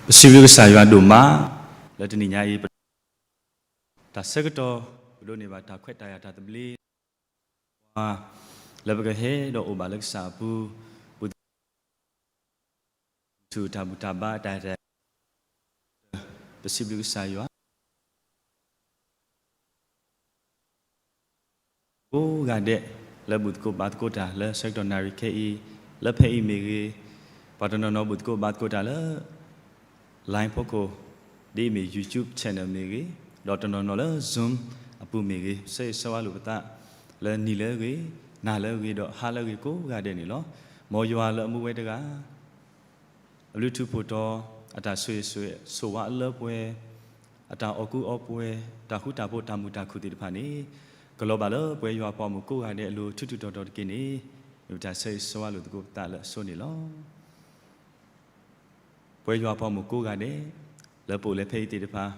ပစံးဘျုးကစၢ်ယွၤဒိၣ်မး လၢတနံၤညါအံၤ ပ တၢ်ဆၢကတီၢ် ပဒိးန့ၢ်ဘၣ်တၢ်ခွဲးတၢ်ယာ်တၢ်သဘျ့ လၢပကဟဲဒီးအိၣ်ဘၣ်လၢကစၢ်အပူၤ ပူၤ ဆူတၢ်ဘူၣ်တၢ်ဘါတၢ် ပစံးဘျုးကစၢ်ယွၤ ကိးဂၤဒဲး လၢဘူၣ်သကိးဘါသကိးတၢ်လၢဆၢကတီၢ်နၣ်ရံၣ်ခဲအံၤ လၢဖဲအံၤမ့ၢ်ဂ့ၤ, ပှၤတနီၤနီၤဘူၣ်သကိးဘါသကိးတၢ်လၢ line ဖီခိၣ် ဒ်အမ့ၢ် YouTube channel မ့ၢ်ဂ့ၤ, ဒီးတနီၤနီၤလၢ Zoom အပူၤမ့ၢ်ဂ့ၤ, ဆၢဂ့ၤဆၢဝါလိာ်ပသး လၢနံၤလၢအဂ့ၤ, နၤလၢအဂ့ၤ, ဒီးဟါလၢအဂ့ၤကိးဂၤဒဲးန့ၣ်လီၤ. မ်ယွၤလၢအမူဝဲတဂၤ အဘျုးထူးဖှိၣ်တီၤ, အတၢ်ဆိၣ်ဂ့ၤဆိၣ်ဝါအလၢပှဲၤ, အတၢ်အီၣ်ကူအီပှဲၤ, တၢ်ဃူတၢ်ဖိးတၢ်မုာ်တၢ်ခုၣ်သ့ၣ်တဖၣ်န့ၣ် ကလီၤဘၣ်လၢပဝဲယွၤအပှၤဂီၢ်မုၢ်ကိးဂၤဒဲးအလိၤ ထူးထူးတီၤတီၤတက့ၢ်န့ၣ် မ့ၢ်ပတၢ်ဆၢဂ့ၤဆၢဝါလိာ်သကိးပသးလၢအဆိန့ၣ်လီၤ. ပဝဲယွၤအပှၤဂီၢ်မုၢ်ကိးဂၤဒဲး လၢပအိၣ်လၢဖဲအံၤသ့ၣ်တဖၣ်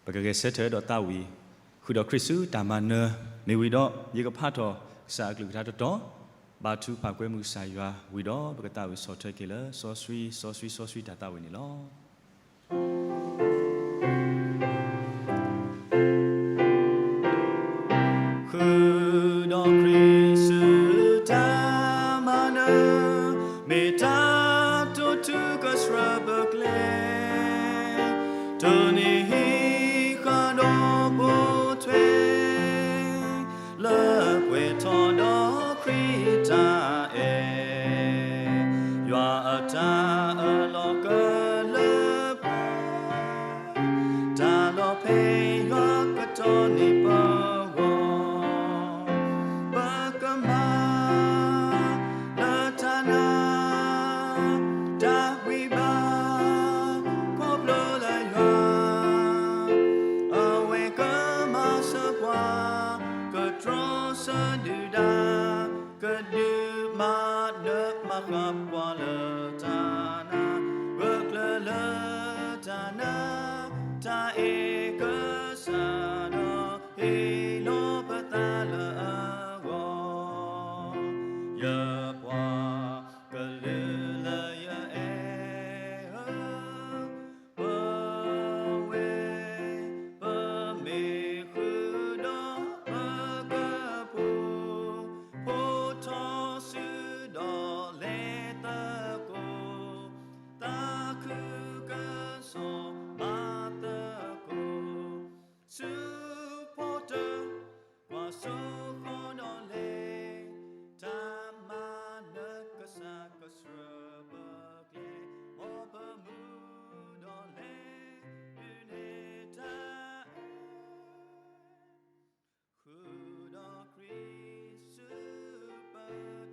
ပကဂဲၤဆၢထၢၣ်ဒီးသးဝံၣ် ဃုာ်ဒီးခရံာ်ဆူတၢ်မၤနၢၤ မ့ၢ်ဝံၤဒီး ယကဖးထီၣ်ကစၢ်အကလုၢ်ကထါတတီၤ, ဘါထုကဖၣ်ကွဲမုာ်ကစၢ်ယွၤဝံၤဒီး ပကသးဝံၣ်ဆီၣ်ထွဲက့ၤလၢစီဆှံ စီဆှံ စီဆှံတၢ်သးဝံၣ်န့ၣ်လီၤ. ဃုာ်ဒီးခရံာ်ဆူတၢ်မၤနၢၤ, မ့ၢ်တၢ်တိာ်ထူကဆှၢပကျဲ, တိၢ်နီၣ်ဟံးဃာ်ဒီးပိာ်ထွဲ လၢပှဲၤထီၣ်ဒီးခရံာ်တၢ်အဲၣ်, ယွၤအတၢ်အၢၣ်လီၤကလၢပှဲၤ, တၢ်လီၤဖဲယွၤကတီၢ်န့ၢ်ပဂီၢ်, ပကမၤ လၢတၢ်နာ် တၢ်ဝံဘၣ် ခီဖျိလၢယွၤ အဝဲကမၤစၢၤပှၤ ကတြီဆၢဒုၣ်ဒါ ကဒုးမၤနၢၤမၤဃၣ်ပှၤလၢတၢ်နာ် ဂၢၢ်ကျၢၤလၢတၢ်နာ် တၢ်အဲၣ်ကစၢ်ဒီး ဟ့ၣ်လီၤပသးလၢအဂီၢ်, ယပှၤကလုာ်လၢယအဲၣ်ဧၢ, ပဝဲ ပမ့ၢ်ဃုာ်ဒီးပကပူၤ, ဖိထီၣ်စုဒီးလဲၤသကိး, သးခုကစီၣ်မၤသကိး, ဆူဖီတၢၣ် ကွၢ်စိဃီဒီးလဲၤ, တၢ်မၤနၢၤကစၢ်ကဆှၢပကျဲ, မ်ပမူဒီးလဲၤဒုးနဲၣ်တၢ်အဲၣ်, ဃုာ်ဒီးခရံာ်ဆူပ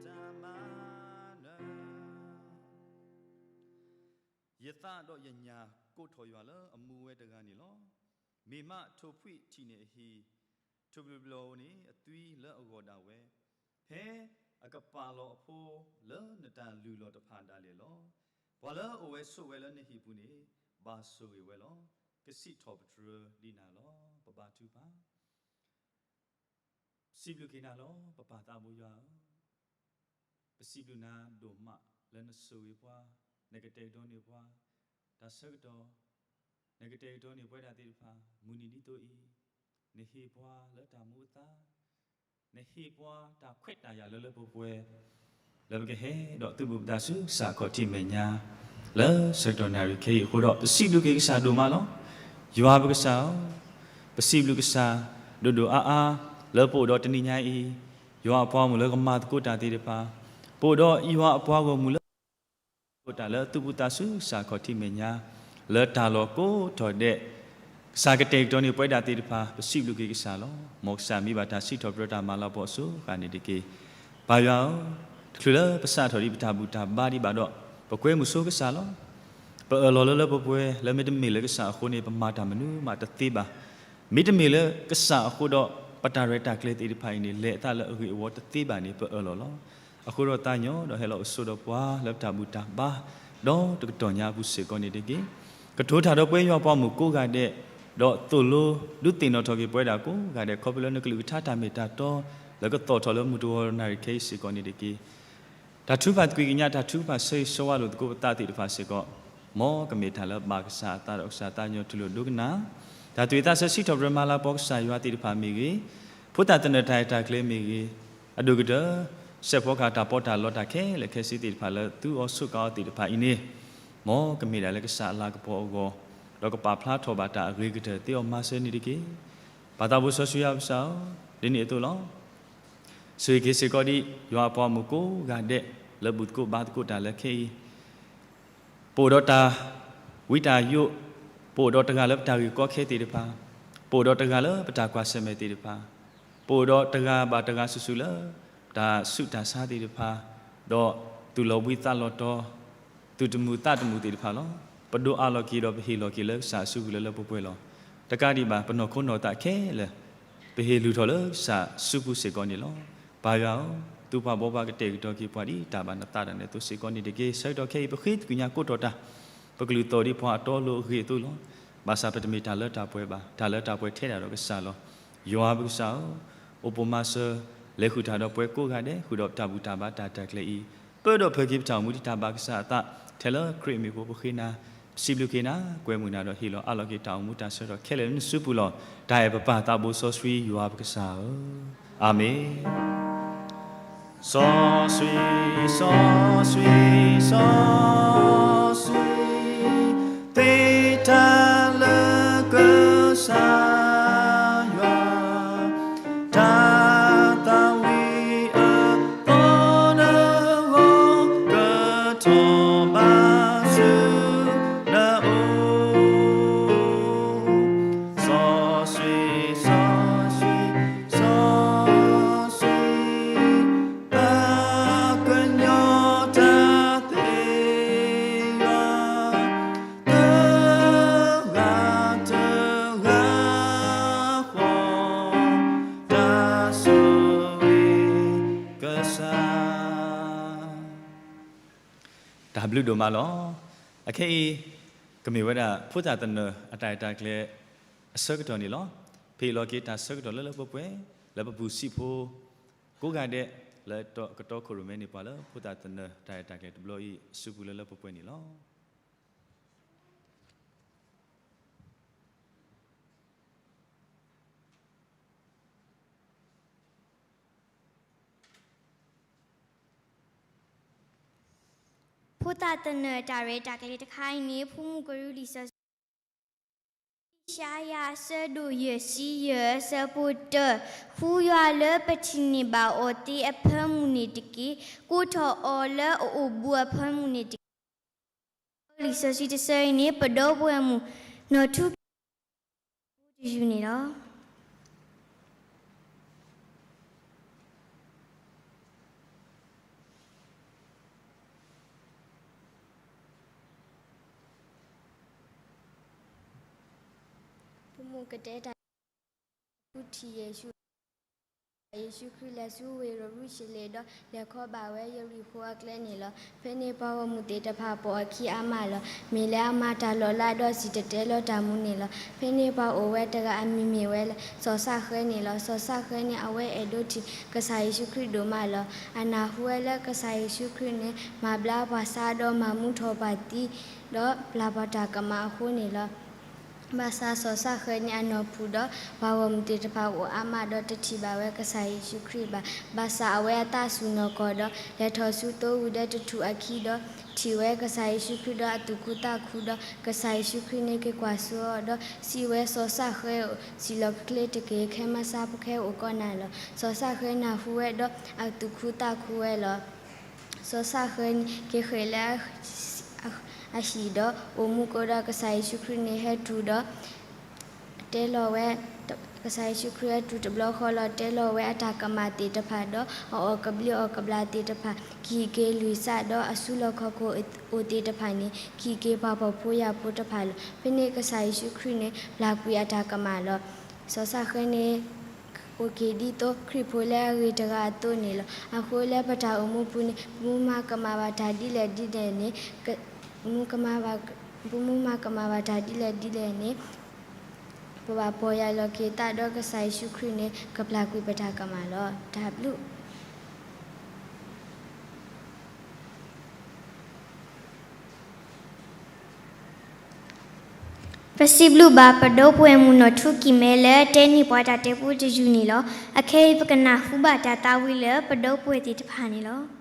တၢ်မၤနၢၤ ယသးဒီးယညၣ်ကိးထီၣ်ယွၤလၢအမူဝဲတဂၤန့ၣ်လီၤ. မ့ၢ်မးထိၣ်ဖှံထံၣ်န့ၢ်အဟံၣ်, ထိၣ်ဘျုးဘျီၣ်န့ၣ်အသွံလၢအဂီၢ်ဒၣ်ဝဲ, ဖဲအကပာ်လီၤအဖိလၢနတၢ်လုၢ်လီၢ်တဖၣ်ဒၣ်လဲာ်လီၤ. ပှၤလၢအအိၣ်ဝဲဆိးဝဲလၢနဟံၣ်ပူၤန့ၣ် ဘၣ်ဆိၣ်ဂ့ၤဝဲလီၤ. ကစံးထီၣ်ပတြၢၤဒ်နၤလီၤ. ပဘါထုကဖၣ် စံးဘျုးက့ၤနၤလီၤ ပပၢ်သးဘိယွၤဧၢ, ပစံးဘျုးနၤဒိၣ်မးလၢနဆိၣ်ဂ့ၤပှၤ, နကတဲာ်ကတီၤန့ၢ်ပှၤ တၢ်ဆၢကတီၢ်, နကတဲာ်ကတီၤန့ၢ်ပဝဲဒၣ်သ့ၣ်တဖၣ် မုၢ်နံၤဒ်သိးအံၤ, နဟ့ၣ်ပှၤလၢတၢ်မူအသါ, နဟ့ၣ်ပှၤတၢ်ခွဲးတၢ်ယာ်လၢလၢပှဲၤပှဲၤ လၢပကဟဲဒီးသုးဘူးပသးဆူကစၢ်ခီၣ်ထံးမဲာ်ညါ လၢဆၢကတီၢ်နၣ်ရံၣ်ခဲအံၤအဃိဒီး ပစံးဘျုးက့ၤကစၢ်ဒိၣ်မးလီၤ. ယွၤပကစၢ်ဧၢ, ပစံးဘျုးကစၢ်ဒိၣ်ဒိၣ်အါအါ လၢပအိၣ်ဒီးတနံၤညါအံၤ, ယွၤအပှၤဂီၢ်မုၢ်လၢကမၤသကိးတၢ်သ့ၣ်တဖၣ်, ပအိၣ်ဒီးယွၤအပှၤဂီၢ်မုၢ်လၢ သကိးတၢ်လၢသုးဘူးသးဆူကစၢ်ခီၣ်ထံးမဲာ်ညါ လၢတၢ်လီၢ်ကိးထီၣ်ဒဲး, ကစၢ်ကတဲာ်ကတီၤန့ၢ်ပဝဲဒၣ်သ့ၣ်တဖၣ် ပစံးဘျုးက့ၤကစၢ်လီၤ. မ်ကစၢ်မံဘၣ်တၢ်စံးထီၣ်ပတြၢၤတၢ်မၤလၤကပီၤအစိၤဃၣ်န့ၣ်တက့ၢ်. ပၢ်ယွၤဧၢ, တချုးလၢပစးထီၣ်ဒံးပတၢ်ဘူၣ်တၢ်ဘါဒံးဘၣ်ဒီး ပကွဲမုာ်ဆိကစၢ်လီၤ. ပအၢၣ်လီၤလၢလၢပှဲၤပှဲၤ လၢမ့တမ့ၢ်လၢကစၢ်အဃိန့ၣ် ပမၤတၢ်မနုၤမးတသ့ဘၣ်. မ့တမ့ၢ်လၢကစၢ်အဃိဒီး ပတၢ်ရဲၣ်တၢ်ကျဲၤသ့ၣ်တဖၣ်အံၤန့ၣ် လဲၤအသးလၢအဂ့ၢ်အဝီတသ့ဘၣ်န့ၣ် ပအၢၣ်လီၤလီၤ. အဃိဒီးသးညီဒီးဟဲလီၤအိၣ်ဆိးဒီးပှၤလၢပတၢ်ဘူၣ်တၢ်ဘါ ဒီးတကတီၢ်ညါအပူၤစ့ၢ်ကီးန့ၣ်တက့ၢ်. ကတိၤတၢ်ဒီးပဝဲယွၤပှၤမုၣ်ကိးဂၤဒဲး, ဒီးသိၣ်လိဒုးသ့ၣ်နီၣ်ထီၣ်က့ၤပဝဲဒၣ်ကိးဂၤဒဲး ခီဖျိလၢနကလုၢ်ကထါတၢ်မ့ၢ်တၢ်တီ လၢကသီၣ်ထီၣ်လၢမုၢ်တဂီၤနၣ်ရံၣ်ခဲအံၤစ့ၢ်ကီးန့ၣ်တက့ၢ်. တၢ်ထုကဖၣ်သကွံာ်ကညး တၢ်ထုကဖၣ်ဆၢဂ့ၤဆၢဝါလိာ်သကိးပသးသ့ၣ်တဖၣ်စ့ၢ်ကီး, မ်ကမ့ၢ်တၢ်လၢဘၣ်ကစၢ်အသးဒီးကစၢ်သးကညီၤထူၣ်လိာ်ဒိကနၣ်, တၢ်သူၣ်ဝံၣ်သးဆၢစံးထီၣ်ပတြၢၤမၤလၤကပီၤကစၢ်ယွၤသ့ၣ်တဖၣ်မ့ၢ်ဂ့ၤ, ဖိသၣ်သနၢၣ်တၢ်ရဲၣ်တၢ်ကျဲၤမ့ၢ်ဂ့ၤ, အဒိၣ်ကတၢၢ် စဲးဖီကဟၣ်တၢ်ပီးတၢ်လီတၢ်ခဲလၢာ်ခဲဆ့သ့ၣ်တဖၣ်လၢသူအီၤဆိးကးအီၤသ့ၣ်တဖၣ်အံၤန့ၣ်, မ်ကမ့ၢ်ဒၣ်လၢကစၢ်အလၤကပီၤအဂီၢ်, ဒီးကပာ်ဖျါထီၣ်ဘၣ်တၢ်အဂ့ၤကတၢၢ်သ့အီၤမၤစၢၤန့ၣ်တက့ၢ်. ပၢ်သးဘိစီဆှံယွၤပကစၢ်ဧၢ, ဒ်န့ၣ်အသိးလီၤ. ဆိၣ်ဂ့ၤက့ၤစ့ၢ်ကီးဒံး ယွၤအပှၤဂီၢ်မုၢ်ကိးဂၤဒဲး လၢဘူၣ်သကိးဘါသကိးတၢ်လၢခဲအံၤ, ပအိၣ်ဒီးတၢ်ဝံတၢ်ယိး, ပအိၣ်ဒီးတဂၤလၢပတၢ်ဂ့ၢ်ကီခဲသ့ၣ်တဖၣ်, ပအိၣ်ဒီးတဂၤလၢပတၢ်ကွၢ်ဆၢၣ်မဲာ်သ့ၣ်တဖၣ်, ပအိၣ်ဒီးတဂၤဘၣ်တဂၤစုာ်စုာ်လၢ တၢ်ဆူးတၢ်ဆါသ့ၣ်တဖၣ်, ဒီးသူၣ်လီၤဘှံးသးလီၤတီၤ, သူၣ်တမုာ်သးတမုာ်သ့ၣ်တဖၣ်လီၤ. ပဒိးအးလီၤက့ၤဒီးပဟ့ၣ်လီၤက့ၤလၢကစၢ်အစုပူၤလၢလၢပှဲၤပှဲၤလီၤ. တကးဒံးဘၣ် ပနီၢ်ခိနီၢ်သးခဲလၢာ် ပဟ့ၣ်လုၢ်ထီၣ်လၢကစၢ်စုပူၤစ့ၢ်ကီးန့ၣ်လီၤ. ပၢ်ယွၤဧၢ, သူပှၤဘိးဘၣ်ကတဲာ်ကတီၤက့ၤပှၤဒ်တၢ်ဘၣ်နသးဒၣ်နဲအသိးစ့ၢ်ကီးန့ၣ်တက့ၢ်. ဆၢကတီၢ်ခဲအံၤ ပဃ့သကွံာ်ညါကိးထီၣ်တၢ်, ပကလုၢ်သီၣ်ဒ်ပှၤအတီအလိၤအဂ့ၢ်အသိးလီၤ. ဘၣ်ဆၣ်ပတမ့ၢ်တၢ်လၢတၢ်ပှဲၤဘၣ်, တၢ်လၢတၢ်ပှဲၤထဲဒၣ်ဒီးကစၢ်လီၤ. ယွၤပကစၢ်ဧၢ, အိၣ်ပိၣ်မၤစၢၤ လဲၤဃုာ်တၢ်ဒီးပှၤကိးဂၤဒဲး, ဃုာ်ဒီးတၢ်ဘူၣ်တၢ်ဘါတၢ်ရဲၣ်တၢ်ကျဲၤအံၤ, ပၢဒီးဖီၣ်က့ၤပတၢ်အိၣ်မူဒ်တၢ်ဘၣ်ကစၢ်အသး, ထဲလၢခရံာ်အမံၤအဃိ ပဃ့နၤ, စံးဘျုးက့ၤနၤ, ကွဲမုာ်နၤဒီးဟ့ၣ်လီၤအးလီၤက့ၤတၢ်အိၣ်မူတၢ်ဆၢကတီၢ်ခဲလၢာ်လၢနစုပူၤလီၤ. တၢ်အဲၣ်ပပၢ်သးဘိစီဆှံယွၤပကစၢ်ဧၢ, အၤမ့ၣ်. စီဆှံ, စီဆှံ, စီဆှံ, သ့တၢ်လၢကစၢ်ယွၤ, တၢ်သးဝံၣ်အသီတဂီၤ ကထီၣ်ဘၣ်ဆူနအိၣ်, စီဆှံ, စီဆှံ, စီဆှံ, ပှၤကညီတၢ်သ့ယွၤ, တဂၤတဂၤဃီ, တၢ်ဆိၣ်ဂ့ၤကစၢ်. တၢ်ဘျုးဒိၣ်မးလီၤ. အခဲအံၤ ကမ့ၢ်ဝဲဒၣ်ဖိသၣ်သနၢၣ်အတၢ်ရဲၣ်တၢ်ကျဲၤအဆၢကတီၢ်န့ၣ်လီၤ. ပဟ့ၣ်လီၤက့ၤတၢ်ဆၢကတီၢ်လၢလၢပှဲၤပှဲၤ လၢပပူၤစံးဖိ ကိးဂၤဒဲး လၢကတီကတီခိၣ်ရိၣ်မဲန့ၣ် ပှၤလၢဖိသၣ်သနၢၣ်တၢ်ရဲၣ်တၢ်ကျဲၤတဘျီအံၤ အစုပူၤလၢလၢပှဲၤပှဲၤန့ၣ်လီၤ. ဖိသၣ်သနၢၣ်တၢ်ရဲၣ်တၢ်ကျဲၤတခါအံၤန့ၣ် ဖိမုၣ်ကရူၢ်လံာ်စီဆှံ ယၡါယၤ အဆၢဒိၣ်ယဲၢ်ဆံယဲၢ် အဆၢဖိတၢ, ဃူယွၤလၢပထံၣ်န့ၢ်ဘၣ်အီၤသ့အဖၢမုၢ်န့ၣ်တက့ၢ်. ကိးထီၣ်အီၤလၢအအိၣ်ဘူးအဖၢမုၢ်န့ၣ်တက့ၢ်. လံာ်စီဆှံတဆၢအံၤန့ၣ် ပဒီပုၢ်ဝဲၢ်မုၣ် နီၢ်ထူ တယူၢ်န့ၣ်လီၤ. ဖိမုၣ်ကတဲတၢ် ထံၣ်ယ့ၣ်ၡူး ယ့ၣ်ၡူးခရံာ်လဲၤဆူဝ့ၢ်ယရူၤၡလ့ၣ်ဒီး လဲၤခီဘၣ်ဝဲယရံၣ်ဃိၤအကျဲန့ၣ်လီၤ. ဖဲန့ၣ်ပှၤဂီၢ်မုၢ်သ့ၣ်တဖၣ်ပိာ်အခံအါမးလီၤ. မ့ၢ်လၢအမၤတၢ်လီၤလးဒီးစံၣ်တဲၤတဲလီၤတၢ်မူန့ၣ်လီၤ. ဖဲန့ၣ်ပှၤအိၣ်ဝဲတဂၤအမံၤမ့ၢ်ဝဲလၢ စီၤၡဃဲန့ၣ်လီၤ. စီၤၡဃဲန့ၣ် အဝဲအဲၣ်ဒိးထံၣ်ကစၢ်ယ့ၣ်ၡူးခရံာ်ဒိၣ်မးလီၤ. အနၢ်ဟူဝဲလၢကစၢ်ယ့ၣ်ၡူးခရံာ်န့ၣ် မၤဘျါပှၤဆါဒီးမၤမူထီၣ်ပှၤသံ ဒီးပျၢ်ပှၤတၢ်ကမၣ်အဃိန့ၣ်လီၤ. ဘၣ်ဆၣ်စီၤၡဃဲန့ၣ်အနီၢ်ဖုးဒီး ပှၤဂီၢ်မုၢ်သ့ၣ်တဖၣ်အိၣ်အါမးဒီးတထံၣ်ဘၣ်ဝဲကစၢ်ယ့ၣ်ၡူးခရံာ်ဘၣ်. ဘၣ်ဆၣ်အဝဲအသးဆူၣ်နီၢ်ကီၢ်ဒီး လဲၤထီၣ်ဆူသိဝံၤဒီးတထူၣ်အခံဒီး ထံၣ်ဝဲကစၢ်ယ့ၣ်ၡူးခရံာ်ဒီးအသူၣ်ခုသးခုဒီး ကစၢ်ယ့ၣ်ၡူးခရံာ်န့ၣ်က့ၤကွၢ်ဆၢအီၤဒီး စံးဝဲစီၤၡဃဲဧၢ, စံၣ်လီၤကကျ့တက့ၢ်, ခဲမုၢ်ဆါဖိခဲအိၣ်ကီးနၤလီၤ. စီၤၡဃဲနၢ်ဟူဝဲဒီး အသူၣ်ခုသးခုဝဲလီၤ. စီၤၡဃဲန့ၣ် က့ၤဃ့ၢ်လၢအဟံၣ်ဒီး အိၣ်မူကိးဒီးကစၢ်ယ့ၣ်ၡူးခရံာ်န့ၣ်ဟဲတုၤဒီး တဲလီၤဝဲ, ကစၢ်ယ့ၣ်ၡူးခရံာ်ဟဲတုၤတဘျီဃီလီၤ. တဲလီၤဝဲအတၢ်ကမၣ်သ့ၣ်တဖၣ်ဒီး အအီၣ်ကဘျံးအီၣ်ကဘျၣ်သ့ၣ်တဖၣ်, ကဟံးက့ၤလွံၢ်စးဒီးအစုလီၢ်ခီၣ်ခိၣ်အိၣ်သ့ၣ်တဖၣ်န့ၣ် ကဟံးက့ၤပှၤဖှီၣ်ဖိယာ်ဖိတဖၣ်လီၤ. ဖဲန့ၣ်ကစၢ်ယ့ၣ်ၡူးခရံာ်န့ၣ် ပျၢ်ကွံာ်အတၢ်ကမၣ်လီၤ. စီၤၡဃဲန့ၣ် အိၣ်က့ၤဒ်သိးခရံာ်ဖိလၢအဂ့ၤတဂၤအသိးန့ၣ်လီၤ. အဃိလၢပတၢ်အိၣ်မူပူၤန့ၣ် ပမ့ၢ်မၤကမၣ်ဘၣ်တၢ်ဒ်လဲၣ်ဒ်လဲၣ်န့ၣ်, ပမ့ၢ်မၤကမၣ်ဘၣ်တၢ်ဒ်လဲၣ်ဒ်လဲၣ်န့ၣ် ပဘၣ်ပီၢ်ယၢ်လီၤက့ၤသးဒီးကစၢ်ယ့ၣ်ၡူးခရံာ်န့ၣ် ကပျၢ်ကွံာ်ပတၢ်ကမၣ်လီၤ. တၢ်ဘျုး ပစံးဘျုးဘၣ်ပဒိၣ်ပှဲၤမုၣ်နီၢ်ထူကံၤမဲလၢတဲန့ၢ်ပှၤတၢ်တဲပူတယုၢ်န့ၣ်လီၤ. အခဲအံၤပကနၢ်ဟူဘၣ်တၢ်သးဝံၣ်လၢပဒိၣ်ပှဲၤသ့ၣ်တဖၣ်န့ၣ်လီၤ.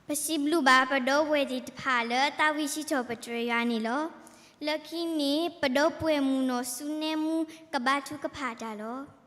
ပစံးဘျုးဘၣ်ပဒီပုၢ်ဝဲၢ်သ့ၣ်တဖၣ်လၢသးဝံၣ်စံးထီၣ်ပတြၢၤယွၤန့ၣ်လီၤ. လၢခံန့ၣ် ပဒီပုၢ်ဝဲၢ်မုၣ်နီၢ်စူနဲမူကဘါထုကဖၣ်တၢ်လီၤ.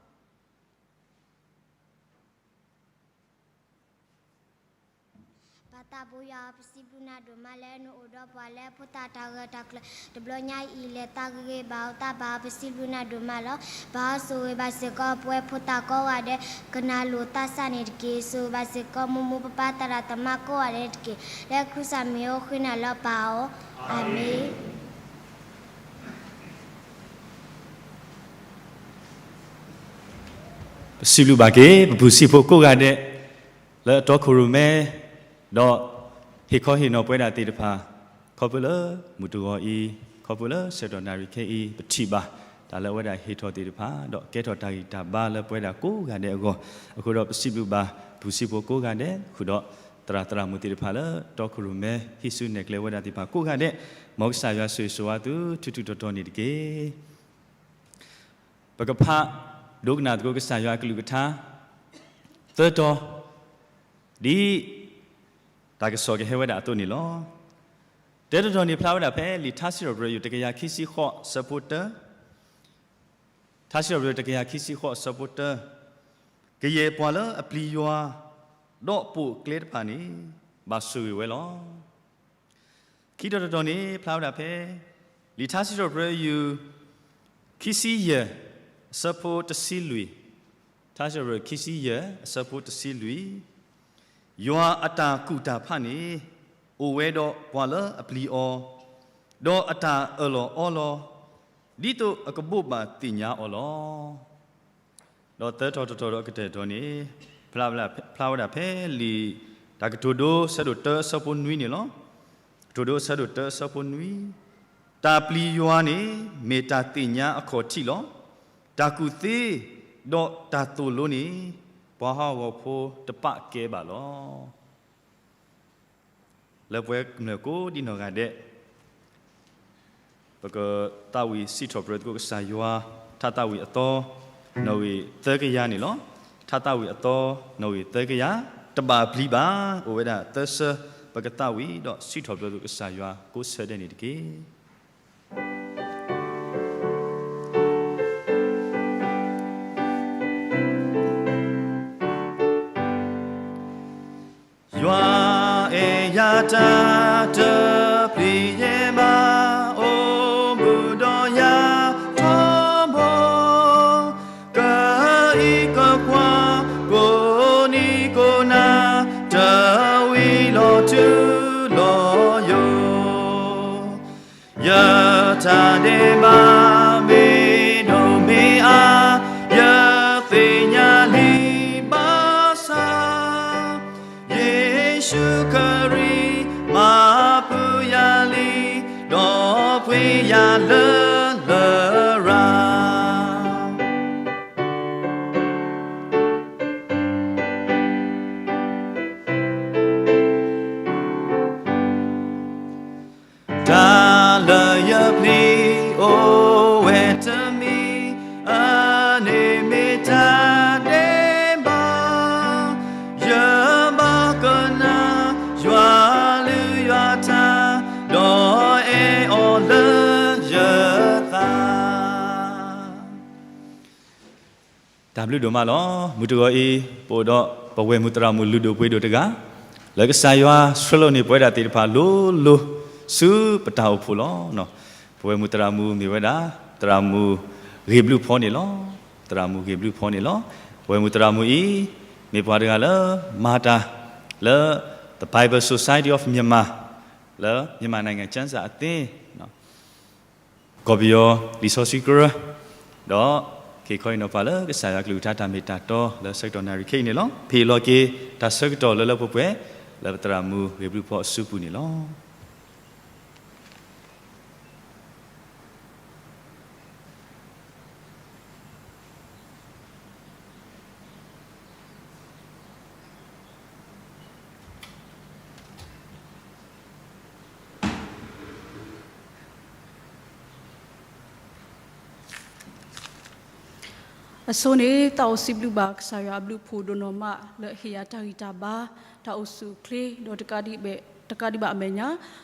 ပၢ်သးဘိယွၤ ပစံးဘျုးနၤဒိၣ်မးလၢနအိၣ်ဒီးပှၤလၢဖိသၣ်တၢ်ဂၢၢ်တၢ်ကျၢၤ တဘျီညါအံၤလဲၤသးဂ့ၤဂ့ၤ ဘၣ်အီၤသးဘၣ်အီၤ ပစံးဘျုးနၤဒိၣ်မးလီၤ. ပၢ်ဧၢ ဆိၣ်ဂ့ၤဘၣ်စ့ၢ်ကီးပဝဲဖိသၣ်ကိးဂၤဒဲး ကနၣ်လိာ်သးစၢ်န့ၣ်တက့ၢ်. ဆိၣ်ဂ့ၤဘၣ်စ့ၢ်ကီးမိၢ်မိၢ်ပၢ်ပၢ် သရၣ်သမါကိးဂၤဒဲးတက့ၢ်. လၢခရံာ်စၢ်မံၤအဃိန့ၣ်လီၤ ပၢ်ဧၢ, အၤမ့ၣ်. ပစံးဘျုးဘၣ်က့ၤ ပပုၢ်စံးဖိကိးဂၤဒဲး လၢအတီခိၣ်ရိၣ်မဲ ဒီးဟ့ၣ်ခီဟ့ၣ်နီၤပဝဲဒၣ်သ့ၣ်တဖၣ် ခီဖျိလၢမုၢ်တဂီၤအံၤ, ခီဖျိလၢဆၢကတီၢ်နၣ်ရံၣ်ခဲအံၤ ပထံၣ်ဘၣ်တၢ်လၢအဝဲဒၣ်ဟ့ၣ်ထီၣ်သ့ၣ်တဖၣ် ဒီးကဲထီၣ်တၢ်ဂံၢ်တၢ်ဘါလၢပဝဲဒၣ်ကိးဂၤဒဲးအဂီၢ်, အဃိဒီးပစံးဘျုးဘၣ် ပုၢ်စံးဖိကိးဂၤဒဲး ဃုာ်ဒီးသရၣ်သရၣ်မုၣ်သ့ၣ်တဖၣ်လၢတီခိၣ်ရိၣ်မဲ ဟံးစုနဲၣ်ကျဲဝဲဒၣ်သ့ၣ်တဖၣ်ကိးဂၤဒဲး, မ်ကစၢ်ယွၤဆိၣ်ဂ့ၤဆိၣ်ဝါသု ထူထူတီတီန့ၣ်တက့ၢ်. ပကဖးဒိကနၣ်သကိးကစၢ်ယွၤအကလုၢ်ကထါ သၢတီၤ, ဒ်တၢ်ကစီၣ်ကဟဲဝဲဒၣ်အသိးန့ၣ်လီၤ. တၢတတီၤန့ၣ်ဖျါဝဲဒၣ်ဖဲ လံာ်ထါစံးထီၣ်ပတြၢၤ တကယၤခံဆံဃိး အဆၢဖိတၢ, ထါစံးထီၣ်ပတြၢၤ တကယၤခံဆံဃိး အဆၢဖိတၢ, ကယဲၢ်ပှၤလၢအပျံၤယွၤ ဒီးပိာ်အကျဲတဖၣ်န့ၣ် ဘၣ်ဆိၣ်ဂ့ၤဝဲလီၤ. ခံတီၤတတီၤန့ၣ် ဖျါဝဲဒၣ်ဖဲ လံာ်ထါစံးထီၣ်ပတြၢၤ ခံဆံယဲၢ် အဆၢဖိတဆံလွံၢ်, ထါစံးထီၣ်ပတြၢၤ ခံဆံယဲၢ် အဆၢဖိတဆံလွံၢ်, ယွၤအတၢ်ကူၣ်တၢ်ဖးန့ၣ် အိၣ်ဝဲဒီးပှၤလၢအပျံၤအီၤ, ဒီးအတၢ်အၢၣ်လီၤအီလီၤ, ဒ်သိးအကဘိးဘၣ်သ့ၣ်ညါအီၤလီၤ. ဒီးသၢတီၤတတီၤဒီးအကတၢၢ်တတီၤန့ၣ် ဖျါဝဲဒၣ်ဖဲလံာ်တၢ်ကတိၤဒိ အဆၢဒိၣ်တၢ အဆၢဖိနွံန့ၣ်လီၤ. ကတိၤဒိ အဆၢဒိၣ်တၢ အဆၢဖိနွံ, တၢ်ပျံၤယွၤန့ၣ် မ့ၢ်တၢ်သ့ၣ်ညါအခီၣ်ထံးလီၤ. တၢ်ကူၣ်သ့ ဒီးတၢ်သိၣ်လိန့ၣ် ပှၤဟးဂီၤဖိတပာ်ကဲဘၣ်လီၤ. လၢပှဲၤကမျၢၢ်ကိးဒံနီၢ်ဂၤဒဲး ပကသးဝံၣ်စံးထီၣ်ပတြၢၤသကိးကစၢ်ယွၤ ထါသးဝံၣ်အသီ နီၣ်ဂံၢ်သၢကယၤန့ၣ်လီၤ. ထါသးဝံၣ်အသီ နီၣ်ဂံၢ်သၢကယၤ, တဘၣ်ပျံၤဘၣ်, အိၣ်ဝဲဒၣ်သၢဆၢ, ပကသးဝံၣ်ဒီးစံးထီၣ်ပတြၢၤသကိးကစၢ်ယွၤကိးဆၢဒဲးန့ၣ်တက့ၢ်. ယွၤအဲၣ်ယၤတၢ်တပျံၤယဲဘၣ်, အိၣ်ဘူးဒီးယၤထီဘိ, ကအံးကကွၢ် ကိးနံၤကိးနၤ တဝံၤလီၤထူလီၤယိာ် ယတၢ်ဒဲးဘးမ့ၢ်ဒိၣ်မ့ၢ်အါ, ယသ့ၣ်ညါလံဘၣ်ဆၣ်, ယ့ၣ်ၡူးခရံာ်မၤပူၤယၤလံ, ဒီးပှ့ၤယၤလၢလရာ် တၢ်လၢယပျံၤအိၣ်ဝဲတမံၤ, အန့ၣ်မ့ၢ်တၢ်ဒဲးဘး, ယဘၣ်ကနၣ်ယွၤကလုၢ်ယွၤကထါ, ဒီးအဲၣ်အီၤလၢယသး တၢ်ဘျုးဒိၣ်မးလီၤ. မုၢ်တဂီၤအံၤ ပအိၣ်ဒီးပဝဲၢ်မုၢ်သရၣ်မုၣ်လုၢ်ဒိၣ်ပှ့ၤဒိၣ်တဂၤ, လၢကစၢ်ယွၤဆှၢလီၤန့ၢ်ပဝဲဒၣ်သ့ၣ်တဖၣ်လိၤလိၤဆူပတၢ်အိၣ်ဖှိၣ်လီၤ. ပဝဲၢ်မုၢ်သရၣ်မုၣ်မ့ၢ်ဝဲဒၣ် သရၣ်မုၣ်ဂ့ၤဘျုးဖီန့ၣ်လီၤ. သရၣ်မုၣ်ဂ့ၤဘျုးဖီန့ၣ်လီၤ. ပဝဲၢ်မုၢ်သရၣ်မုၣ်အံၤ မ့ၢ်ပှၤတဂၤလၢမၤတၢ်လၢ The Bible Society of Myanmar လၢ မြန်မာနိုင်ငံကျမ်းစာအသင်း ကီၢ်ပယီၤလံာ်စီဆှံကရၢ, ဒီးဟ့ၣ်ခီဟ့ၣ်နီၤပှၤလၢကစၢ်ယွၤကလုၢ်ကထါတၢ်မ့ၢ်တၢ်တီလၢဆၢကတီၢ်နၣ်ရံၣ်ခဲအံၤန့ၣ်လီၤ. ပဟ့ၣ်လီၤက့ၤတၢ်ဆၢကတီၢ်လၢလၢပှဲၤပှဲၤ လၢပသရၣ်မုၣ်ဂ့ၤဘျုးဖီအစုပူၤန့ၣ်လီၤ. အ အဆိန့ၣ် သးအိၣ်စံးဘျုးဘၣ်ကစၢ်ယွၤအဘျုးအဖှိၣ်ဒိၣ်နီၢ်မး လၢအဟ့ၣ်ယၤတၢ်ဂံၢ်တၢ်ဘါ, တၢ်အိၣ်ဆူၣ်အိၣ်ချ့, ဒီးတကးဒံးဘၣ်အမဲာ်ညါ,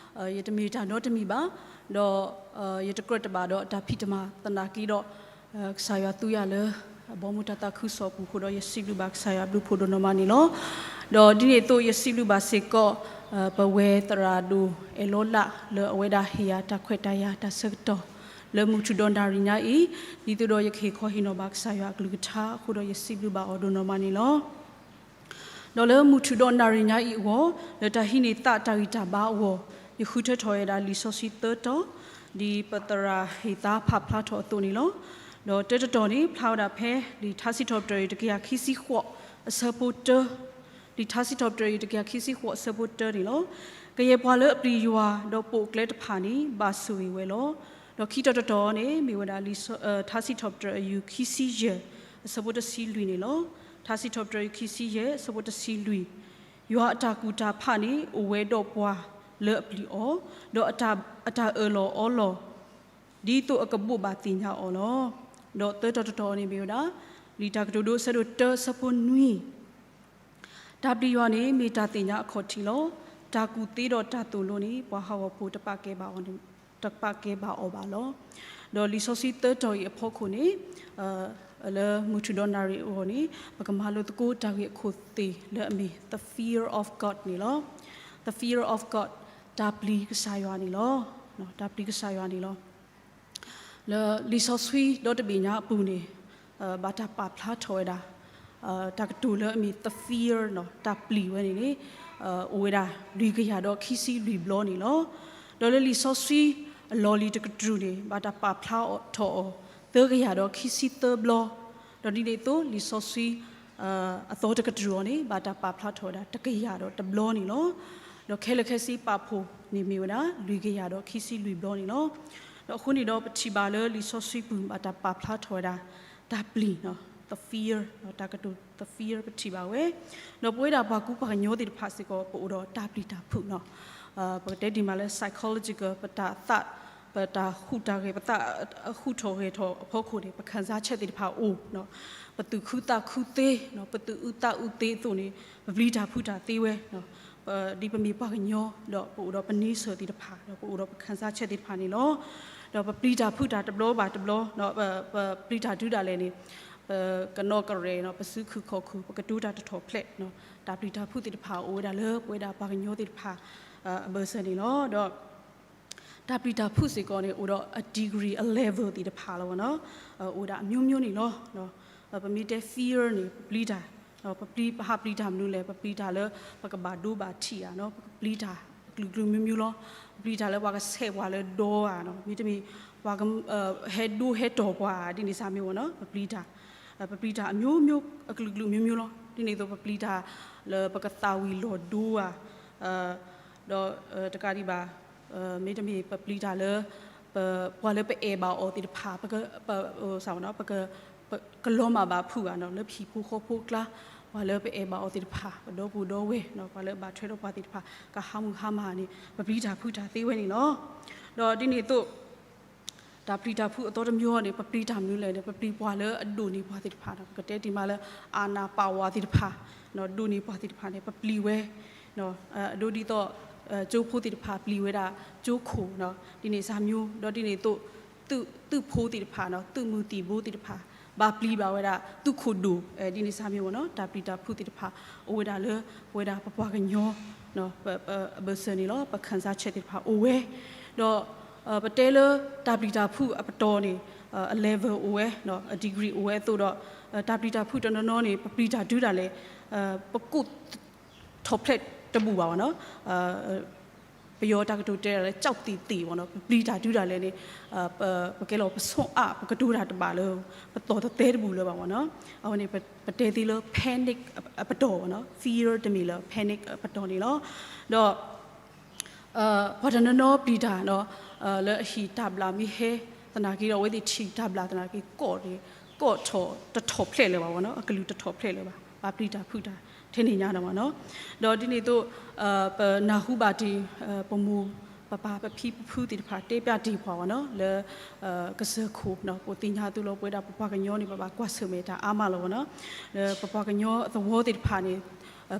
ယတမ့ၢ်တၢ်နီတမံၤဘၣ်, ဒီးယတကြၢးတဘၣ်ဒီးတၢ်ဖံးတၢ်မၤသနာ်က့ဒီး, ကစၢ်ယွၤသူယၤလၢ အဘီမုၢ်တၢ်သးခုကစီၣ်အပူၤအဃိဒီး ယစံးဘျုးဘၣ်ကစၢ်ယွၤအဘျုးအဖှိၣ်ဒိၣ်နီၢ်မးန့ၣ်လီၤ. ဒီးဒ်န့ၣ်အသိး ယစံးဘျုးဘၣ်စ့ၢ်ကီး ပဝဲသရၣ်ဒိၣ်အဲၣ်လီၤလး လၢအဝဲဒၣ်ဟ့ၣ်ယၤတၢ်ခွဲးတၢ်ယာ်တၢ်ဆၢကတီၢ် လၢမုၢ်ထူၣ်ဒီးနၣ်ရံၣ်ညါအံၤ, ဒ်သိးဒီးယကဟ့ၣ်ခီဟ့ၣ်နီၤဘၣ်ကစၢ်ယွၤအကလုၢ်ကထါအဃိဒီး ယစံးဘျုးဘၣ်အီၤဒိၣ်နီၢ်မးန့ၣ်လီၤ. ဒီးလၢမုၢ်ထူၣ်ဒီးနၣ်ရံၣ်ညါအံၤအဂီၢ်, လၢတၢ်ဟံးန့ၢ်သးတၢ်ဂံၢ်တၢ်ဘါအဂီၢ်, ယဃုထၢထီၣ်ဝဲဒၣ်လံာ်စီဆှံသၢတီၤ, ဒ်ပသရၣ်ဟ့ၣ်သါဖးဖျါထီၣ်အသိးန့ၣ်လီၤ. ဒီးတၢတတီၤန့ၣ် ဖျါဝဲဒၣ်ဖဲ လံာ်ထါစံးထီၣ်ပတြၢၤအံၤ တကယၤခံဆံဃိး အဆၢဖိတၢ, လံာ်ထါစံးထီၣ်ပတြၢၤအံၤ တကယၤခံဆံဃိး အဆၢဖိတၢန့ၣ်လီၤ. ကယဲၢ်ပှၤလၢအပျံၤယွၤ ဒီးပိာ်အကျဲတဖၣ်န့ၣ် ဘၣ်ဆိၣ်ဂ့ၤဝဲလီၤ. ဒီးခံတီၤတတီၤန့ၣ် မ့ၢ်ဝဲဒၣ် ထါစံးထီၣ်ပတြၢၤအယုၢ် ခံဆံယဲၢ် အဆၢဖိတဆံလွံၢ်န့ၣ်လီၤ. ထါစံးထီၣ်ပတြၢၤအယုၢ် ခံဆံယဲၢ် အဆၢဖိတဆံလွံၢ်, ယွၤအတၢ်ကူၣ်တၢ်ဖးန့ၣ် အိၣ်ဝဲဒီးပှၤလၢအပျံၤအီၤ, ဒီးအတၢ်အၢၣ်လီၤအီလီၤ ဒ်သိးအကဘိးဘၣ်သ့ၣ်ညါအီၤလီၤ. ဒီးသၢတီၤတတီၤန့ၣ်မ့ၢ်ဝဲဒၣ် လံာ်တၢ်ကတိၤဒိ အဆၢဒိၣ်တၢ အဆၢဖိနွံ, တၢ်ပျံၤယွၤန့ၣ် မ့ၢ်တၢ်သ့ၣ်ညါအခီၣ်ထံးလီၤ. တၢ်ကူၣ်သ့ဒီးတၢ်သိၣ်လိန့ၣ် ပှၤဟးဂီၤဖိတပာ်ကဲဘၣ်အီၤန့ၣ်, တပာ်ကဲဘၣ်အီၤဘၣ်လီၤ. ဒီးလံာ်စီဆှံသၢတီၤအံၤအဖီခိၣ်န့ၣ် လၢမုၢ်ထူၣ်ဒီးနၣ်ရံၣ်အဂီၢ်န့ၣ် ပကမၤလိသကိးတၢ်ဂ့ၢ်အခိၣ်သ့ၣ်လၢအမ့ၢ် the fear of God န့ၣ်လီၤ. The fear of God တၢ်ပျံၤကစၢ်ယွၤန့ၣ်လီၤ. တၢ်ပျံၤကစၢ်ယွၤန့ၣ်လီၤ. လၢလံာ်စီဆှံဒီတဘ့ၣ်ညါအပူၤန့ၣ် ဘၣ်တၢ်ပာ်ဖျါထီၣ်ဝဲဒၣ် တၢ်ကတိၤလၢအမ့ၢ် the fear န့ၣ် တၢ်ပျံၤဝဲန့ၣ်န့ၣ် အိၣ်ဝဲဒၣ်လွံၢ်ကယၤဒီးခံဆံလွံၢ်ဘျီန့ၣ်လီၤ. ဒီးလၢလံာ်စီဆှံအလီၢ်လံၤတကတြူၢ်န့ၣ် ဘၣ်တၢ်ပာ်ဖျါထီၣ်အီၤ သၢကယၤဒီးခံဆံသၢဘျီ, ဒီးဒ်န့ၣ်အသိး လံာ်စီဆှံ အသီတကတြူၢ်အံၤန့ၣ် ဘၣ်တၢ်ပာ်ဖျါထီၣ်ဝဲဒၣ်တကယၤဒီးတဘျီန့ၣ်လီၤ. ဒီးခဲလၢာ်ခဲဆ့ပာ်ဖှိၣ်န့ၣ်မ့ၢ်ဝဲဒၣ် လွံၢ်ကယၤဒီးခံဆံလွံၢ်ဘျီန့ၣ်လီၤ. ဒီးအဃိန့ၣ်ဒီးပထံၣ်ဘၣ်လၢလံာ်စီဆှံပူၤ ဘၣ်တၢ်ပာ်ဖျါထီၣ်ဝဲဒၣ် တၢ်ပျံၤ the fear တၢ်ကတိၤ the fear ပထံၣ်ဘၣ်ဝဲ, ဒီးပဝဲဒၣ်ပှၤကူပှၤကညီသ့ၣ်တဖၣ်စ့ၢ်ကီး ပအိၣ်ဒီးတၢ်ပျံၤတၢ်ဖုးန့ၣ်, ပကတဲဒ်မးလၢ psychological ပတၢ်သး ပတၢ်ဟူးတၢ်ဂဲၤ ပသးဟူးထီၣ်ဂဲၤထီၣ်အဖီခိၣ်န့ၣ် ပခံစားချက်သ့ၣ်တဖၣ်အိၣ်, ပသူၣ်ခုသးခုသ့, ပသူၣ်အုးသးအုးသ့အသိးန့ၣ် ပပျံၤတၢ်ဖုးတၢ်သ့ဝဲ, ဒ်ပမ့ၢ်ပှၤကညီ ဒီးပအိၣ်ဒီးပ nature သ့ၣ်တဖၣ် ဒီးပအိၣ်ဒီးပ ခံစားချက် သ့ၣ်တဖၣ်န့ၣ်လီၤ. ဒီးပပျံၤတၢ်ဖုးတၢ်တဘျီဘၣ်တဘျီ, ပပျံၤတၢ်တုၤဒၣ်လဲာ်န့ၣ် ပကနီၣ်ကရဲၣ်န့ၣ် ပစုခူၣ်ခီၣ်ခူၣ် ပကတိၤတၢ်တထီၣ်ဖျဲး, တၢ်ပျံၤတၢ်ဖုးသ့ၣ်တဖၣ်အိၣ်ဝဲဒၣ်လၢပဝဲဒၣ်ပှၤကညီသ့ၣ်တဖၣ် အဘၢၣ်စၢၤန့ၣ်လီၤ. ဒီး တၢ်ပျံၤတၢ်ဖုးစ့ၢ်ကီးန့ၣ် အိၣ်ဒီးအ degree အ level သ့ၣ်တဖၣ်လီၤ. အိၣ်ဝဲဒၣ်အမျိုးမျိုးန့ၣ်လီၤ. ပမ့ၢ်တဲ fear န့ၣ် ပပျံၤတၢ်, ပပျံၤ ပဟးပျံၤတၢ်မနုၤလဲၣ်, ပပျံၤတၢ်လၢပကဘၣ်ဒိဘၣ်ထံးဧါ, ပကပျံၤတၢ်အကလုာ်ကလုာ်မျိုးမျိုးလီၤ. ပပျံၤတၢ်လၢပှၤကဆဲးပှၤလၢဒိဧါ, မ့တမ့ၢ် ပှၤဟဲဒိဟဲတီၢ်ပှၤ ဒ်န့ၣ်စ့ၢ်မ့ၢ်ဝဲန့ၣ် ပပျံၤတၢ်, ပပျံၤတၢ်အမျိုးမျိုး အကလုာ်ကလုာ်မျိုးမျိုးလီၤ. ဒ်န့ၣ်အသိး ပပျံၤတၢ်လၢပကသးဝံၤလီၤဒိဧါ, ဒီးတကးဒံးဘၣ် မ့တမ့ၢ်ပပျံၤတၢ်လၢ ပှၤလၢပအဲၣ်ဘၣ်အီၤသ့ၣ်တဖၣ် ပ ကလီၤမၢ်ဘၣ်ဖုးဧါ, လၢဟံၣ်ဖိဃီဖိအကျါ ပှၤလၢပအဲၣ်ဘၣ်အီၤသ့ၣ်တဖၣ် ပဒီပုၢ်ဒီဝဲၢ် ပှၤလၢအဘၣ်ထွဲဒီးပှၤသ့ၣ်တဖၣ် ကဟးမုၢ်ဟါမၢ်န့ၣ် ပပျံၤတၢ်ဖုးတၢ်သ့ဝဲန့ၣ်လီၤ. ဒီးဒ်န့ၣ်အသိး တၢ်ပျံၤတၢ်ဖုးအသီတမျိုးန့ၣ် ပပျံၤတၢ်မနုၤလဲၣ်န့ၣ် ပပျံၤပှၤလၢအဒိၣ်န့ၢ်ပှၤသ့ၣ်တဖၣ်န့ၣ် ပကတဲဒ်မးလၢ အာဏာပါဝါ သ့ၣ်တဖၣ် ဒိၣ်န့ၢ်ပှၤသ့ၣ်တဖၣ်န့ၣ် ပပျံၤဝဲ, အဒိဒ်သိး ကၠိဖိသ့ၣ်တဖၣ်ပျံၤဝဲဒၣ်ကၠိခိၣ် ဒ်န့ၣ်စ့ၢ်မ့ၢ် ဒီးဒ်န့ၣ်အသိး သုးဖိသ့ၣ်တဖၣ် သုးမုၢ်သံၣ်ဘိသ့ၣ်တဖၣ် ဘၣ်ပျံၤဘၣ်ဝဲဒၣ်သုးခိၣ်ဒိၣ် ဒ်န့ၣ်စ့ၢ်မ့ၢ်ဝဲန့ၣ် တၢ်ပျံၤတၢ်ဖုးသ့ၣ်တဖၣ် အိၣ်ဝဲဒၣ်လၢပဝဲဒၣ်ပပှၤကညီ အဘၢၣ်စၢၤန့ၣ်လီၤ. ပ ခံစားချက် သ့ၣ်တဖၣ်အိၣ်ဝဲ ဒီး ပတဲလၢတၢ်ပျံၤတၢ်ဖုးအပတီၢ်န့ၣ် အ level အိၣ်ဝဲ အ degree အိၣ်ဝဲအသိးဒီး တၢ်ပျံၤတၢ်ဖုးတနီၤနီၤန့ၣ် ပပျံၤတၢ်တုၤဒၣ်လဲာ် ပကူးထီၣ်ဖျဲးတဘူၣ်ဘၣ်ဝဲန့ၣ် ပယီၤတၢ်ကတိၤတဲဒၣ်လၢ ကြောက်သံသံ ဝဲန့ၣ် ပပျံၤတၢ်တုၤဒၣ်လဲာ်န့ၣ် ပကဲလီၤပဆိအး ပကတိၤတၢ်တဘၣ်လၢ ပသီၣ်တသဲတဘူၣ်လၢၤဘၣ်ဝဲန့ၣ် အဝဲန့ၣ် ပတဲသ့လၢ panic အပတီၢ်ဝဲန့ၣ် fear တမ့ၢ်လၢ panic အပတီၢ်န့ၣ်လီၤ. ဒီး ပှၤတနီၤနီၤပျံၤတၢ် လၢအဟံၣ်တၢ်ဘျၣ်မ့ၢ်ဟဲသနာ်က့ဒီး အဝဲသ့ၣ်ထံၣ်တၢ်ဘျၣ်သနာ်က့ ကိးထီၣ်တထီၣ်ဖျဲးလၢၤဘၣ်ဝဲန့ၣ် အကလုၢ်တထီၣ်ဖျဲးလၢၤဘၣ် ဘၣ်ပျံၤတၢ်ဖုးတၢ်ထဲန့ၣ်ညါဒီးဝဲန့ၣ် ဒီးဒ်န့ၣ်အသိး ပနၢ်ဟူဘၣ်တ့ၢ် ပမိၢ် ပပၢ်ပဖံပဖုသ့ၣ်တဖၣ်တဲပျးတ့ၢ်ပှၤဝဲနီၤ လၢ ကစၢၢ်ခိၣ်နီၤ ပသ့ၣ်ညါသုလီၤ ပဝဲဒၣ်ပပှၤကညီန့ၣ် ပဘၣ်ကွၢ်ဆၢၣ်မဲာ်တၢ်အါမးလီၤဝဲနီၤ လၢပပှၤကညီအသဝီသ့ၣ်တဖၣ်န့ၣ်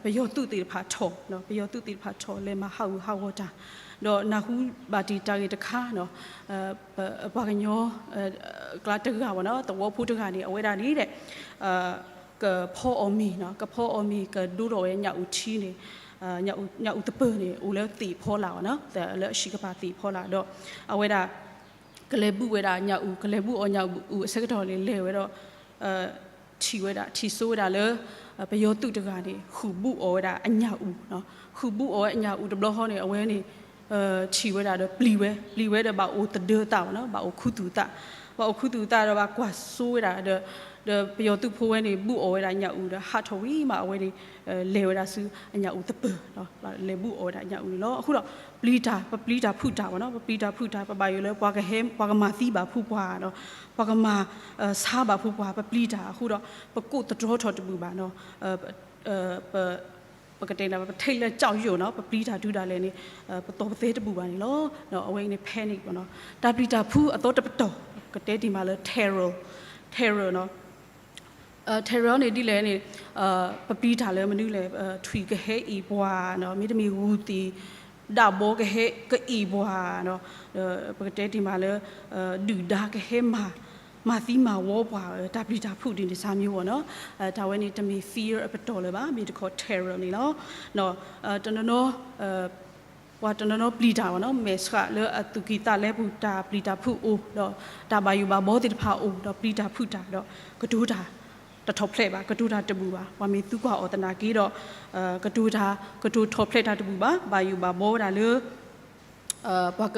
ပယီၤသုးသ့ၣ်တဖၣ်ထီၣ် ပယီၤသုးသ့ၣ်တဖၣ်ထီၣ်လဲၤမၤဟးဂူာ်ဟးဂီၤတၢ် ဒီးနၢ်ဟူဘၣ်တ့ၢ်တၢ်ဂ့ၢ်တခါနီၤ ပပှၤကညီ ကျါတဂၤဝဲနီၤ သဝီဖိတဂၤန့ၣ် အဝဲဒၣ်န့ၣ်ဒီး ကဖီအီၣ်မ့ၤနီၤ ကဖီအီၣ်မ့ၤ ကဒိထီၣ်ဝဲညၣ်အုၣ်ထံန့ၣ် ညၣ်အုၣ်သပၢၤန့ၣ် အိၣ်လၢသ့ၣ်ဖီလာ်ဝဲနီၤ လၢအဟံၣ်ကပၤသ့ၣ်ဖီလာ်ဒီး အဝဲဒၣ် ကလဲၤဘူၣ်ဝဲဒၣ်ညၣ်အုၣ် ကလဲၤဘူၣ်အီၣ်ညၣ်အုၣ်အဆၢကတီၢ်န့ၣ် လဲၤဝဲဒီး ထံၣ်ဝဲဒၣ် ထံၣ်စိဝဲဒၣ်လၢ ပယီၤသုးတဂၤန့ၣ် ဃုာ်ဘူၣ်အီၣ်ဝဲဒၣ်အညၣ်အုၣ်နီၤ ဃုာ်ဘူၣ်အီၣ်ဝဲအညၣ်အုၣ်တဘျီဃီန့ၣ် အဝဲန့ၣ် ထံၣ်ဝဲဒၣ်ဒီးပျံၤဝဲ ပျံၤဝဲဒီးဘၣ်အိၣ်သဒၢသးဝဲနီၤ ဘၣ်အိၣ်ခူသူၣ်သး ဘၣ်အိၣ်ခူသူၣ်သးဒီးဘၣ်ကွၢ်စိဝဲဒၣ်ဒီး ဒီးပယီၤသုးဖိဝဲန့ၣ် ဘူၣ်အီၣ်ဝဲဒၣ်ညၣ်အုၣ်ဒီးဟးထီၣ်ဝံၤမး အဝဲန့ၣ် လဲၤဝဲဒၣ်ဆူအညၣ်အုၣ်သပၢၤ လဲၤဘူၣ်အီၣ်ဝဲဒၣ်ညၣ်အုၣ်န့ၣ်လီၤ. အဃိဒီး ပျံၤတၢ် ပပျံၤတၢ်ဖုးတၢ်ဝဲနီၤ ပပျံၤတၢ်ဖုးတၢ် ပဘၣ်ယိၣ်လၢပှၤကဟဲ ပှၤကမၤသံဘၣ်ဖုးပှၤဒီး ပှၤကမၤဆါဘၣ်ဖုးပှၤ ပပျံၤတၢ်အဃိဒီး ပကိးသတြီထီၣ်တဘူၣ်ဘၣ်နီၤ ပ ပကတဲန့ၣ် ပထံၣ်လၢကၠီယိာ်နီၤ ပပျံၤတၢ်တုၤဒၣ်လဲာ်န့ၣ် ပသီၣ်ပသဲတဘူၣ်ဘၣ်န့ၣ်လီၤ. အဝဲအံၤန့ၣ် panic ဘၣ်နီၤ တၢ်ပျံၤတၢ်ဖုးအသီတပတီၢ် ကတဲတ့ၢ်မးလၢ terror terror နီၤ terror န့ၣ်ဒ်လဲၣ်န့ၣ် ပပျံၤတၢ်လၢမနုၤလဲၣ် ထွံၣ်ကဟဲအ့ၣ်ပှၤနီၤ မ့တမ့ၢ်ဂုၢ်သ့ၣ် ဒၣ်ဘီကဟဲ ကအ့ၣ်ပှၤနီၤ ပကတဲတ့ၢ်မးလၢ ဒုၣ်ဒါကဟဲမၤ မၤသံမၤဝီပှၤ တၢ်ပျံၤတၢ်ဖုးဒ်န့ၣ်စၢ်မံၤဝဲနီၤ တၢ်ဝဲန့ၣ်တမ့ၢ် fear အပတီၢ်လၢၤဘၣ် မ့ၢ်တခီ terror န့ၣ်လီၤ. တနီၤနီၤ ပှၤတနီၤနီၤပျံၤတၢ်ဝဲနီၤ မဲာ်ဆှးလၢအသူၣ်ကံၢ်သးလဲပူၤ တၢ်ပျံၤတၢ်ဖုးအိၣ် ဒီးတၢ်ဘၣ်ယိၣ်ဘၣ်ဘီသ့ၣ်တဖၣ်အိၣ် ဒီးပျံၤတၢ်ဖုးတၢ်ဒီး ကတိၤတၢ် တထီၣ်ဖျဲးဘၣ် ကတိၤတၢ်တဘူၣ်ဘၣ် ပှၤမ့ၢ်သံကွၢ်အီၤသနာ်က့ဒီး ကတိၤတၢ် ကတိၤထီၣ်ဖျဲးတၢ်တဘူၣ်ဘၣ် ဘၣ်ယိၣ်ဘၣ်ဘီဝဲဒၣ်လၢ ပှၤက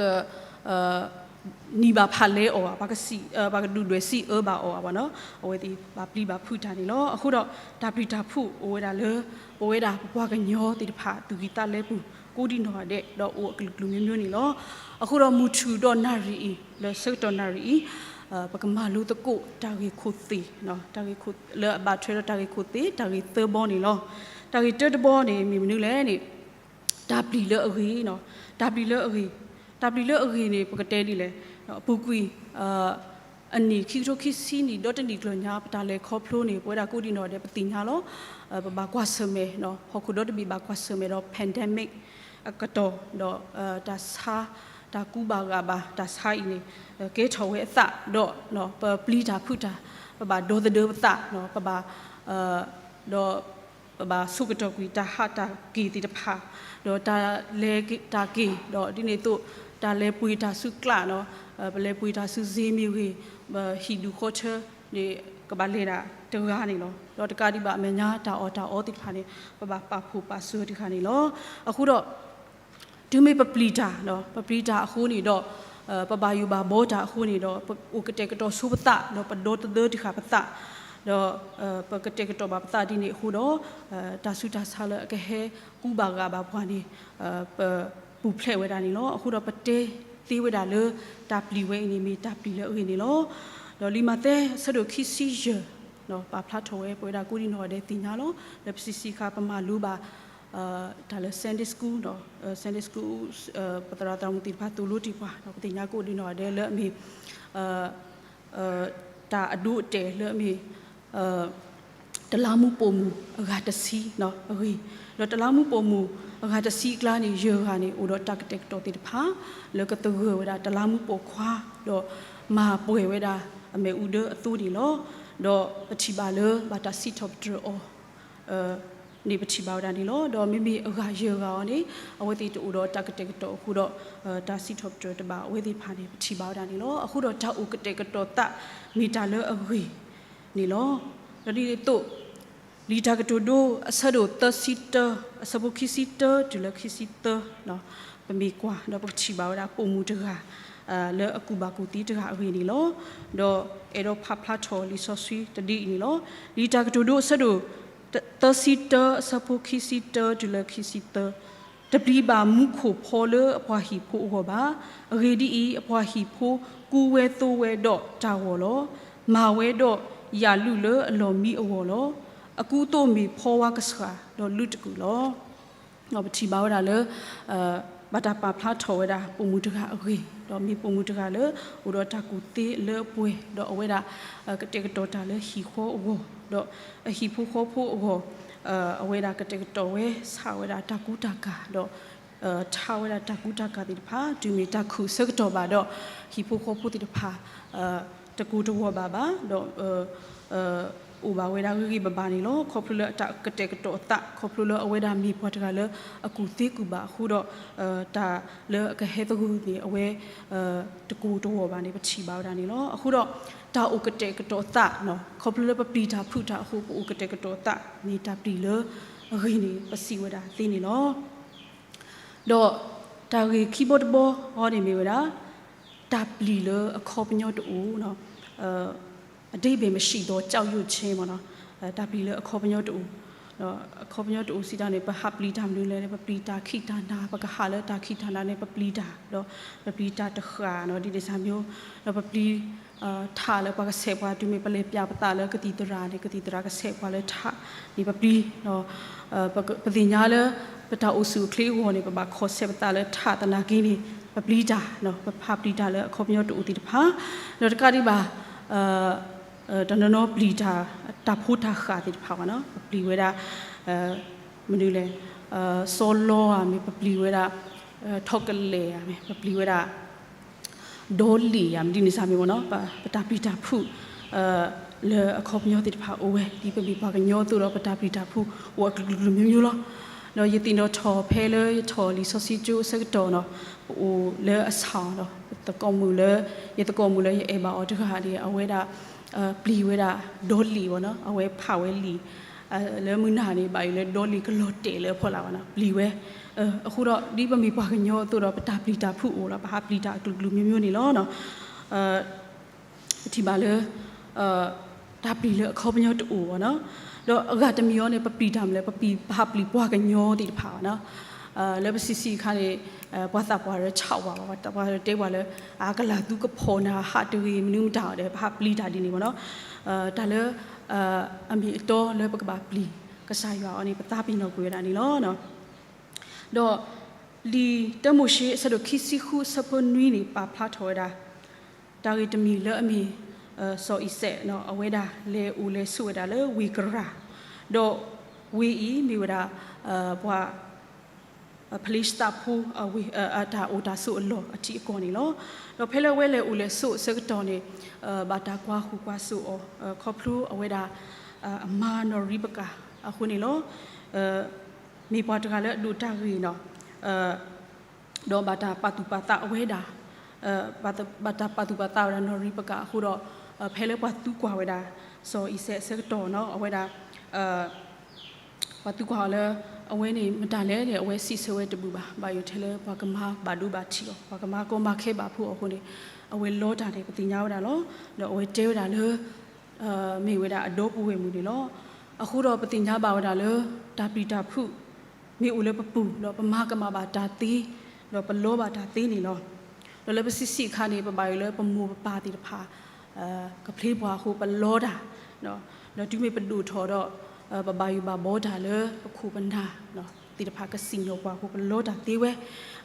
နံၤဘၣ်ဖးလဲအီၤ ပှၤကဒုၣ်ဒွဲၣ်စံးအၢဘၣ်အီၤဘၣ်နီၤ အဝဲသ့ၣ်ဘၣ်ပျံၤဘၣ်ဖုးတၢ်န့ၣ်လီၤ. အဃိဒီး တၢ်ပျံၤတၢ်ဖုးအိၣ်ဝဲဒၣ်လၢ ပဝဲဒၣ်ပပှၤကညီသ့ၣ်တဖၣ် သူၣ်ကံၢ်သးလဲပူၤ ကိးဒံနီၢ်ဂၤဒဲး ဒီးအိၣ်အကလုာ်ကလုာ်မ့ၢ်မ့ၢ်န့ၣ်လီၤ. အဃိဒီးမုၢ်ထူၣ်ဒီးနၣ်ရံၣ်အံၤ လၢဆၢကတီၢ်နၣ်ရံၣ်အံၤ ပကမၤလိသကိးတၢ်ဂ့ၢ်ခိၣ်သ့ၣ် တၢ်ဂ့ၢ်ခိၣ်လၢအဘၣ်ထွဲဒီးတၢ်ဂ့ၢ်ခိၣ်သ့ၣ် တၢ်ဂ့ၢ်သၢဘီန့ၣ်လီၤ. တၢ်ဂ့ၢ်တၢတဘီန့ၣ် မ့ၢ်မနုၤလဲၣ်န့ၣ် တၢ်ပျံၤလၢအဂ့ၤနီၤ တၢ်ပျံၤလၢအဂ့ၤ တၢ်ပျံၤလၢအဂ့ၤန့ၣ် ပကတဲဒ်လဲၣ် အပူၤကွံာ် အနံၣ်ခံကထိခံဆံနံၣ် ဒီတနံၣ်ကျၢၤညါ ပတၢ်လဲၤခီဖျိန့ၣ် ပဝဲဒၣ်ကိးဒံနီၢ်ဂၤဒဲး ပသ့ၣ်ညါလီၤ. ပဘၣ်ကွၢ်ဆၢၣ်မဲာ် ဟီၣ်ခိၣ်ဒီတဘ့ၣ်ဘၣ်ကွၢ်ဆၢၣ်မဲာ်ဒီး pandemic အကတီၢ် ဒီးတၢ်ဆါ တၢ်ကူဘၣ်ဂာ်ဘၣ် တၢ်ဆါအံၤန့ၣ် ကဲထီၣ်ဝဲအသး ဒီး ပပျံၤတၢ်ဖုးတၢ် ပဘၣ်ဒီသဒၢပသး ပဘၣ် ဒီး ပဘၣ်ဆိကတီၢ်ကွံာ်တၢ်ဟးတၢ်က့ၤသ့ၣ်တဖၣ် ဒီးတၢ်လဲၤတၢ်က့ၤ ဒီးဒ်န့ၣ်အသိး တၢ်လဲၤပှ့ၤတၢ်ဆူကျးနီၤ ပလဲၤပှ့ၤတၢ်ဆူ Zoom မ့ၢ်ဂ့ၤ ပဟံၣ်ဒူၣ်ဃီထၢန့ၣ် ကဘၣ်လဲၤဒၣ်တဂၤန့ၣ်လီၤ. ဒီးတကးဒံးဘၣ်အမဲာ်ညါတၢ်အီၣ်တၢ်အီသ့ၣ်တဖၣ်န့ၣ် ပဘၣ်ပာ်ဖှိၣ်ပာ်စၢၤတခါန့ၣ်လီၤ. အဃိဒီး တုၤမ့ၢ်ပပျံၤတၢ် ပပျံၤတၢ်အဃိန့ၣ်ဒီး ပဘၣ်ယိၣ်ဘၣ်ဘီတၢ်အဃိန့ၣ်ဒီး ပအိၣ်ကတဲာ်ကတီၤဆိပသး ဒီးပဒီသဒၢတခါပသး ဒီး ပကတဲာ်ကတီၤဘၣ်ပသးဒ်န့ၣ်အဃိဒီး တၢ်ဆူးတၢ်ဆါလၢအကဟဲကူဘၣ်ဂာ်ဘၣ်ပှၤန့ၣ် ပပူၤဖျဲးဝဲဒၣ်န့ၣ်လီၤ. အဃိဒီးပတဲသ့ဝဲဒၣ်လၢ တၢ်ပျံၤဝဲအံၤန့ၣ်မ့ၢ်တၢ်ပျံၤလၢအဂ့ၤန့ၣ်လီၤ. ဒီးလံာ်မးသဲအဆၢဒိၣ်ခံဆံယဲၢ် ပာ်ဖျါထီၣ်ဝဲ ပဝဲဒၣ်ကိးဒံနီၢ်ဂၤဒဲးသ့ၣ်ညါလီၤ. လၢပဆံးဆံးခါပမၤလိဘၣ် တၢ်လၢ Sunday School ဒီး Sunday School ပသရၣ်သရၣ်မုၣ်သ့ၣ်တဖၣ်သိၣ်လိတ့ၢ်ပှၤ ဒီးပသ့ၣ်ညါကိးဒံနီၢ်ဂၤဒဲးလၢအမ့ၢ် တၢ်အဒိအတဲာ်လၢအမ့ၢ် တလါမူးပိာ်မုၣ်အဂၤတဆံအဂ့ၢ်, ဒီးတလါမူးပိာ်မုၣ်အဂၤတဆံအကျါန့ၣ် ယဲၢ်ဂၤန့ၣ် အိၣ်ဒီးတၢ်ကတဲာ်ကတီၤသ့ၣ်တဖၣ် လၢကသဂၢၢ်ဝဲဒၣ်တလါမူးပိာ်ခွါ ဒီးမၤပှဲၤဝဲဒၣ်အမ့ၣ်အူဒၢအသိန့ၣ်လီၤ. ဒီးပထံၣ်ဘၣ်လၢဘၣ်တၢ်စံးထီၣ်ပတြၢၤအီၤ န့ၣ်ပထံၣ်ဘၣ်ဝဲဒၣ်န့ၣ်လီၤ. ဒီးမ့မ့ၢ်အဂၤယဲၢ်ဂၤအံၤန့ၣ် အဝဲသ့ၣ်တအိၣ်ဒီးတၢ်ကတဲာ်ကတီၤအဃိဒီး တၢ်စံးထီၣ်ပတြၢၤတဘၣ်အဝဲသ့ၣ်တဖၣ်န့ၣ် ပထံၣ်ဘၣ်ဝဲဒၣ်န့ၣ်လီၤ. အဃိဒီးတၢ်အိၣ်ကတဲာ်ကတီၤသးမ့ၢ်တၢ်လၢအဂ့ၤန့ၣ်လီၤ. ဒီးဒ်န့ၣ်အသိး လံာ်တၢ်ကတိၤဒိအဆၢဒိၣ်သၢဆံတၢ အဆၢဖိခံဆံတၢတုၤလၢခံဆံသၢ ပမ့ၢ်ကွၢ်ဒီးပကထံၣ်ဘၣ်ဝဲဒၣ်ပိာ်မုၣ်တဂၤ လၢအကူၣ်ဘၣ်ကူၣ်သ့တဂၤအဂ့ၢ်န့ၣ်လီၤ. ဒီးအဲၣ်ဒိးဖးဖျါထီၣ်လံာ်စီဆှံတဒ့အံၤန့ၣ်လီၤ. လံာ်တၢ်ကတိၤဒိအဆၢဒိၣ်သၢဆံတၢအဆၢဖိခံဆံတၢတုၤလၢခံဆံသၢ တပျံၤဘၣ်မူခိၣ်ဖီလၢအပှၤဟံၣ်ဖိအဂီၢ်ဘၣ်. အဂ့ၢ်ဒ်အံၤ, အပှၤဟံၣ်ဖိကူဝဲသိဝဲဒီးတၢ်ဂီၤလီၤ. မၤဝဲဒီးယာ်လုၢ်လၢအလီၢ်မံအဂီၢ်လီၤ. အကူအသိးမ့ၢ်ဖီဝါကဆှၣ်ဒီးလုၢ်တကုာ်လီၤ. ပထံၣ်ဘၣ်ဝဲဒၣ်လၢ ဘၣ်တၢ်ပာ်ဖျါထီၣ်ဝဲဒၣ်ပိာ်မုၣ်တဂၤအဂ့ၢ်, ဒီးမ့ၢ်ပိာ်မုၣ်တဂၤလၢ အိၣ်ဒီးတၢ်ကူၣ်သ့လၢအပှဲၤ, ဒီးအဝဲဒၣ် ကတဲာ်ကတီၤတၢ်လၢဟံၣ်ဃီအဂီၢ်, ဒီးအဟံၣ်ဖိဃီဖိအဂီၢ်, အဝဲဒၣ်ကတဲာ်ကတီၤဝဲ ဆးဝဲဒၣ်တၢ်ကူတၢ်ကၤ, ဒီး ထးဝဲဒၣ်တၢ်ကူတၢ်ကၤသ့ၣ်တဖၣ် တုၤမ့ၢ်တၢ်ခုၣ်ဆၢကတီၢ်ဘၣ်ဒီး ဟံၣ်ဖိဃီဖိသ့ၣ်တဖၣ် တကိၤတဂီၤဘၣ်ဘၣ်, ဒီး အိၣ်ဘၣ်ဝဲဒၣ်ဂ့ၤဂ့ၤဘၣ်ဘၣ်န့ၣ်လီၤ. ခီဖျိလၢအတၢ်ကတဲာ်ကတီၤအသး ခီဖျိလၢအဝဲဒၣ်မ့ၢ်ပှၤတဂၤလၢအကူၣ်သ့ကူၣ်ဘၣ်အဃိဒီး တၢ်လၢအကဟဲသဂၢၢ်န့ၣ် အဝဲ တကိၤတဂီၤဘၣ်န့ၣ် ပထံၣ်ဘၣ်ဝဲဒၣ်န့ၣ်လီၤ. အဃိဒီး တၢ်အိၣ်ကတဲာ်ကတီၤသး ခီဖျိလၢပပျံၤတၢ်ဖုးတၢ်အဃိ ပအိၣ်ကတဲာ်ကတီၤသး မ့ၢ်တၢ်ပျံၤလၢအဂ့ၤန့ၣ် ပစံးဝဲဒၣ်သ့န့ၣ်လီၤ. ဒီးတၢ်ဂ့ၢ်ခံဘီတဘီအံၤန့ၣ်မ့ၢ်ဝဲဒၣ် တၢ်ပျံၤလၢအခီပညီတအိၣ်, အဓိပ္ပာယ်မရှိသော ကြောက်ရွံ့ခြင်း မ့ၢ်နီၤ, တၢ်ပျံၤလၢအခီပညီတအိၣ်, အခီပညီတအိၣ်စံးတၢ်န့ၣ် ပဟးပျံၤတၢ်မနုၤလဲၣ်န့ၣ် ပပျံၤတၢ်ခံးတၢ်နၤ ပကဟးလၢတၢ်ခံးတၢ်နၤန့ၣ် ပပျံၤတၢ်, ဒီးပပျံၤတၢ်တဃၣ်နီၤ ဒ်န့ၣ်စၢ်မ့ၢ်, ဒီးပပျံၤ ထးလၢပှၤကဆဲးပှၤ တုၤမ့ၢ်ပလဲၤပျၢ်ပသးလၢကသံၣ်သရၣ်န့ၣ် ကသံၣ်သရၣ်ကဆဲးပှၤလၢထးန့ၣ် ပပျံၤ, ပသ့ၣ်ညါလၢ ပတၢ်အိၣ်ဆူၣ်အိၣ်ချ့အဂီၢ်န့ၣ် ပဘၣ်ခီၣ်ဆဲးပသးလၢထးသနာ်က့န့ၣ် ပပျံၤတၢ်, ပဟးပျံၤတၢ်လၢအခီပညီတအိၣ်သ့ၣ်တဖၣ်, ဒီးတကးဒံးဘၣ် တနီၤနီၤပျံၤတၢ် တၢ်ဖိတၢ်ဃၣ်သ့ၣ်တဖၣ်ဘၣ်နီၤ ပပျံၤဝဲဒၣ် မနုၤလဲၣ်, စီလီဧါမ့ၢ် ပပျံၤဝဲဒၣ် ထီၣ်ကလဲာ်ဧါမ့ၢ် ပပျံၤဝဲဒၣ် ဒီလ့ၣ်ဧါမ့ၢ် ဒ်န့ၣ်စၢ်မ့ၢ်မ့ၢ်နီၤ ပတၢ်ပျံၤတၢ်ဖုး လၢအခီပညီသ့ၣ်တဖၣ်အိၣ်ဝဲ ဒ်ပမ့ၢ်ပှၤကညီအသိးဒီး ပတၢ်ပျံၤတၢ်ဖုးအိၣ်အကလုာ်ကလုာ်မျိုးမျိုးလီၤ. ဒီးယသ့ၣ်နီၣ်ထီၣ်ဖဲလၢယထီၣ်လံာ်စီဆှံကၠိအဆၢကတီၢ်နီၤ ပအိၣ်လၢအဆၣ်ဒီး ပသကိးမုၣ်လၢ ယသကိးမုၣ်လၢယအဲၣ်ဘၣ်အီၤတဂၤန့ၣ် အဝဲဒၣ် ပျံၤဝဲဒၣ်ဒီလ့ၣ်ဘၣ်နီၤ အဝဲဖးဝဲလံာ် လၢမုၢ်နၤန့ၣ် ဘၣ်ယိၣ်လၢဒီလ့ၣ်ကလီၤတဲာ်လၢအဖီလာ်ဘၣ်နီၤ ပျံၤဝဲ, အဃိဒီး ဒ်ပမ့ၢ်ပှၤကညီအသိးဒီး ပတၢ်ပျံၤတၢ်ဖုးအိၣ်လီၤ ပဟးပျံၤတၢ်အကလုာ်ကလုာ်မျိုးမျိုးန့ၣ်လီၤ. ပထံၣ်ဘၣ်လၢ တၢ်ပျံၤလၢအခီပညီတအိၣ်ဘၣ်နီၤ, ဒီးအဂၤတမံၤအံၤန့ၣ် ပပျံၤတၢ်မနုၤလဲၣ် ပပျံၤ ပဟးပျံၤပှၤကညီသ့ၣ်တဖၣ်ဘၣ်နီၤ, လၢပဆံးဆံးအခါန့ၣ် ပှၤသးပှၢ်ဒီးဆးဝးဘၣ် ပှၤသးပှၢ်တဲပှၤလၢ အကလၤသူကဖီၣ်နၤ ဟးတဂ့ၤမနုၤမတၤအီၤဒီး ပဟးပျံၤတၢ်ဒ်န့ၣ်ဘၣ်နီၤ, တၢ်လၢ အမ့ၢ်အတီလၢပကဘၣ်ပျံၤ ကစၢ်ယွၤအီၤန့ၣ် ပသးပ့ၤနီၣ်ကွံာ်ဝဲဒၣ်န့ၣ်လီၤ. ဒီး လံာ်တၢမိၤၡ့အဆၢဒိၣ်ခံဆံဃုအဆၢဖိနွံန့ၣ် ပာ်ဖျါထီၣ်ဝဲဒၣ် တၢ်ဂ့ၢ်တမံၤလၢအမ့ၢ် စီၤအံၤစဲး အဝဲဒၣ်လဲၤအိၣ်လဲၤဆိးဝဲဒၣ်လၢဝ့ၢ်ကရၢ်, ဒီးဝ့ၢ်အံၤမ့ၢ်ဝဲဒၣ် ပှၤ ဖလ့ၡသးဖိ အတၢ်အိၣ်တၢ်ဆိးအလီၢ်အထံအကီၢ်န့ၣ်လီၤ. ဒီးဖဲလၢအဝဲလဲၤအိၣ်လဲၤဆိးအဆၢကတီၢ်န့ၣ် ဘၣ်တၢ်ကွၢ်ဃုာ်ကွၢ်စိာ်အီၤ ခီဖျိအဝဲဒၣ် အမါနီၢ်ရံပကၤအဃိန့ၣ်လီၤ. မ့ၢ်ပှၤတဂၤလၢအဒိၣ်တၢ်ဂ့ၤနီၤ ဒီးဘၣ်တၢ်ပာ်သူၣ်ပာ်သးအဝဲဒၣ်, ဘၣ်တၢ်ပာ်သူၣ်ပာ်သးဝဲဒၣ်နီၢ်ရံပကၤအဃိဒီး ဖဲလၢပှၤသံကွၢ်ဝဲဒၣ် စီၤအံၤစဲးအဆၢကတီၢ်နီၤ အဝဲဒၣ် ပှၤသံကွၢ်အီၤလၢ အဝဲန့ၣ်မတၤလဲၣ်န့ၣ် အဝဲစံးဆၢဝဲတဘူၣ်ဘၣ်, ဘၣ်ယိၣ်ထဲလၢပှၤကမၤဘၣ်ဒိဘၣ်ထံးအီၤ ပှၤကမၤကီမၤခဲဘၣ်ဖှိၣ်အီၤအဃိန့ၣ် အဝဲလီတၢ်န့ၣ် ပသ့ၣ်ညါဝဲဒၣ်လီၤ. ဒီးအဝဲတဲဝဲဒၣ်လၢ မ့ၢ်ဝဲဒၣ်အဒီပုၢ်ဝဲၢ်မုၣ်န့ၣ်လီၤ. အဃိဒီးပသ့ၣ်ညါဘၣ်ဝဲဒၣ်လၢ တၢ်ပျံၤတၢ်ဖုး မ့ၢ်အိၣ်လၢပပူၤ ဒီးပမၤကမၣ်ဘၣ်တၢ်သ့ ဒီးပလီဘၣ်တၢ်သ့န့ၣ်လီၤ. ဒီးလၢပဆံးဆံးအခါန့ၣ် ပဘၣ်ယိၣ်လၢပမိၢ်ပပၢ်သ့ၣ်တဖၣ် ကဖျ့ပှၤအဃိပလီတၢ်, ဒီးတုၤမ့ၢ်ပဒိၣ်ထီၣ်ဒီး ပဘၣ်ယိၣ်ဘၣ်ဘီတၢ်လၢပခိၣ်ပနၢ် သ့ၣ်တဖၣ်ကစံၣ်ညီၣ်ပှၤအဃိပလီတၢ်သ့ဝဲ,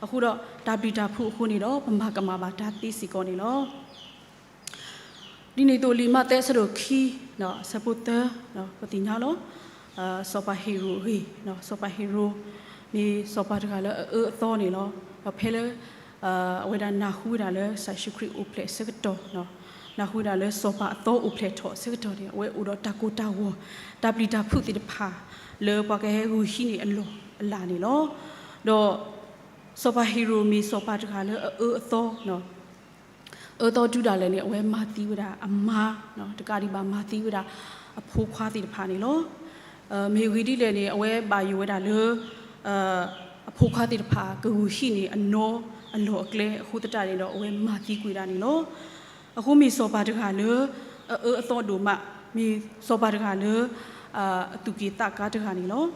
အဃိဒီးတၢ်ပျံၤတၢ်ဖုးအဃိန့ၣ်ဒီး ပမၤကမၣ်ဘၣ်တၢ်သ့စ့ၢ်ကီးန့ၣ်လီၤ. ဒ်န့ၣ်အသိးလံာ်မးသဲအဆၢဒိၣ်ခံ အဆၢဖိသၢ ပသ့ၣ်ညါလီၤ. စီၤပၤဟ့ၤရိာ်အဂ့ၢ်, စီၤပၤဟ့ၤရိာ် မ့ၢ်စီၤပၤတဂၤလၢအအၢအသီန့ၣ်လီၤ. ဒီးဖဲလၢ အဝဲဒၣ်နၢ်ဟူဝဲဒၣ်လၢကစၢ်ယ့ၣ်ၡူးခရံာ်အိၣ်ဖျဲၣ်အဆၢကတီၢ်, နၢ်ဟူဝဲဒၣ်လၢစီၤပၤအသီအိၣ်ဖျဲၣ်ထီၣ်အဆၢကတီၢ်န့ၣ် အဝဲအိၣ်ဒီးတၢ်ကိၢ်တၢ်ဂီၤ တၢ်ပျံၤတၢ်ဖုးသ့ၣ်တဖၣ် လၢပှၤကဟဲဂုာ်ဟံးန့ၢ်အလီၢ်အလၤန့ၣ်လီၤ. ဒီး စီၤပၤဟ့ၤရိာ်မ့ၢ်စီၤပၤတဂၤလၢအအၢအသီ အၢသီတုၤဒၣ်လဲာ်န့ၣ် အဝဲမၤသံဝဲဒၣ်အမါ, တကးဒံးဘၣ်မၤသံဝဲဒၣ်အဖိခွါသ့ၣ်တဖၣ်န့ၣ်လီၤ. မ့ၢ်အဂ့ၢ်ဒ်လဲၣ်န့ၣ် အဝဲဘၣ်ယိၣ်ဝဲဒၣ်လၢ အဖိခွါသ့ၣ်တဖၣ် ကဂုာ်ဟံးန့ၢ်အနီအလီၢ်အကျဲအဃိသတးန့ၣ်ဒီး အဝဲမၤသံကွံာ်ဒၣ်န့ၣ်လီၤ. အဃိမ့ၢ်စီၤပၤတဂၤလၢ အအၢအသီဒိၣ်မး, မ့ၢ်စီၤပၤတဂၤလၢ အသူၣ်က့ၣ်သးကါတဂၤန့ၣ်လီၤ.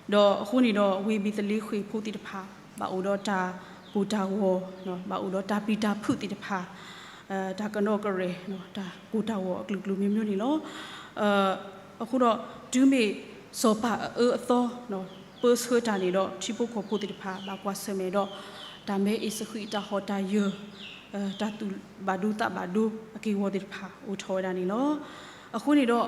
ဒီးအဃိန့ၣ်ဒီး ဝ့ၢ်ဘ့းသလ့ဃ့ၣ်ဖိသ့ၣ်တဖၣ် ဘၣ်အိၣ်ဒီးတၢ်ကိၢ်တၢ်ဂီၤ, ဘၣ်အိၣ်ဒီးတၢ်ပျံၤတၢ်ဖုးသ့ၣ်တဖၣ်, တၢ်ကနီၣ်ကရဲၣ်, တၢ်ကိၢ်တၢ်ဂီၤအကလုာ်ကလုာ်မျိုးမျိုးန့ၣ်လီၤ. အဃိဒီး တုၤမ့ၢ်စီၤပၤအအၢအသီ ပၢဆှၢတၢ်န့ၣ်ဒီး ထံဖိကီၢ်ဖိသ့ၣ်တဖၣ် ဘၣ်ကွၢ်ဆၢၣ်မဲာ်ဒီး တၢ်မဲအ့ၣ်စဃံး တၢ်ဟီၣ်တၢ်ယၢၤ တၢ်သူၣ်ဘၣ်ဒိသးဘၣ်ဒိအက့ၢ်အဂီၤသ့ၣ်တဖၣ် အိၣ်ထီၣ်ဝဲဒၣ်န့ၣ်လီၤ. အဃိန့ၣ်ဒီး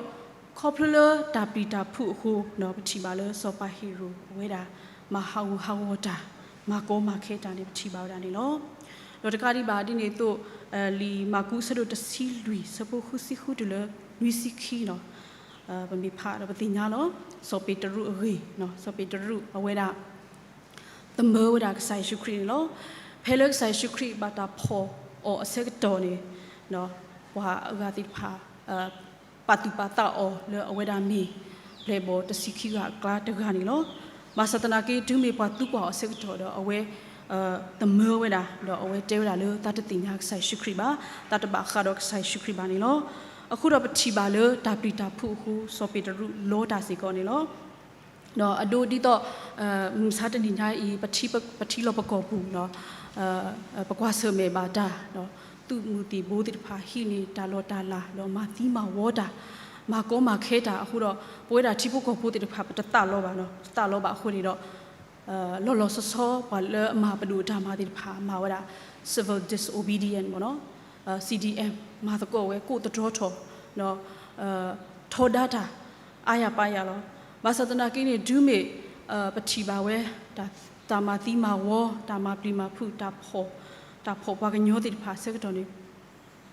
ခီဖျိလၢတၢ်ပျံၤတၢ်ဖုးအဃိ ပထံၣ်ဘၣ်လၢစီၤပၤဟ့ၤရိာ်အဝဲဒၣ် မၤဟးဂူာ်ဟးဂီၤတၢ် မၤကီမၤခဲတၢ်န့ၣ် ပထံၣ်ဘၣ်ဝဲဒၣ်န့ၣ်လီၤ. ဒီးတကးဒံးဘၣ်ဒ်န့ၣ်အသိး လံာ်မၢ်ကူးအဆၢဒိၣ်တဆံလွံၢ် အဆၢဖိဃုဆံဃုတုၤလၢနွံဆံခံန့ၣ် ပမ့ၢ်ဖးဒီးပသ့ၣ်ညါလီၤ. စီၤပ့းတရူးအဂ့ၢ်, စီၤပ့းတရူးအဝဲဒၣ် သမၢဝဲဒၣ်ကစၢ်ယ့ၣ်ၡူးခရံာ်န့ၣ်လီၤ. ဖဲလၢကစၢ်ယ့ၣ်ၡူးခရံာ်ဘၣ်တၢ်ဖီၣ်အီၤအဆၢကတီၢ်န့ၣ် ပှၤအဂၤသ့ၣ်တဖၣ် ပာ်သူၣ်ပာ်သးအီၤလၢအဝဲဒၣ်မ့ၢ် ပျဲၢ်ဘီၣ်တဆံခံဂၤအကျါတဂၤန့ၣ်လီၤ. ဘၣ်ဆၣ်သနာ်က့ တုၤမ့ၢ်ပှၤသံကွၢ်အီၤအဆၢကတီၢ်ဒီး အဝဲ သမၢဝဲဒၣ် ဒီးအဝဲတဲဝဲဒၣ်လၢ သးတသ့ၣ်ညါကစၢ်ယ့ၣ်ၡူးခရံာ်ဘၣ်, သးတဘၣ်ဃးဒီးကစၢ်ယ့ၣ်ၡူးခရံာ်ဘၣ်န့ၣ်လီၤ. အဃိဒီးပထံၣ်ဘၣ်လၢတၢ်ပျံၤတၢ်ဖုးအဃိ စီၤပ့းတရူးလီတၢ်စ့ၢ်ကီးန့ၣ်လီၤ. ဒီးအဒိဒ်သိး မုၢ်မဆါတနံၤညါအံၤ ပထံလီၤပကီၢ်ပူၤ ပကွၢ်ဆၢၣ်မဲာ်ဘၣ်တၢ် သုးမုၢ်သံၣ်ဘိသ့ၣ်တဖၣ်ဟံးန့ၢ်တၢ်လီၢ်တၢ်လၤ ဒီးမၤသံမၤဝီတၢ် မၤကီမၤခဲတၢ်အဃိဒီး ပဝဲဒၣ်ထံဖိကီၢ်ဖိသ့ၣ်တဖၣ် ပတသးလီဘၣ်, ပတသးလီဘၣ်အဃိန့ၣ်ဒီး လီၤလီၤဆီဆီ ပှၤလၢအမၤပဒိၣ်တၢ်မၤသ့ၣ်တဖၣ် မၤဝဲဒၣ် civil disobedience မ့ၢ်နီၤ, CDM မၤသကိးဝဲ ကိးသတြီထီၣ် ထီဒါတၢ် အါယၤပါယၤလီၤ. ဘၣ်ဆၣ်သနာ်က့န့ၣ် တုၤမ့ၢ် ပထံၣ်ဘၣ်ဝဲ တၢ်မၤသံမၤဝီ တၢ်မၤပျံၤမၤဖုး တၢ်ဖီၣ်ပှၤကညီသ့ၣ်တဖၣ်အဆၢကတီၢ်န့ၣ်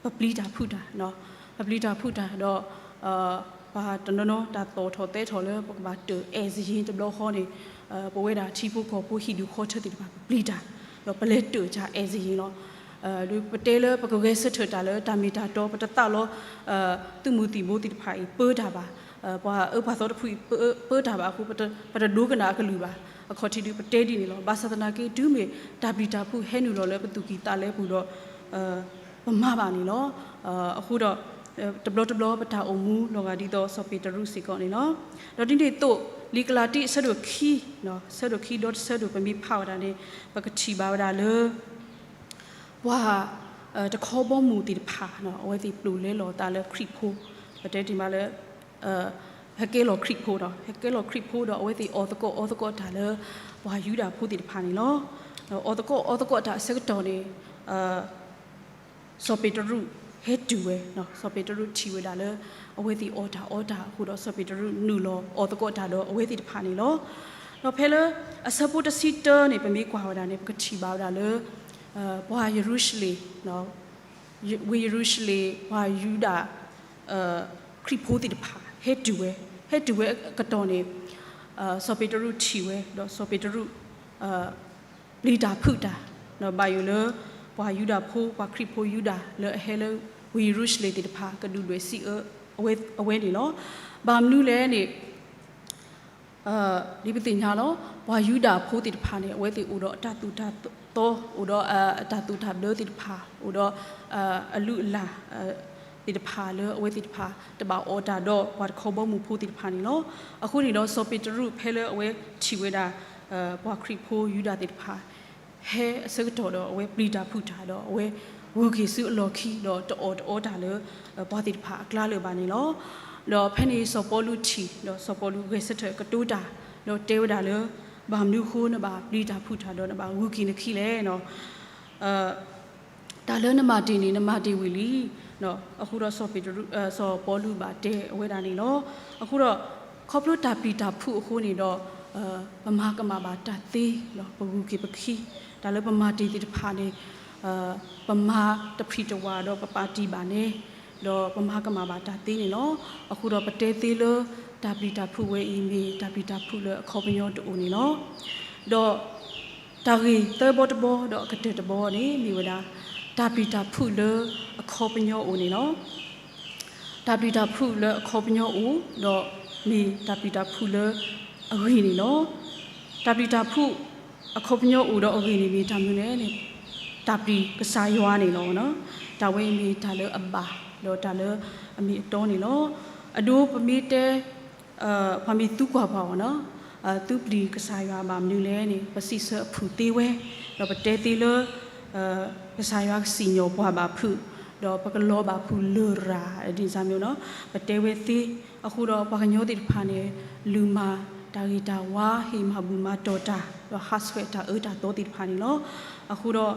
ပပျံၤတၢ်ဖုးတၢ်, ပပျံၤတၢ်ဖုးတၢ်ဒီး ပှၤတနီၤနီၤ တၢ်သီၣ်ထီၣ်သဲထီၣ်လၢ ပကဘၣ်တၢၣ်အဲၣ်စယ့ၤတဘျီဃီန့ၣ် ပဝဲဒၣ်ထံဖိကီၢ်ဖိဟံၣ်ဒူၣ်ဃီထၢသ့ၣ်တဖၣ် ပပျံၤတၢ် ဒီးပလဲၤတၢၣ်တၢ်အဲၣ်စယ့ၤလီၤ. ဒီးပတဲလၢပကဂဲၤဆၢထၢၣ်တၢ်လၢတၢ်မ့ၢ်တၢ်တီ ပတသးလီ သုးမုၢ်သံၣ်ဘိသ့ၣ်တဖၣ်အံၤ ပၢတၢ်ဘၣ်, ပှၤအၢပှၤသီတဖုအံၤ ပၢတၢ်ဘၣ်အဃိ ပတဒိကနၣ်အကလုၢ်ဘၣ်. အခီၣ်ထံးဒုးပတဲဒ်န့ၣ်လီၤ. ဘၣ်ဆၣ်သနာ်က့ တုၤမ့ၢ်တၢ်ပျံၤတၢ်ဖုးဟဲနုာ်လီၤလၢပသူၣ်ကံၢ်သးလဲပူၤဒီး ပမၤဘၣ်န့ၣ်လီၤ. အဃိဒီး တဘျီတဘျီပတၢ်အိၣ်မူလီၤဂာ်ဒ်သိးစီၤပ့းတရူးစ့ၢ်ကီးန့ၣ်လီၤ. ဒီးဒ်န့ၣ်အသိး လံာ်ကလၤတံ အဆၢဒိၣ်ခံ, အဆၢဒိၣ်ခံဒီတဆၢဒိၣ် ပမ့ၢ်ဖးဝဲဒၣ်န့ၣ် ပကထံၣ်ဘၣ်ဝဲဒၣ်လၢ ပှၤတခီဘီမုၢ်သ့ၣ်တဖၣ် အဝဲသ့ၣ်ပျိာ်လဲလီၤအသးလၢခရံာ်ဖိ, ပတဲတ့ၢ်မးလၢ ဟဲကဲလီၤခရံာ်ဖိဒီး ဟဲကဲလီၤခရံာ်ဖိဒီးအဝဲသ့ၣ်အီၣ်သကိးအီသကိးတၢ်လၢ ပှၤယူဒၤဖိသ့ၣ်တဖၣ်န့ၣ်လီၤ. အီၣ်သကိးအီသကိးတၢ်အဆၢကတီၢ်န့ၣ် စီၤပ့းတရူးဟဲတုၤဝဲ, စီၤပ့းတရူးထံၣ်ဝဲဒၣ်လၢအဝဲသ့ၣ်အီၣ်တၢ်အီတၢ်အဃိဒီး စီၤပ့းတရူးနုာ်လီၤအီၣ်သကိးတၢ်ဒီးအဝဲသ့ၣ်တဖၣ်န့ၣ်လီၤ. ဒီးဖဲလၢအဆၢဖိတဆံတၢန့ၣ် ပမ့ၢ်ကွၢ်ဝဲဒၣ်န့ၣ် ပကထံၣ်ဘၣ်ဝဲဒၣ်လၢ ပှၤယရူၤၡလ့ၣ် ဝ့ၢ်ယရူၤၡလ့ၣ် ပှၤယူဒၤ ခရံာ်ဖိသ့ၣ်တဖၣ် ဟဲတုၤဝဲ, ဟဲတုၤဝဲအကတီၢ်န့ၣ် စီၤပ့းတရူးထံၣ်ဝဲ ဒီးစီၤပ့းတရူး ပျံၤတၢ်ဖုးတၢ် ဒီးဘၣ်ယိၣ်လၢ ပှၤယူဒၤဖိ ပှၤခရံာ်ဖိယူဒၤလၢအဟဲလၢ ဝ့ၢ်ယရူၤၡလ့ၣ်သ့ၣ်တဖၣ် ကဒုၣ်ဒွဲၣ်စံးအၢအဝဲန့ၣ်လီၤ. ဘၣ်မနုၤလဲၣ်န့ၣ် ဒ်ပသ့ၣ်ညါလီၤ, ပှၤယူဒၤဖိသ့ၣ်တဖၣ်န့ၣ် အဝဲသ့ၣ်အိၣ်ဒီးအတၢ်သိၣ်တၢ်သီ, အိၣ်ဒီးအတၢ်သိၣ်တၢ်ဘျၢသ့ၣ်တဖၣ်, အိၣ်ဒီးအလုၢ်အလၢ်သ့ၣ်တဖၣ်လၢအဝဲသ့ၣ်တဖၣ် တဘၣ်အီၣ်တၢ်ဒီးပှၤတခီဘီမုၢ်ဖိသ့ၣ်တဖၣ်န့ၣ်လီၤ. အဃိန့ၣ်ဒီး စီၤပ့းတရူးဖဲလၢအဝဲထံၣ်ဝဲဒၣ် ပှၤခရံာ်ဖိယူဒၤသ့ၣ်တဖၣ် ဟဲအဆၢကတီၢ်ဒီး အဝဲပျံၤတၢ်ဖုးတၢ်ဒီး အဝဲဂုၤက့ၤဆူအလီၢ်ခံဒီး တအီၣ်တအီတၢ်လၢ ပှၤသ့ၣ်တဖၣ်အကျါလၢၤဘၣ်န့ၣ်လီၤ. ဒီးဖဲန့ၣ်စီၤပီလူးထံၣ် ဒီးစီၤပီလူးဂဲၤဆၢထၢၣ်ကတိၤတၢ် ဒီးတဲဝဲဒၣ်လၢ ဘၣ်မနုၤအဃိနဘၣ်ပျံၤတၢ်ဖုးတၢ်ဒီးနဘၣ်ဂုၤက့ၤနခံလဲၣ် တၢ်လၢနမၤတ့ၢ်န့ၣ် နမၤတ့ၢ်ဝံၤလံ. အဃိဒီးစီၤပီလူးဘၣ်တဲအဝဲဒၣ်န့ၣ်လီၤ. အဃိဒီး ခီဖျိတၢ်ပျံၤတၢ်ဖုးအဃိန့ၣ်ဒီး ပမၤကမၣ်ဘၣ်တၢ်သ့ ဒီးပဂုၤက့ၤပခံ, တၢ်လၢပမၤတ့ၢ်သ့ၣ်တဖၣ်န့ၣ် ပမၤတဖှံးတဝးဒီးပပာ်တ့ၢ်ဘၣ်န့ၣ် ဒီးပမၤကမၣ်ဘၣ်တၢ်သ့န့ၣ်လီၤ. အဃိဒီးပတဲသ့လၢ တၢ်ပျံၤတၢ်ဖုးဝဲအံၤမ့ၢ်တၢ်ပျံၤတၢ်ဖုးလၢအခီပညီတအိၣ်န့ၣ်လီၤ. ဒီး တၢ်ဂ့ၢ်သၢဘီတဘီ ဒီးအကတၢၢ်တဘီန့ၣ် မ့ၢ်ဝဲဒၣ် တၢ်ပျံၤတၢ်ဖုးလၢအခီပညီအိၣ်န့ၣ်လီၤ. တၢ်ပျံၤတၢ်ဖုးလၢအခီပညီအိၣ် ဒီးမ့ၢ်တၢ်ပျံၤတၢ်ဖုးလၢအဂ့ၢ်န့ၣ်လီၤ. တၢ်ပျံၤတၢ်ဖုး အခီပညီအိၣ်ဒီးအဂ့ၢ်န့ၣ်မ့ၢ်တၢ်မနုၤလဲၣ်န့ၣ် တၢ်ပျံၤကစၢ်ယွၤန့ၣ်လီၤ. တၢ်ဝဲအံၤမ့ၢ်တၢ်လၢအဘၣ် ဒီးတၢ်လၢအမ့ၢ်အတီန့ၣ်လီၤ. အဒိပမ့ၢ်တဲ ပှၤမ့ၢ်သံကွၢ်ပှၤအီၤနီၤ သုပျံၤကစၢ်ယွၤဘၣ်မနုၤလဲၣ်န့ၣ် ပစံးဆၢအဖုၣ်သ့ဝဲ ဒီးပတဲသ့လၢ ကစၢ်ယွၤကစံၣ်ညီၣ်ပှၤဘၣ်ဖုး ဒီးပကလီၤဘၣ်ဖုးလရာ် ဒ်န့ၣ်နီၤ ပတဲဝဲသ့. အဃိဒီးပှၤကညီသ့ၣ်တဖၣ်န့ၣ် လုၢ်မၤ တၢ်ဂ့ၤတၢ်ဝါ ဟ့ၣ်မၤဘူၣ်မၤတီၢ်တၢ် ဒီးဟးဆှဲးတၢ်အၢတၢ်သီသ့ၣ်တဖၣ်န့ၣ်လီၤ. အဃိဒီး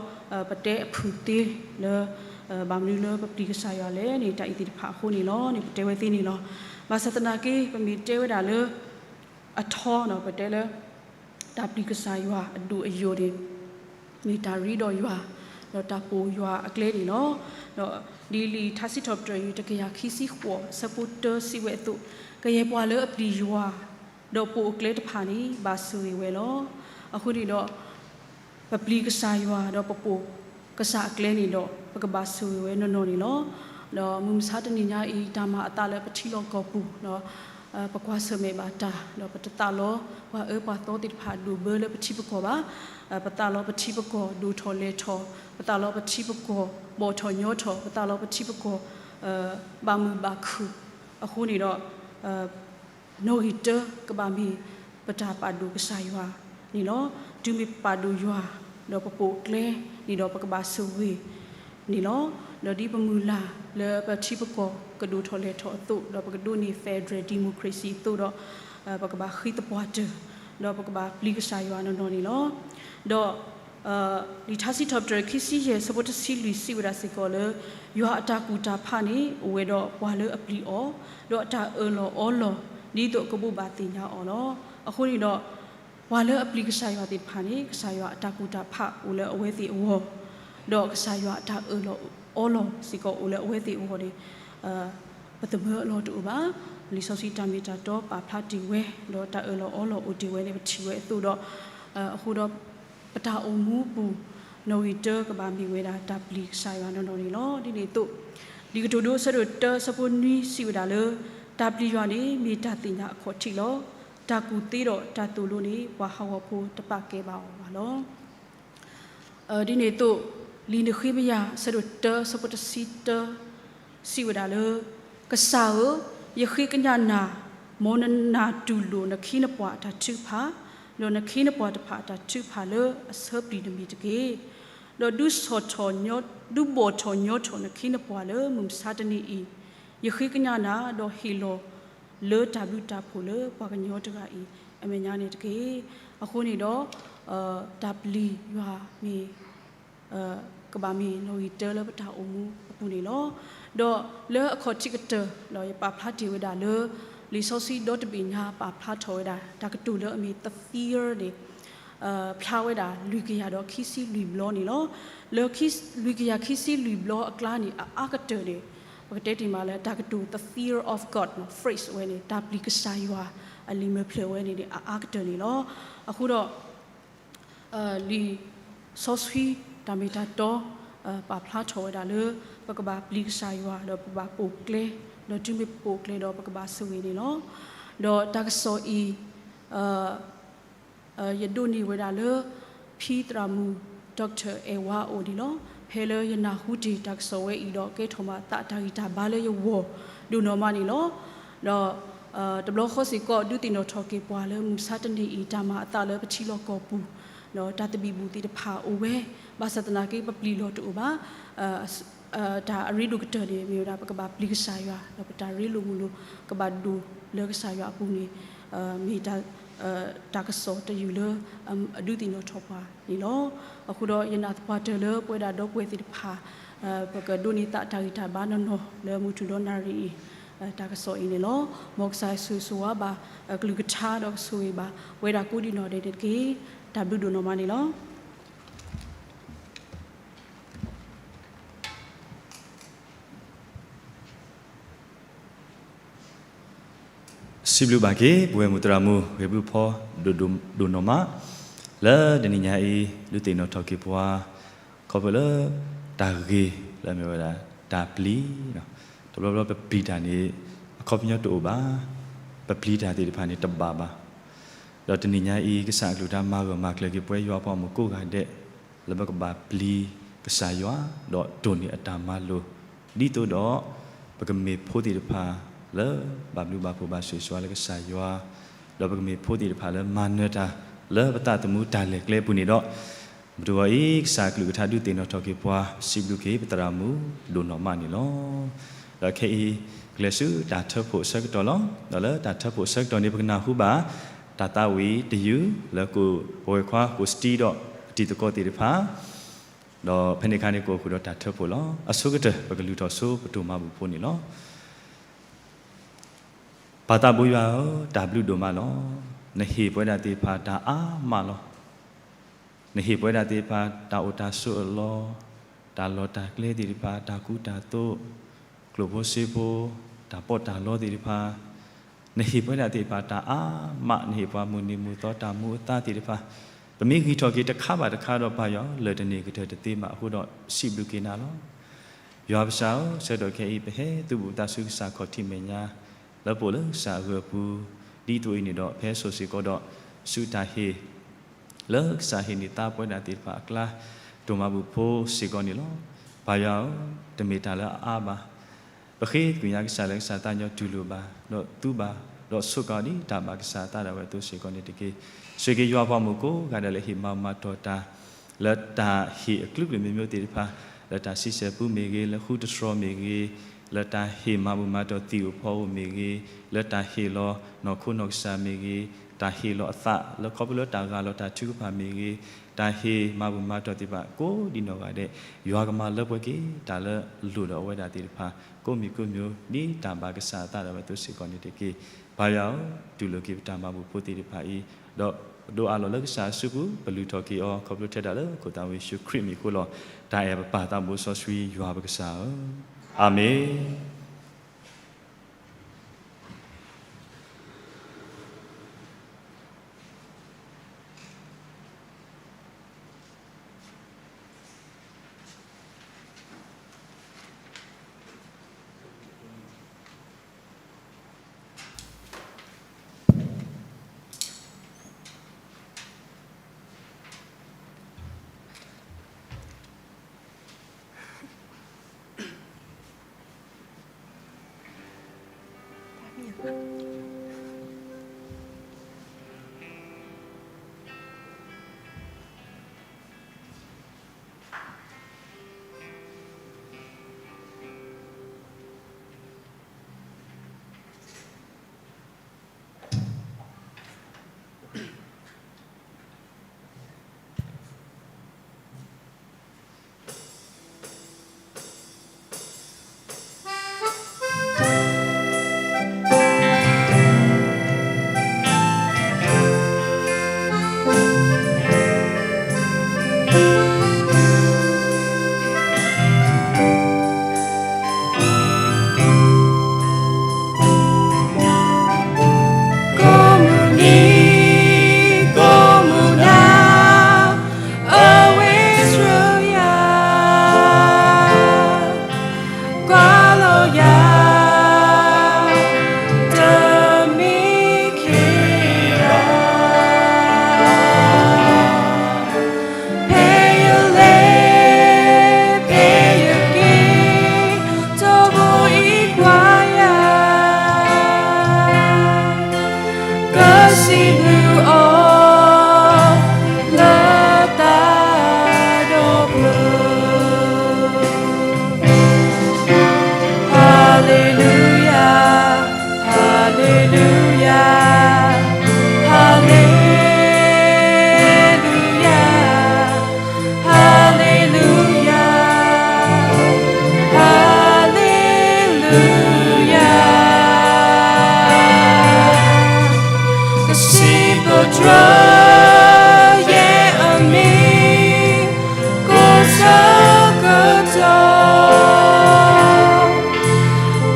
ပတဲအဖုၣ်သ့လၢ ဘၣ်မနုၤလၢပပျံၤကစၢ်ယွၤလဲၣ်န့ၣ် တၢ်အံၤသ့ၣ်တဖၣ်အဃိန့ၣ်လီၤန့ၣ် ပတဲဝဲသ့န့ၣ်လီၤ. ဘၣ်ဆၣ်သနာ်က့ ပမ့ၢ်တဲဝဲဒၣ်လၢ အထီန့ၣ် ပတဲလၢ တၢ်ပျံၤကစၢ်ယွၤအဒိၣ်အယိာ်န့ၣ် မ့ၢ်တၢ်ရ့ဒီးယွၤ ဒီးတၢ်ပိာ်ယွၤအကျဲန့ၣ်လီၤ. ဒီးဒ်လံာ်ထါစံးထီၣ်ပတြၢၤအံၤ တကယၤခံဆံဃိး အဆၢဖိတၢ စံးဝဲအသိး, ကယဲၢ်ပှၤလၢအပျံၤယွၤ ဒီးပိာ်အကျဲတဖၣ်န့ၣ် ဘၣ်ဆိၣ်ဂ့ၤဝဲလီၤ. အဃိန့ၣ်ဒီး ပပျံၤကစၢ်ယွၤ ဒီးပပိာ်ကစၢ်အကျဲန့ၣ်ဒီး ပကဘၣ်ဆိၣ်ဂ့ၤဝဲနီၢ်နီၢ်န့ၣ်လီၤ. ဒီးမုၢ်မဆါတနံၤညါအံၤ တၢ်မၤအသးလၢပထံလီၢ်ကီၢ်ပူၤ ဒီး ပကွၢ်ဆၢၣ်မဲာ်ဘၣ်တၢ် ဒီးပတသးလီပှၤအၢပှၤသီသ့ၣ်တဖၣ်ဒိၣ်ဘၢလၢပထံပကီၢ်ဘၣ်. ပသးလီပထံပကီၢ်ဒိၣ်ထီၣ်လဲၢ်ထီၣ်, ပသးလီပထံပကီၢ်ဘီၣ်ထီၣ်ညီထီၣ်, ပသးလီပထံပကီၢ် ဘၣ်မုာ်ဘၣ်ခုၣ်. အဃိန့ၣ်ဒီး နီၣ်ဂံၢ်တၢကဘၣ်မ့ၢ်ပတၢ်ပာ်ဒိၣ်ကစၢ်ယွၤန့ၣ်လီၤ. တုၤမ့ၢ်ပပာ်ဒိၣ်ယွၤ ဒီးပပိာ်အကျဲန့ၣ်ဒီး ပကဘၣ်ဆိၣ်ဂ့ၤန့ၣ်လီၤ. ဒီးဒ်ပမုၢ်လၢ်လၢပထံပကီၢ်ကဒိၣ်ထီၣ်လဲၢ်ထီၣ်အသိး ဒီးပကဒိးန့ၢ် federal democracy အသိးဒီး ပကဘၣ်ဃ့သပှၢ်တၢၢ် ဒီးပကဘၣ်ပျံၤကစၢ်ယွၤနီၢ်နီၢ်န့ၣ်လီၤ. ဒီး လံာ်ထါစံးထီၣ်ပတြၢၤခံဆံယဲၢ် ဆၢဖိတဆံလွံၢ် စံးဝဲဒၣ်စ့ၢ်ကီးလၢ ယွၤအတၢ်ကူၣ်တၢ်ဖးန့ၣ် အိၣ်ဝဲဒီးပှၤလၢအပျံၤအီၤ, ဒီးအတၢ်အၢၣ်လီၤအီလီၤ ဒ်သိးကဘိးဘၣ်သ့ၣ်ညါအီၤလီၤ. အဃိန့ၣ်ဒီး ပှၤလၢအပျံၤကစၢ်ယွၤသ့ၣ်တဖၣ်န့ၣ် ကစၢ်ယွၤအတၢ်ကူၣ်တၢ်ဖးအိၣ်လၢအဝဲသ့ၣ်အဂီၢ်, ဒီးကစၢ်ယွၤအတၢ်အၢၣ်လီၤအီလီၤစ့ၢ်ကီးအိၣ်လၢအဝဲသ့ၣ်အဂီၢ်န့ၣ် ပသမၢအလီၢ်တအိၣ်ဘၣ်. လံာ်စီဆှံတၢ်မ့ၢ်တၢ်တီပာ်ဖျါတ့ၢ်ဝဲ, ဒီးတၢ်အၢၣ်လီၤအီလီၤအိၣ်တ့ၢ်ဝဲန့ၣ် ပထံၣ်ဝဲအသိးဒီး အဃိဒီး ပတၢ်အိၣ်မူပူၤ နီၣ်ဂံၢ်တၢကဘၣ်မ့ၢ်ဝဲဒၣ်တၢ်ပျံၤကစၢ်ယွၤနီၢ်နီၢ်န့ၣ်လီၤ. ဒ်န့ၣ်အသိး လံာ်ကတိၤဒိ အဆၢဒိၣ်တၢ အဆၢဖိနွံ စံးဝဲဒၣ်လၢ တၢ်ပျံၤယွၤန့ၣ် မ့ၢ်တၢ်သ့ၣ်ညါအခီၣ်ထံးလီၤ. တၢ်ကူၣ်သ့ဒီးတၢ်သိၣ်လိန့ၣ် ပှၤဟးဂီၤဖိတပာ်ကဲဘၣ်အီၤဘၣ်လီၤ. ဒ်န့ၣ်အသိး လံာ်နဃ့မယၤ အဆၢဒိၣ်တၢ အဆၢဖိတဆံတၢ စံးဝဲဒၣ်လၢ ကစၢ်ဧၢ, ယဃ့ကညးနၤ, မ်နနၢ်တူၢ်လိာ်နခ့နပှၤအတၢ်ထုကဖၣ်, ဒီးနခ့နပှၤတဖၣ်အတၢ်ထုကဖၣ်လၢအဆၢပျံၤနမံၤတက့ၢ်. ဒီးဒုးဆီၣ်ထီၣ်, ဒုးဘီၣ်ထီၣ်ညီထီၣ်နခ့နပှၤလၢမုၢ်မဆါတနံၤအံၤ, ယဃ့ကညးနၤ, ဒီးဟ့ၣ်လီၤလၢတၢ်ဘျုးတၢ်ဖှိၣ်လၢပှၤကညီတဂၤအံၤ အမဲာ်ညါန့ၣ်တက့ၢ်. အဃိန့ၣ်ဒီး တၢ်ပျံၤယွၤမ့ၢ် ကဘၣ်မ့ၢ်နီၣ်ဂံၢ်တၢလၢပတၢ်အိၣ်မူအပူၤန့ၣ်လီၤ. ဒီးလၢအခီၣ်ထံးကတၢၢ် ဒီးယပာ်ဖျါတ့ၢ်ဝဲဒၣ်လၢ လံာ်စီဆှံဒီတဘ့ၣ်ညါပာ်ဖျါထီၣ်ဝဲဒၣ် တၢ်ကတိၤလၢအမ့ၢ် the fear န့ၣ် ဖျါဝဲဒၣ်လွံၢ်ကယၤဒီးခံဆံလွံၢ်ဘျီန့ၣ်လီၤ. လၢလွံၢ်ကယၤခံဆံလွံၢ်ဘျီအကျါန့ၣ် အအါကတၢၢ်န့ၣ် ပကတဲတ့ၢ်မးလၢတၢ်ကတိၤ the fear of God န့ၣ် phrase ဝဲန့ၣ် တၢ်ပျံၤကစၢ်ယွၤအလံာ်မဲာ်ဖျၢၣ်ဝဲန့ၣ်န့ၣ် အအါကတၢၢ်န့ၣ်လီၤ. အဃိဒီး လံာ်စီဆှံတၢ်မ့ၢ်တၢ်တီ ပာ်ဖျါထီၣ်ဝဲဒၣ်လၢ ပကဘၣ်ပျံၤကစၢ်ယွၤ ဒီးပကဘၣ်ပိာ်ကျဲ, ဒီးတုၤမ့ၢ်ပပိာ်ကျဲဒီး ပကဘၣ်ဆိၣ်ဂ့ၤန့ၣ်လီၤ. ဒီးတၢ်ကစီၣ်အံၤ ယဒိးန့ၢ်ဝဲဒၣ်လၢ ဖံသရၣ်မုၣ် Doctor အဲၣ်ဝါအအိၣ်န့ၣ်လီၤ. ဖဲလၢယနၢ်ဟူတ့ၢ်တၢ်ကစီၣ်ဝဲအံၤဒီး ကဲထီၣ်မၤသးတၢ်ဂံၢ်တၢ်ဘါလၢယဂီၢ်ဒိၣ်နီၢ်မးန့ၣ်လီၤ. ဒီး တဘျီဃီစ့ၢ်ကီး ဒုးသ့ၣ်နီၣ်ထီၣ်က့ၤပှၤလၢမုၢ်မဆါတနံၤအံၤ တၢ်မၤအသးလၢပထံလီၢ်ကီၢ်ပူၤ ဒီးတၢ်သဘံၣ်ဘုၣ်သ့ၣ်တဖၣ်အိၣ်ဝဲ, ဘၣ်ဆၣ်သနာ်က့ ပပျံၤလီၤတအိၣ်ဘၣ်. တၢ်အရ့ဒိၣ်ကတၢၢ်န့ၣ် မ့ၢ်ဝဲဒၣ် ပကဘၣ်ပျံၤကစၢ်ယွၤ ဒီးပတၢ်ရ့လိာ်မုာ်လိာ် ကဘၣ်ဒိၣ်လၢကစၢ်ယွၤအပူၤန့ၣ် မ့ၢ် တၢ်ကစီၣ်တယုၢ်လၢ အဒုးသ့ၣ်နီၣ်ထီၣ်ပှၤန့ၣ်လီၤ. အဃိဒီးယနာ်သပှၢ်တၢၢ်လၢပဝဲဒၣ်ဒီပုၢ်ဝဲၢ်သ့ၣ်တဖၣ် ပကဒိးန့ၢ်သးတၢ်ဂံၢ်တၢ်ဘါနီၢ်နီၢ်လၢမုၢ်ထူၣ်ဒီနၣ်ရံၣ်အံၤ တၢ်ကစီၣ်အံၤန့ၣ်လီၤ. မ်ကစၢ်ယွၤဆိၣ်ဂ့ၤဆိၣ်ဝါဘၣ် အကလုၢ်ကထါဒီးကဆိၣ်ဂ့ၤဘၣ် ပဝဲဒၣ်ကိးဒံးနီၢ်ဒဲးန့ၣ်တက့ၢ်. တၢ်ဘျုးဒိၣ်နီၢ်မးန့ၣ်လီၤ. စံးဘျုးဘၣ်က့ၤ ပဝဲၢ်မုၢ်သရၣ်မုၣ် ဂ့ၤဘုဖီ ဒိၣ်ဒိၣ်ဒိၣ်နီၢ်မး လၢတနံၤညါအံၤ ဒုးသ့ၣ်နီၣ်ထီၣ်က့ၤပှၤ ခီဖျိလၢ တၢ်ဂ့ၤလၢအမ့ၢ်ဝဲဒၣ် တၢ်ပျံၤ, တဘျီဘျီပပျံၤတၢ်န့ၣ် အခီပညီတအိၣ်ဘၣ်, ပပျံၤတၢ်သ့ၣ်တဖၣ်န့ၣ်တဘၣ်ဘၣ်. ဒီးတနံၤညါအံၤ ကစၢ်အကလုၢ်ကထါမၤဂၢၢ်မၤကျၢၤက့ၤပဝဲယွၤအဖိမုၣ်ကိးဂၤဒဲး လၢပကဘၣ်ပျံၤကစၢ်ယွၤ ဒီးတိၢ်န့ၢ်အတၢ်မၤလိာ် ဒ်သိးဒီး ပကမ့ၢ်ဖိသ့ၣ်တဖၣ်လၢ ဘၣ်ဘျုးဘၣ်ဖှိၣ်ဘၣ်ဆိၣ်ဂ့ၤဆိၣ်ဝါလၢကစၢ်ယွၤ, ဒီးပကမ့ၢ်ဖိသ့ၣ်တဖၣ်လၢမၤနၢၤတၢ်လၢပသးသမူတၢ်လဲၤကျဲအပူၤန့ၣ်ဒီး ပတုၤအီၤအံၤ ကစၢ်အကလုၢ်ကထါဒုးသ့ၣ်နီၣ်ထီၣ်က့ၤပှၤ စံးဘျုးက့ၤပသရၣ်မုၣ်ဒိၣ်နီၢ်မးန့ၣ်လီၤ. ဒီးခဲအံၤ ကလဲၤဆူတၢ်ထၢဖှိၣ်အဆၢကတီၢ်လီၤ. ဒီးလၢတၢ်ထၢဖှိၣ်အဆၢကတီၢ်န့ၣ် ပကနၢ်ဟူဘၣ် တၢ်သးဝံၣ်တယုၢ်လၢကိးပဝဲခွါ ကိးစတံဒီးအတံၤသကိးသ့ၣ်တဖၣ်, ဒီးဖဲန့ၣ်အခါန့ၣ် ကိးဃုာ်ဒီးတၢ်ထၢဖှိၣ်လီၤ. အဆိကတၢၢ် ပကလုၢ်ထီၣ်ဆိပတိၢ်မၤဘူၣ်ဖိန့ၣ်လီၤ. ပၢ်သးဘိယွၤဧၢ, တၢ်ဘျုးဒိၣ်မးလီၤ. နဟ့ၣ်ပဝဲဒၣ်သ့ၣ်တဖၣ်တၢ်အါမးလီၤ. နဟ့ၣ်ပဝဲဒၣ်သ့ၣ်တဖၣ် တၢ်အိၣ်တၢ်ဆိးအလီၢ်, တၢ်လီၢ်တၢ်ကျဲသ့ၣ်တဖၣ်, တၢ်ကူတၢ်သိး, ကျိၣ်ဖိစ့ဖိ, တၢ်ပီးတၢ်လီသ့ၣ်တဖၣ်, နဟ့ၣ်ပဝဲဒၣ်သ့ၣ်တဖၣ် တၢ်အါမး, နဟ့ၣ်ပှၤမုၢ်နံၤမုၢ်သီ တၢ်မူအသါသ့ၣ်တဖၣ်, ပမ့ၢ်ဂံၢ်ထီၣ်က့ၤတခါဘၣ်တခါဒီး ပၢ်ယွၤဧၢ, လၢၢ်တန့ၢ်ကတၢၢ်တသ့ဘၣ်အဃိဒီး စံးဘျုးက့ၤနၤလီၤ. ယွၤပကစၢ်ဧၢ, ဆၢကတီၢ်ခဲအံၤ ပဟဲသုးဘူးသးဆူကစၢ်ခီၣ်ထံးမဲာ်ညါ လၢပအိၣ်လၢကစၢ်အဂၢၤအပူၤ ဒ်သိးအံၤန့ၣ်ဒီး ပဟဲစိာ်စ့ၢ်ကီးဒီး ဆူတၢ်ဟ့ၣ် လၢကစၢ်ဟ့ၣ်န့ၢ်သါပဝဲဒၣ်သ့ၣ်တဖၣ်အကျါ တိၢ်မၤဘူၣ်ဖိစ့ၢ်ကီးန့ၣ်လီၤ. ပၢ်ယွၤဧၢ, တမ့ၢ်တၢ်လၢအအါဘၣ်. ပဃ့ကညးကစၢ်လၢကစၢ်သးညီတူၢ်လိာ်ဘၣ်, ဒီးသူဘၣ်, ဒီးဆိးကါဒ်တၢ်ဘၣ်ကစၢ်အသးဒၣ်ဝဲအသိးစ့ၢ်ကီးန့ၣ်တက့ၢ်. ဆိၣ်ဂ့ၤက့ၤယွၤပှၤမုၣ်ကိးဂၤဒဲးလၢဟ့ၣ်မၤဘူၣ်မၤတီၢ်တၢ် လၢတၢ်ဟ့ၣ်အကလုာ်ကလုာ်မ့ၢ်မ့ၢ်သ့ၣ်တဖၣ်, လၢတၢ်ဆံဆဲၣ်ပူၤမ့ၢ်ဂ့ၤ, လၢဃုတတြီမ့ၢ်ဂ့ၤ, လၢတၢ်ဟ့ၣ်မၤဘူၣ်မၤတီၢ်သံၣ်ဧိၤဖီဧိၤမ့ၢ်ဂ့ၤ, လၢတၢ်ဟ့ၣ်လီၤနီၢ်ခိနီၢ်ကစၢ်မ့ၢ်ဂ့ၤ, တၢ်ဟ့ၣ်လီၤအသးလၢခီဖျိလၢတၢ်ဂၢ်လီၤတၢ်ထုကဖၣ်မ့ၢ်ဂ့ၤ, တၢ်ဟ့ၣ်မၤဘူၣ်မၤတီၢ်သ့ၣ်တဖၣ် ကိးဒံနီၢ်ဂၤဒဲး, ယွၤကမၤလၢပှဲၤက့ၤတၢ်လၢလိၣ်ဒီးအဝဲဒၣ်သ့ၣ်တဖၣ် ကိးမံၤကိးမံၤ ဒ်တၢ်ဘၣ်ကစၢ်အသးဒၣ်ဝဲအသိးစ့ၢ်ကီးန့ၣ်တက့ၢ်. ပၢ်ယွၤဧၢ, တူၢ်လိာ်က့ၤပတၢ်မၤဘူၣ်ဖိသ့ၣ်တဖၣ်အံၤ, ဒီးပဒိးအးလီၤလၢကစၢ်အစုပူၤ ပလုၢ်ထီၣ်က့ၤအီၤ ခီဖျိထဲတၢ်လၢခိၣ်သးဝံယ့ၣ်ၡူးခရံာ်မံၤအဃိလီၤ. တၢ်အဲၣ်ပပၢ်သးဘိစီဆှံယွၤပကစၢ်ဧၢ, အၤမ့ၣ်. Komuni, komuna, awe sroya, kwaloya, tamikira. Payale, payake, tobo ikwaya. Kasibu o lata dobu. Hallelujah, hallelujah, hallelujah, hallelujah, hallelujah. Kasibu tro ye ami. Koso koto,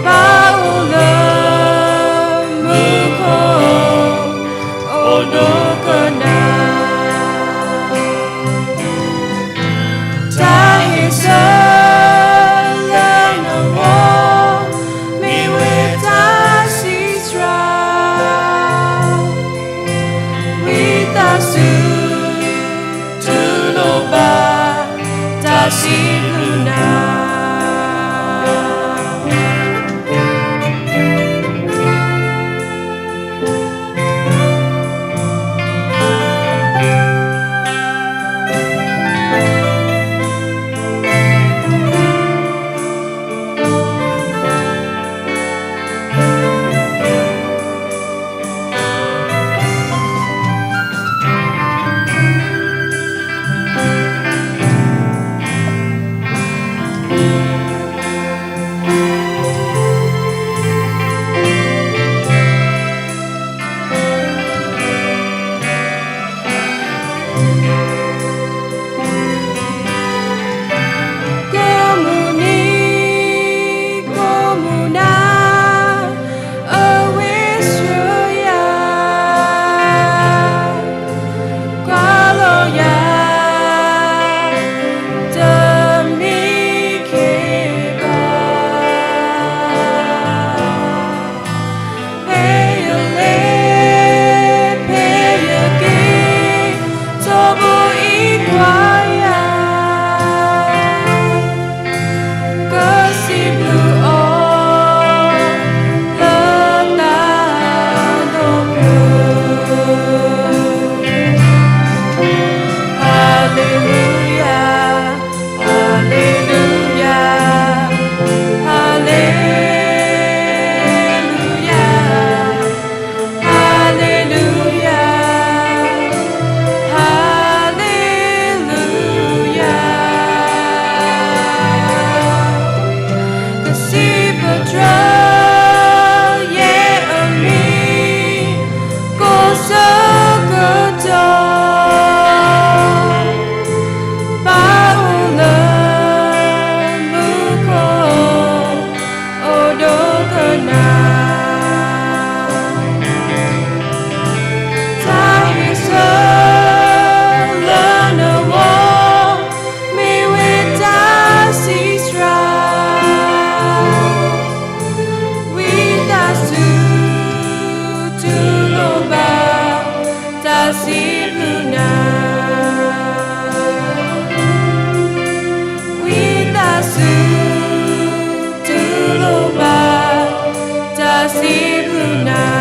ba နၤ, တၢ်ဟ့ၣ်ဆၢလၢနဝီ, မ့ၢ်ဝဲတၢ်စံးစှၤ, ဝံသးစူၤ တူၢ်လိာ်ဘၣ် တၢ်စံးဘျုးနၤ, ဝံသးစူၤ တူၢ်လိာ်ဘၣ် တၢ်စံးဘျုးနၤ.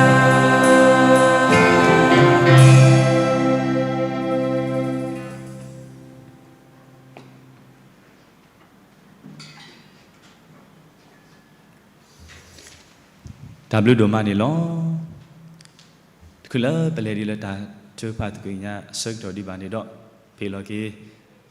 တၢ်ဘျုးဒိၣ်မးန့ၣ်လီၤ. တချုးလၢပလဲၤဒံးလၢတၢ်ထုကဖၣ်သကိးကညးအဆၢကတီၢ်ဒံးဘၣ်န့ၣ်ဒီး, ပဟ့ၣ်လီၤက့ၤ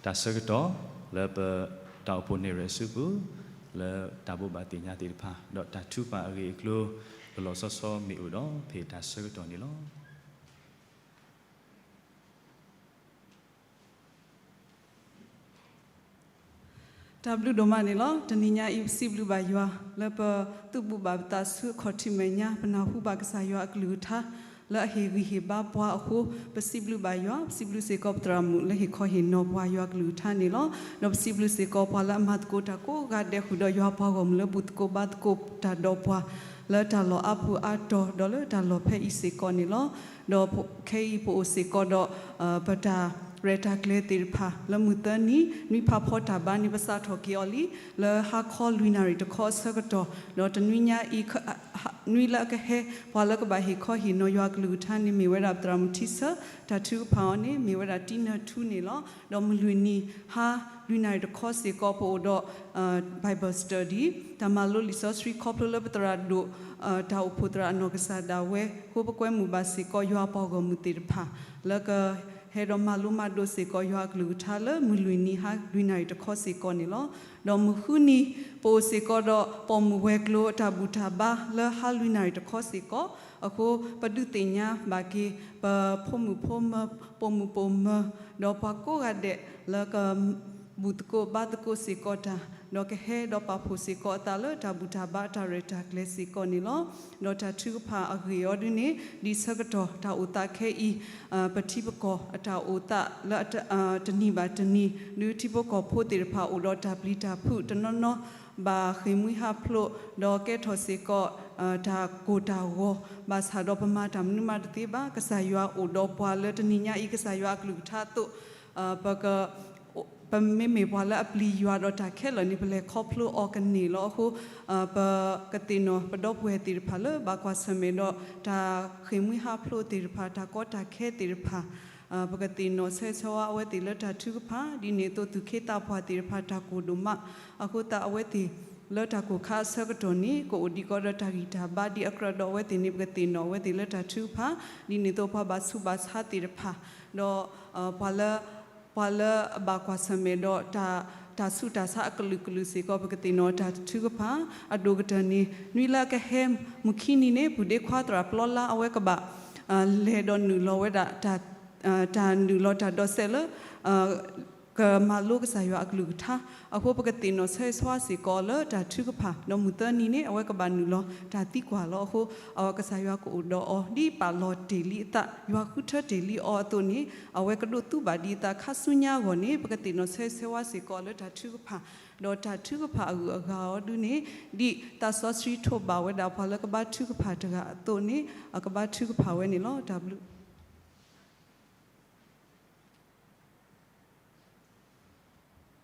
တၢ်ဆၢကတီၢ်လၢပတၢ်အိၣ်ဖှိၣ်န့ၢ်ရဲၣ်အစုပူၤ, လၢတၢ်ဘိးဘၣ်သ့ၣ်ညါသ့ၣ်တဖၣ်, ဒီးတၢ်ထုကဖၣ်အဂ့ၢ်အကျိၤ လီၤလီၤဆီဆီမ့ၢ်အိၣ်ဒီး ပဟ့ၣ်တၢ်ဆၢကတီၢ်န့ၣ်လီၤ. တၢ်ဘျုးဒိၣ်မးန့ၣ်လီၤ. တနံၤညါအံၤ ပစံးဘျုးဘၣ်ယွၤ လၢပသုးဘူးဘၣ်ပသးဆူအခီၣ်ထံးမဲာ်ညါ, ပနၢ်ဟူဘၣ်ကစၢ်ယွၤအကလုၢ်ကထါ လၢအဟ့ၣ်ဂံၢ်ဟ့ၣ်ဘါပှၤအဃိ, ပစံးဘျုးဘၣ်ယွၤ, ပစံးဘျုးစ့ၢ်ကီးပသရၣ်မုၣ်လၢဟ့ၣ်ခီဟ့ၣ်နီၤပှၤယွၤကလုၢ်ကထါန့ၣ်လီၤ. ဒီးပစံးဘျုးစ့ၢ်ကီးပှၤလၢအမၤသကိးတၢ်ကိးဂၤဒဲးဃုာ်ဒီးယွၤပှၤဂီၢ်မုၢ်လၢ ဘူၣ်သကိးဘါသကိးတၢ်ဒီးပှၤ လၢတၢ်လီၢ်အါပူၤအါတီၤ ဒီးလၢတၢ်လီၢ်ဖဲအံၤစ့ၢ်ကီးန့ၣ်လီၤ. ဒီးခဲအံၤပအိၣ်စ့ၢ်ကီးဒီး ပတၢ်ရဲၣ်တၢ်ကျဲၤသ့ၣ်တဖၣ် လၢမုၢ်သၢနံၤ နွံဖးဖီတၢ်ဘါန့ၣ် ပစးထီၣ်က့ၤအီၤလံ လၢဟါခီလွံၢ်နၣ်ရံၣ်တခီအဆၢကတီၢ်, ဒီးတနွံညါအံၤ နွံလၢအကဟဲ ပှၤလၢကဘၣ်ဟ့ၣ်ခီဟ့ၣ်နီၤယွၤကလုၢ်ကထါန့ၣ် မ့ၢ်ဝဲဒၣ်ပသရၣ်မုၣ်ထံဆၢ, တၢ်ထုကဖၣ်အီၤန့ၣ် မ့ၢ်ဝဲဒၣ်တံနၢထူန့ၣ်လီၤ. ဒီးမုၢ်လွံၢ်နံၤ ဟါလွံၢ်နၣ်ရံၣ်တခီစ့ၢ်ကီး ပအိၣ်ဒီး Bible study တၢ်မၤလိလံာ်စီဆှံ ခီဖျိလၢပသရၣ်ဒိၣ် တၢ်အိၣ်ဖှိၣ်သရၣ်အနီၢ်ကစၢ်ဒၣ်ဝဲအဃိ ပကွဲမုာ်ဘၣ်စ့ၢ်ကီးယွၤပှၤဂီၢ်မုၢ်သ့ၣ်တဖၣ် လၢကဟဲဒီးမၤလိမၤဒိးစ့ၢ်ကီးယွၤအကလုၢ်ကထါလၢ မုၢ်လွံၢ်နံၤဟါလွံၢ်နၣ်ရံၣ်တခီစ့ၢ်ကီးန့ၣ်လီၤ. ဒီးမုၢ်ဃုနံၤ ပအိၣ်စ့ၢ်ကီးဒီးပိာ်မုၣ်ဝဲၤကျိၤအတၢ်ဘူၣ်တၢ်ဘါလၢဟါလွံၢ်နၣ်ရံၣ်တခီစ့ၢ်ကီး, အဃိပဒုးသ့ၣ်ညါဘၣ်က့ၤ ပဖိမုၣ်ဖိမၢၤ ပိာ်မုၣ်ပိာ်မၢၤ ဒီးပှၤကိးဂၤဒဲးလၢက ဘူၣ်သကိးဘါသကိးစ့ၢ်ကီးတၢ်, ဒီးကဟဲဒီးပာ်ဖှိၣ်စ့ၢ်ကီးအသးလၢတၢ်ဘူၣ်တၢ်ဘါအတၢ်ရဲၣ်တၢ်ကျဲၤစ့ၢ်ကီးန့ၣ်လီၤ. ဒီးတၢ်ထုကဖၣ်အဂ့ၢ်အီၤဒုန့ၣ် ဒ်ဆၢကတီၢ်တၢ်အိၣ်သးခဲအံၤ ပထံပကီၢ်အတၢ်အိၣ်သးလၢ တနံၤဘၣ်တနံၤ ဒုထံဖိကီၢ်ဖိသ့ၣ်တဖၣ်အိၣ်ဒီးတၢ်ပျံၤတၢ်ဖုးတနီၤနီၤ ဘၣ်ဃ့ၢ်မှံဟးဖျိး ဒီးကဲထီၣ်စ့ၢ်ကီး တၢ်ကိၢ်တၢ်ဂီၤ ဘၣ်ဆၣ်ဒီးပမၤတၢ်မနုၤမးတသ့ဘၣ်. ကစၢ်ယွၤအိၣ်ဒီးပှၤလၢတနံၤညါအံၤ ကစၢ်ယွၤအကလုၢ်ကထါအသိး ပက ပမ့မ့ၢ်ပှၤလၢအပျံၤယွၤဒီးတၢ်ခဲလၢာ်န့ၣ် ပလဲၤခီဖျိအီၤကန့ၢ်လီၤ. အဃိ ပကသ့ၣ်နီၣ်ပဒီပုၢ်ဝဲၢ်သ့ၣ်တဖၣ်လၢဘၣ်ကွၢ်ဆၢၣ်မဲာ်ဒီးတၢ်ဃ့ၢ်မှံဟးဖျိးသ့ၣ်တဖၣ် တၢ်ကီတၢ်ခဲသ့ၣ်တဖၣ် ပကသ့ၣ်နီၣ်ဆၢဂ့ၤဆၢဝါအဝဲသ့ၣ်လၢတၢ်ထုကဖၣ် ဒ်န့ၣ်အသိး သူၣ်က့သးပှၢ်သ့ၣ်တဖၣ် တၢ်ကိၢ်ဒိၣ်မး အဃိသတးအဝဲသ့ၣ်လၢတၢ်ကိၢ်ခါအဆၢကတီၢ်န့ၣ် ကအိၣ်ဒံးကီးဒီးတၢ်ဂံၢ်တၢ်ဘါဒ်အကြၢးဒီးအဝဲသ့ၣ်န့ၣ် ပကသ့ၣ်နီၣ်အဝဲသ့ၣ်လၢတၢ်ထုကဖၣ် ဒ်န့ၣ်အသိးပှၤဘၣ်ဆူးဘၣ်ဆါသ့ၣ်တဖၣ် ဒီး ပှၤလၢ ပှၤလၢအဘၣ်ကွၢ်ဆၢၣ်မဲာ်ဒီးတၢ် တၢ်ဆူးတၢ်ဆါအကလုာ်ကလုာ်စ့ၢ်ကီး ပကသ့ၣ်နီၣ်တၢ်ထုကဖၣ် အဒိၣ်ကတၢၢ်န့ၣ် နွံလၢအကဟဲမုၢ်ခံနံၤန့ၣ် ပုၢ်ဒ့ခွါသရၣ်ပျီလါအဝဲကဘၣ် လဲၤဒီးနုာ်လီၤဝဲဒၣ် တၢ်နုာ်လီၤတၢ်ဒီးစဲးလၢ ကမၤလိကစၢ်ယွၤအကလုၢ်ကထါ အဃိပကသ့ၣ်နီၣ်ဆၢဂ့ၤဆၢဝါစ့ၢ်ကီးလၢတၢ်ထုကဖၣ် ဒီးမုၢ်သၢနံၤန့ၣ် အဝဲကဘၣ်နုာ်လီၤတၢ်သံကွၢ်လီၤ. အဃိ ကစၢ်ယွၤကအိၣ်ဒီးအီၤ ဒ်ပာ်လီၤတ့ၢ်လံအသး ယွၤဃုထၢတ့ၢ်လံအီၤအသိးန့ၣ် အဝဲကဒိးသူဘၣ်ဒံးအသးခါဆူညါအဂီၢ်န့ၣ် ပကသ့ၣ်နီၣ်ဆၢဂ့ၤဆၢဝါစ့ၢ်ကီးလၢတၢ်ထုကဖၣ် ဒီးတၢ်ထုကဖၣ်အဂုၤအဂၤအီၤဒုန့ၣ် ဒ်သးစီဆှံထိးဘၣ်ဝဲဒၣ်ပှၤလၢကဘါထုကဖၣ်တဂၤအသိးန့ၣ် အကဘါထုကဖၣ်ဝဲန့ၣ်လီၤ. တၢ်ဘျုး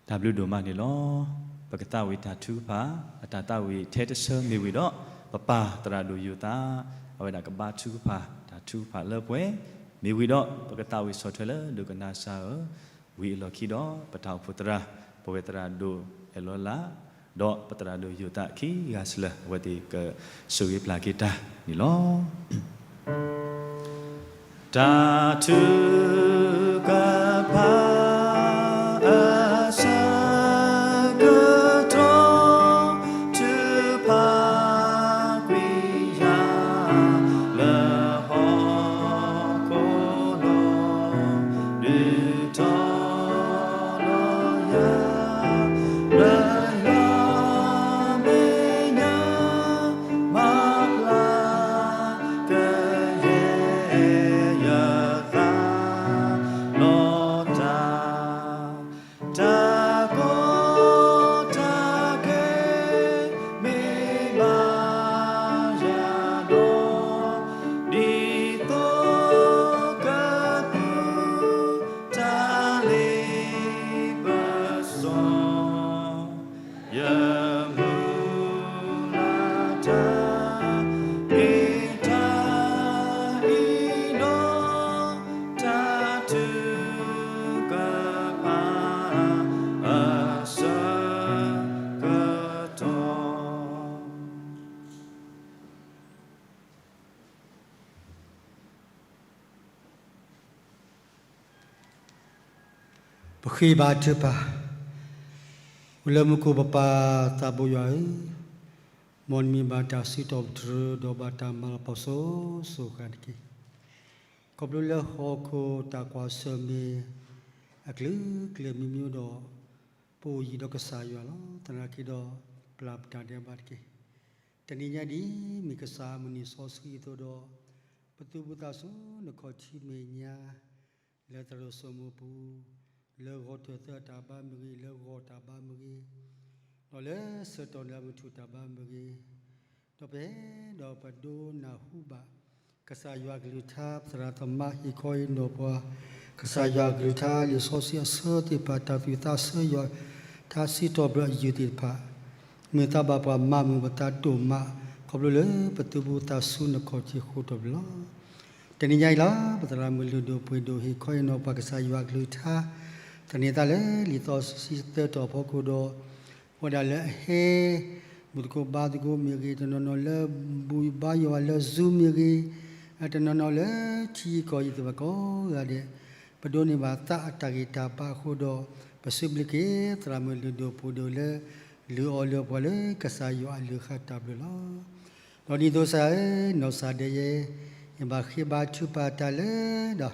တၢ်ဘျုးဒိၣ်မးန့ၣ်လီၤ. ပကသးဝံၣ်တၢ်ထုကဖၣ် အတၢ်သးဝံၣ်ထဲတဆၢမ့ၢ်ဝံၤဒီး ပပၢ်သရၣ်ဒိၣ်ယိာ်သး အဝဲဒၣ်ကဘါထုကဖၣ် တၢ်ထုကဖၣ်လၢပှဲၤ မ့ၢ်ဝံၤဒီး ပကသးဝံၣ်ဆီၣ်ထွဲလၢဒိကနၣ်စၢ်ဧၢ, ဝံၤအလီၢ်ခံဒီး ပတၢ်အိၣ်ဖှိၣ်သရၣ် ပဝဲသရၣ်ဒိၣ်အဲၣ်လီၤလး ဒီးပသရၣ်ဒိၣ်ယိာ်သးခံဂၤစၢၤ အဝဲသ့ၣ်ကဆိၣ်ဂ့ၤပျၢ်က့ၤတၢ်န့ၣ်လီၤ. တၢ်ထုကဖၣ် အဆၢကတီၢ် ထုကဖၣ်ကွံာ်ယၤ လၢဟီၣ်ခိၣ်လီၤ ဒုးတီၤလီၤယၤ လၢယွၤမဲာ်ညါ မၤ ပဃ့ဘါထုကဖၣ်. အိၣ်လၢမူခိၣ်ပပၢ်သးဘိယွၤဧၢ, မ်နမံၤဘၣ်တၢ်စံးထီၣ်ပတြၢၤ ဒီးဘၣ်တၢ်မၤလၤကပီၤစိၤစိၤဃၣ်တက့ၢ်. ခီဖျိလၢဟီၣ်ခိၣ်တၢ်ကွၢ်ဆၢၣ်မဲာ်အကျိၤအကျဲမံၤမံၤဒီး ပအိၣ်ယံၤဒီးကစၢ်ယွၤလီၤ. သနာ်က့ဒီး ပျၢ်ပတၢ်ဒဲးဘးတက့ၢ်. တနံၤညါဒ်အမ့ၢ်ကစၢ်အမုၢ်နံၤစီဆှံအသိးဒီး ပသူၣ်ဘီၣ်သးစူၤနခီၣ်ထံးမဲာ်ညါ လၢသရိာ်စိမိပူၤ, လၢဂီၤထၢၣ်သၢအတၢ်ဘါမ့ၢ်ဂ့ၤ, လၢဂီၤတၢ်ဘါမ့ၢ်ဂ့ၤ, ဒီးလၢဆၢကတီၢ်လၢအမုၢ်ထူၣ်တၢ်ဘါမ့ၢ်ဂ့ၤ, ဒီးပအဲၣ်ဒိးပဒိနၢ်ဟူဘၣ် ကစၢ်ယွၤအကလုၢ်ကထါ, ပသရၣ်သမါဟ့ၣ်ခီဟ့ၣ်နီၤပှၤ ကစၢ်ယွၤအကလုၢ်ကထါ, လံာ်စီဆှံအဆၢသ့ၣ်တဖၣ်, တၢ်သူၣ်ဝံၣ်သးဆၢယွၤ, ထါစံးထီၣ်ပတြၢၤအယုၢ်သ့ၣ်တဖၣ်, မ့ၢ်သးဘၣ်ပှၤမၤမုာ်ပသးဒိၣ်မး, ခီဖျိလၢပသူၣ်ဘီၣ်သးစူၤနခီၣ်ထံးဃိထီၣ်ပှၤလီၤ. တနံၤညါအံၤလီၤ, ပသရၣ်မုၣ်လုၢ်ဒိၣ်ပှ့ၤဒိၣ်ဟ့ၣ်ခီဟ့ၣ်နီၤပှၤကစၢ်ယွၤအကလုၢ်ကထါ, သန့ၤသးလၢလံာ်စီဆှံသၢတီၤအဖီခိၣ်ဒီး ပဝဲဒၣ်လၢအဟဲ ဘူၣ်သကိးဘါသကိးမ့ၢ်ဂ့ၤ, တနီၤနီၤလၢဘူၣ်ဘါယွၤလၢ Zoom မ့ၢ်ဂ့ၤ, တနီၤနီၤလၢထံကီၢ်အံၤသ့ၣ်တဖၣ်ကိးဂၤဒဲး, ပဒိးန့ၢ်ဘၣ်သးအတၢ်ဂံၢ်တၢ်ဘါအဃိဒီး ပစံးဘျုးက့ၤ သရၣ်မုၣ်လုၢ်ဒိၣ်ပှ့ၤဒိၣ်လၢ လုၢ်အီၤလၢပှၤလၢကစၢ်ယွၤအလုၢ်အဃၣ်တၢ်ဘျုးလီၤ. ဒီးဒ်သိးကစၢ်ဧၢ, နီၢ်ကစၢ်ဒၣ်ယဲ, ယဘၣ်ဃ့ဘါထုကဖၣ်တၢ်လၢဒီး ထံ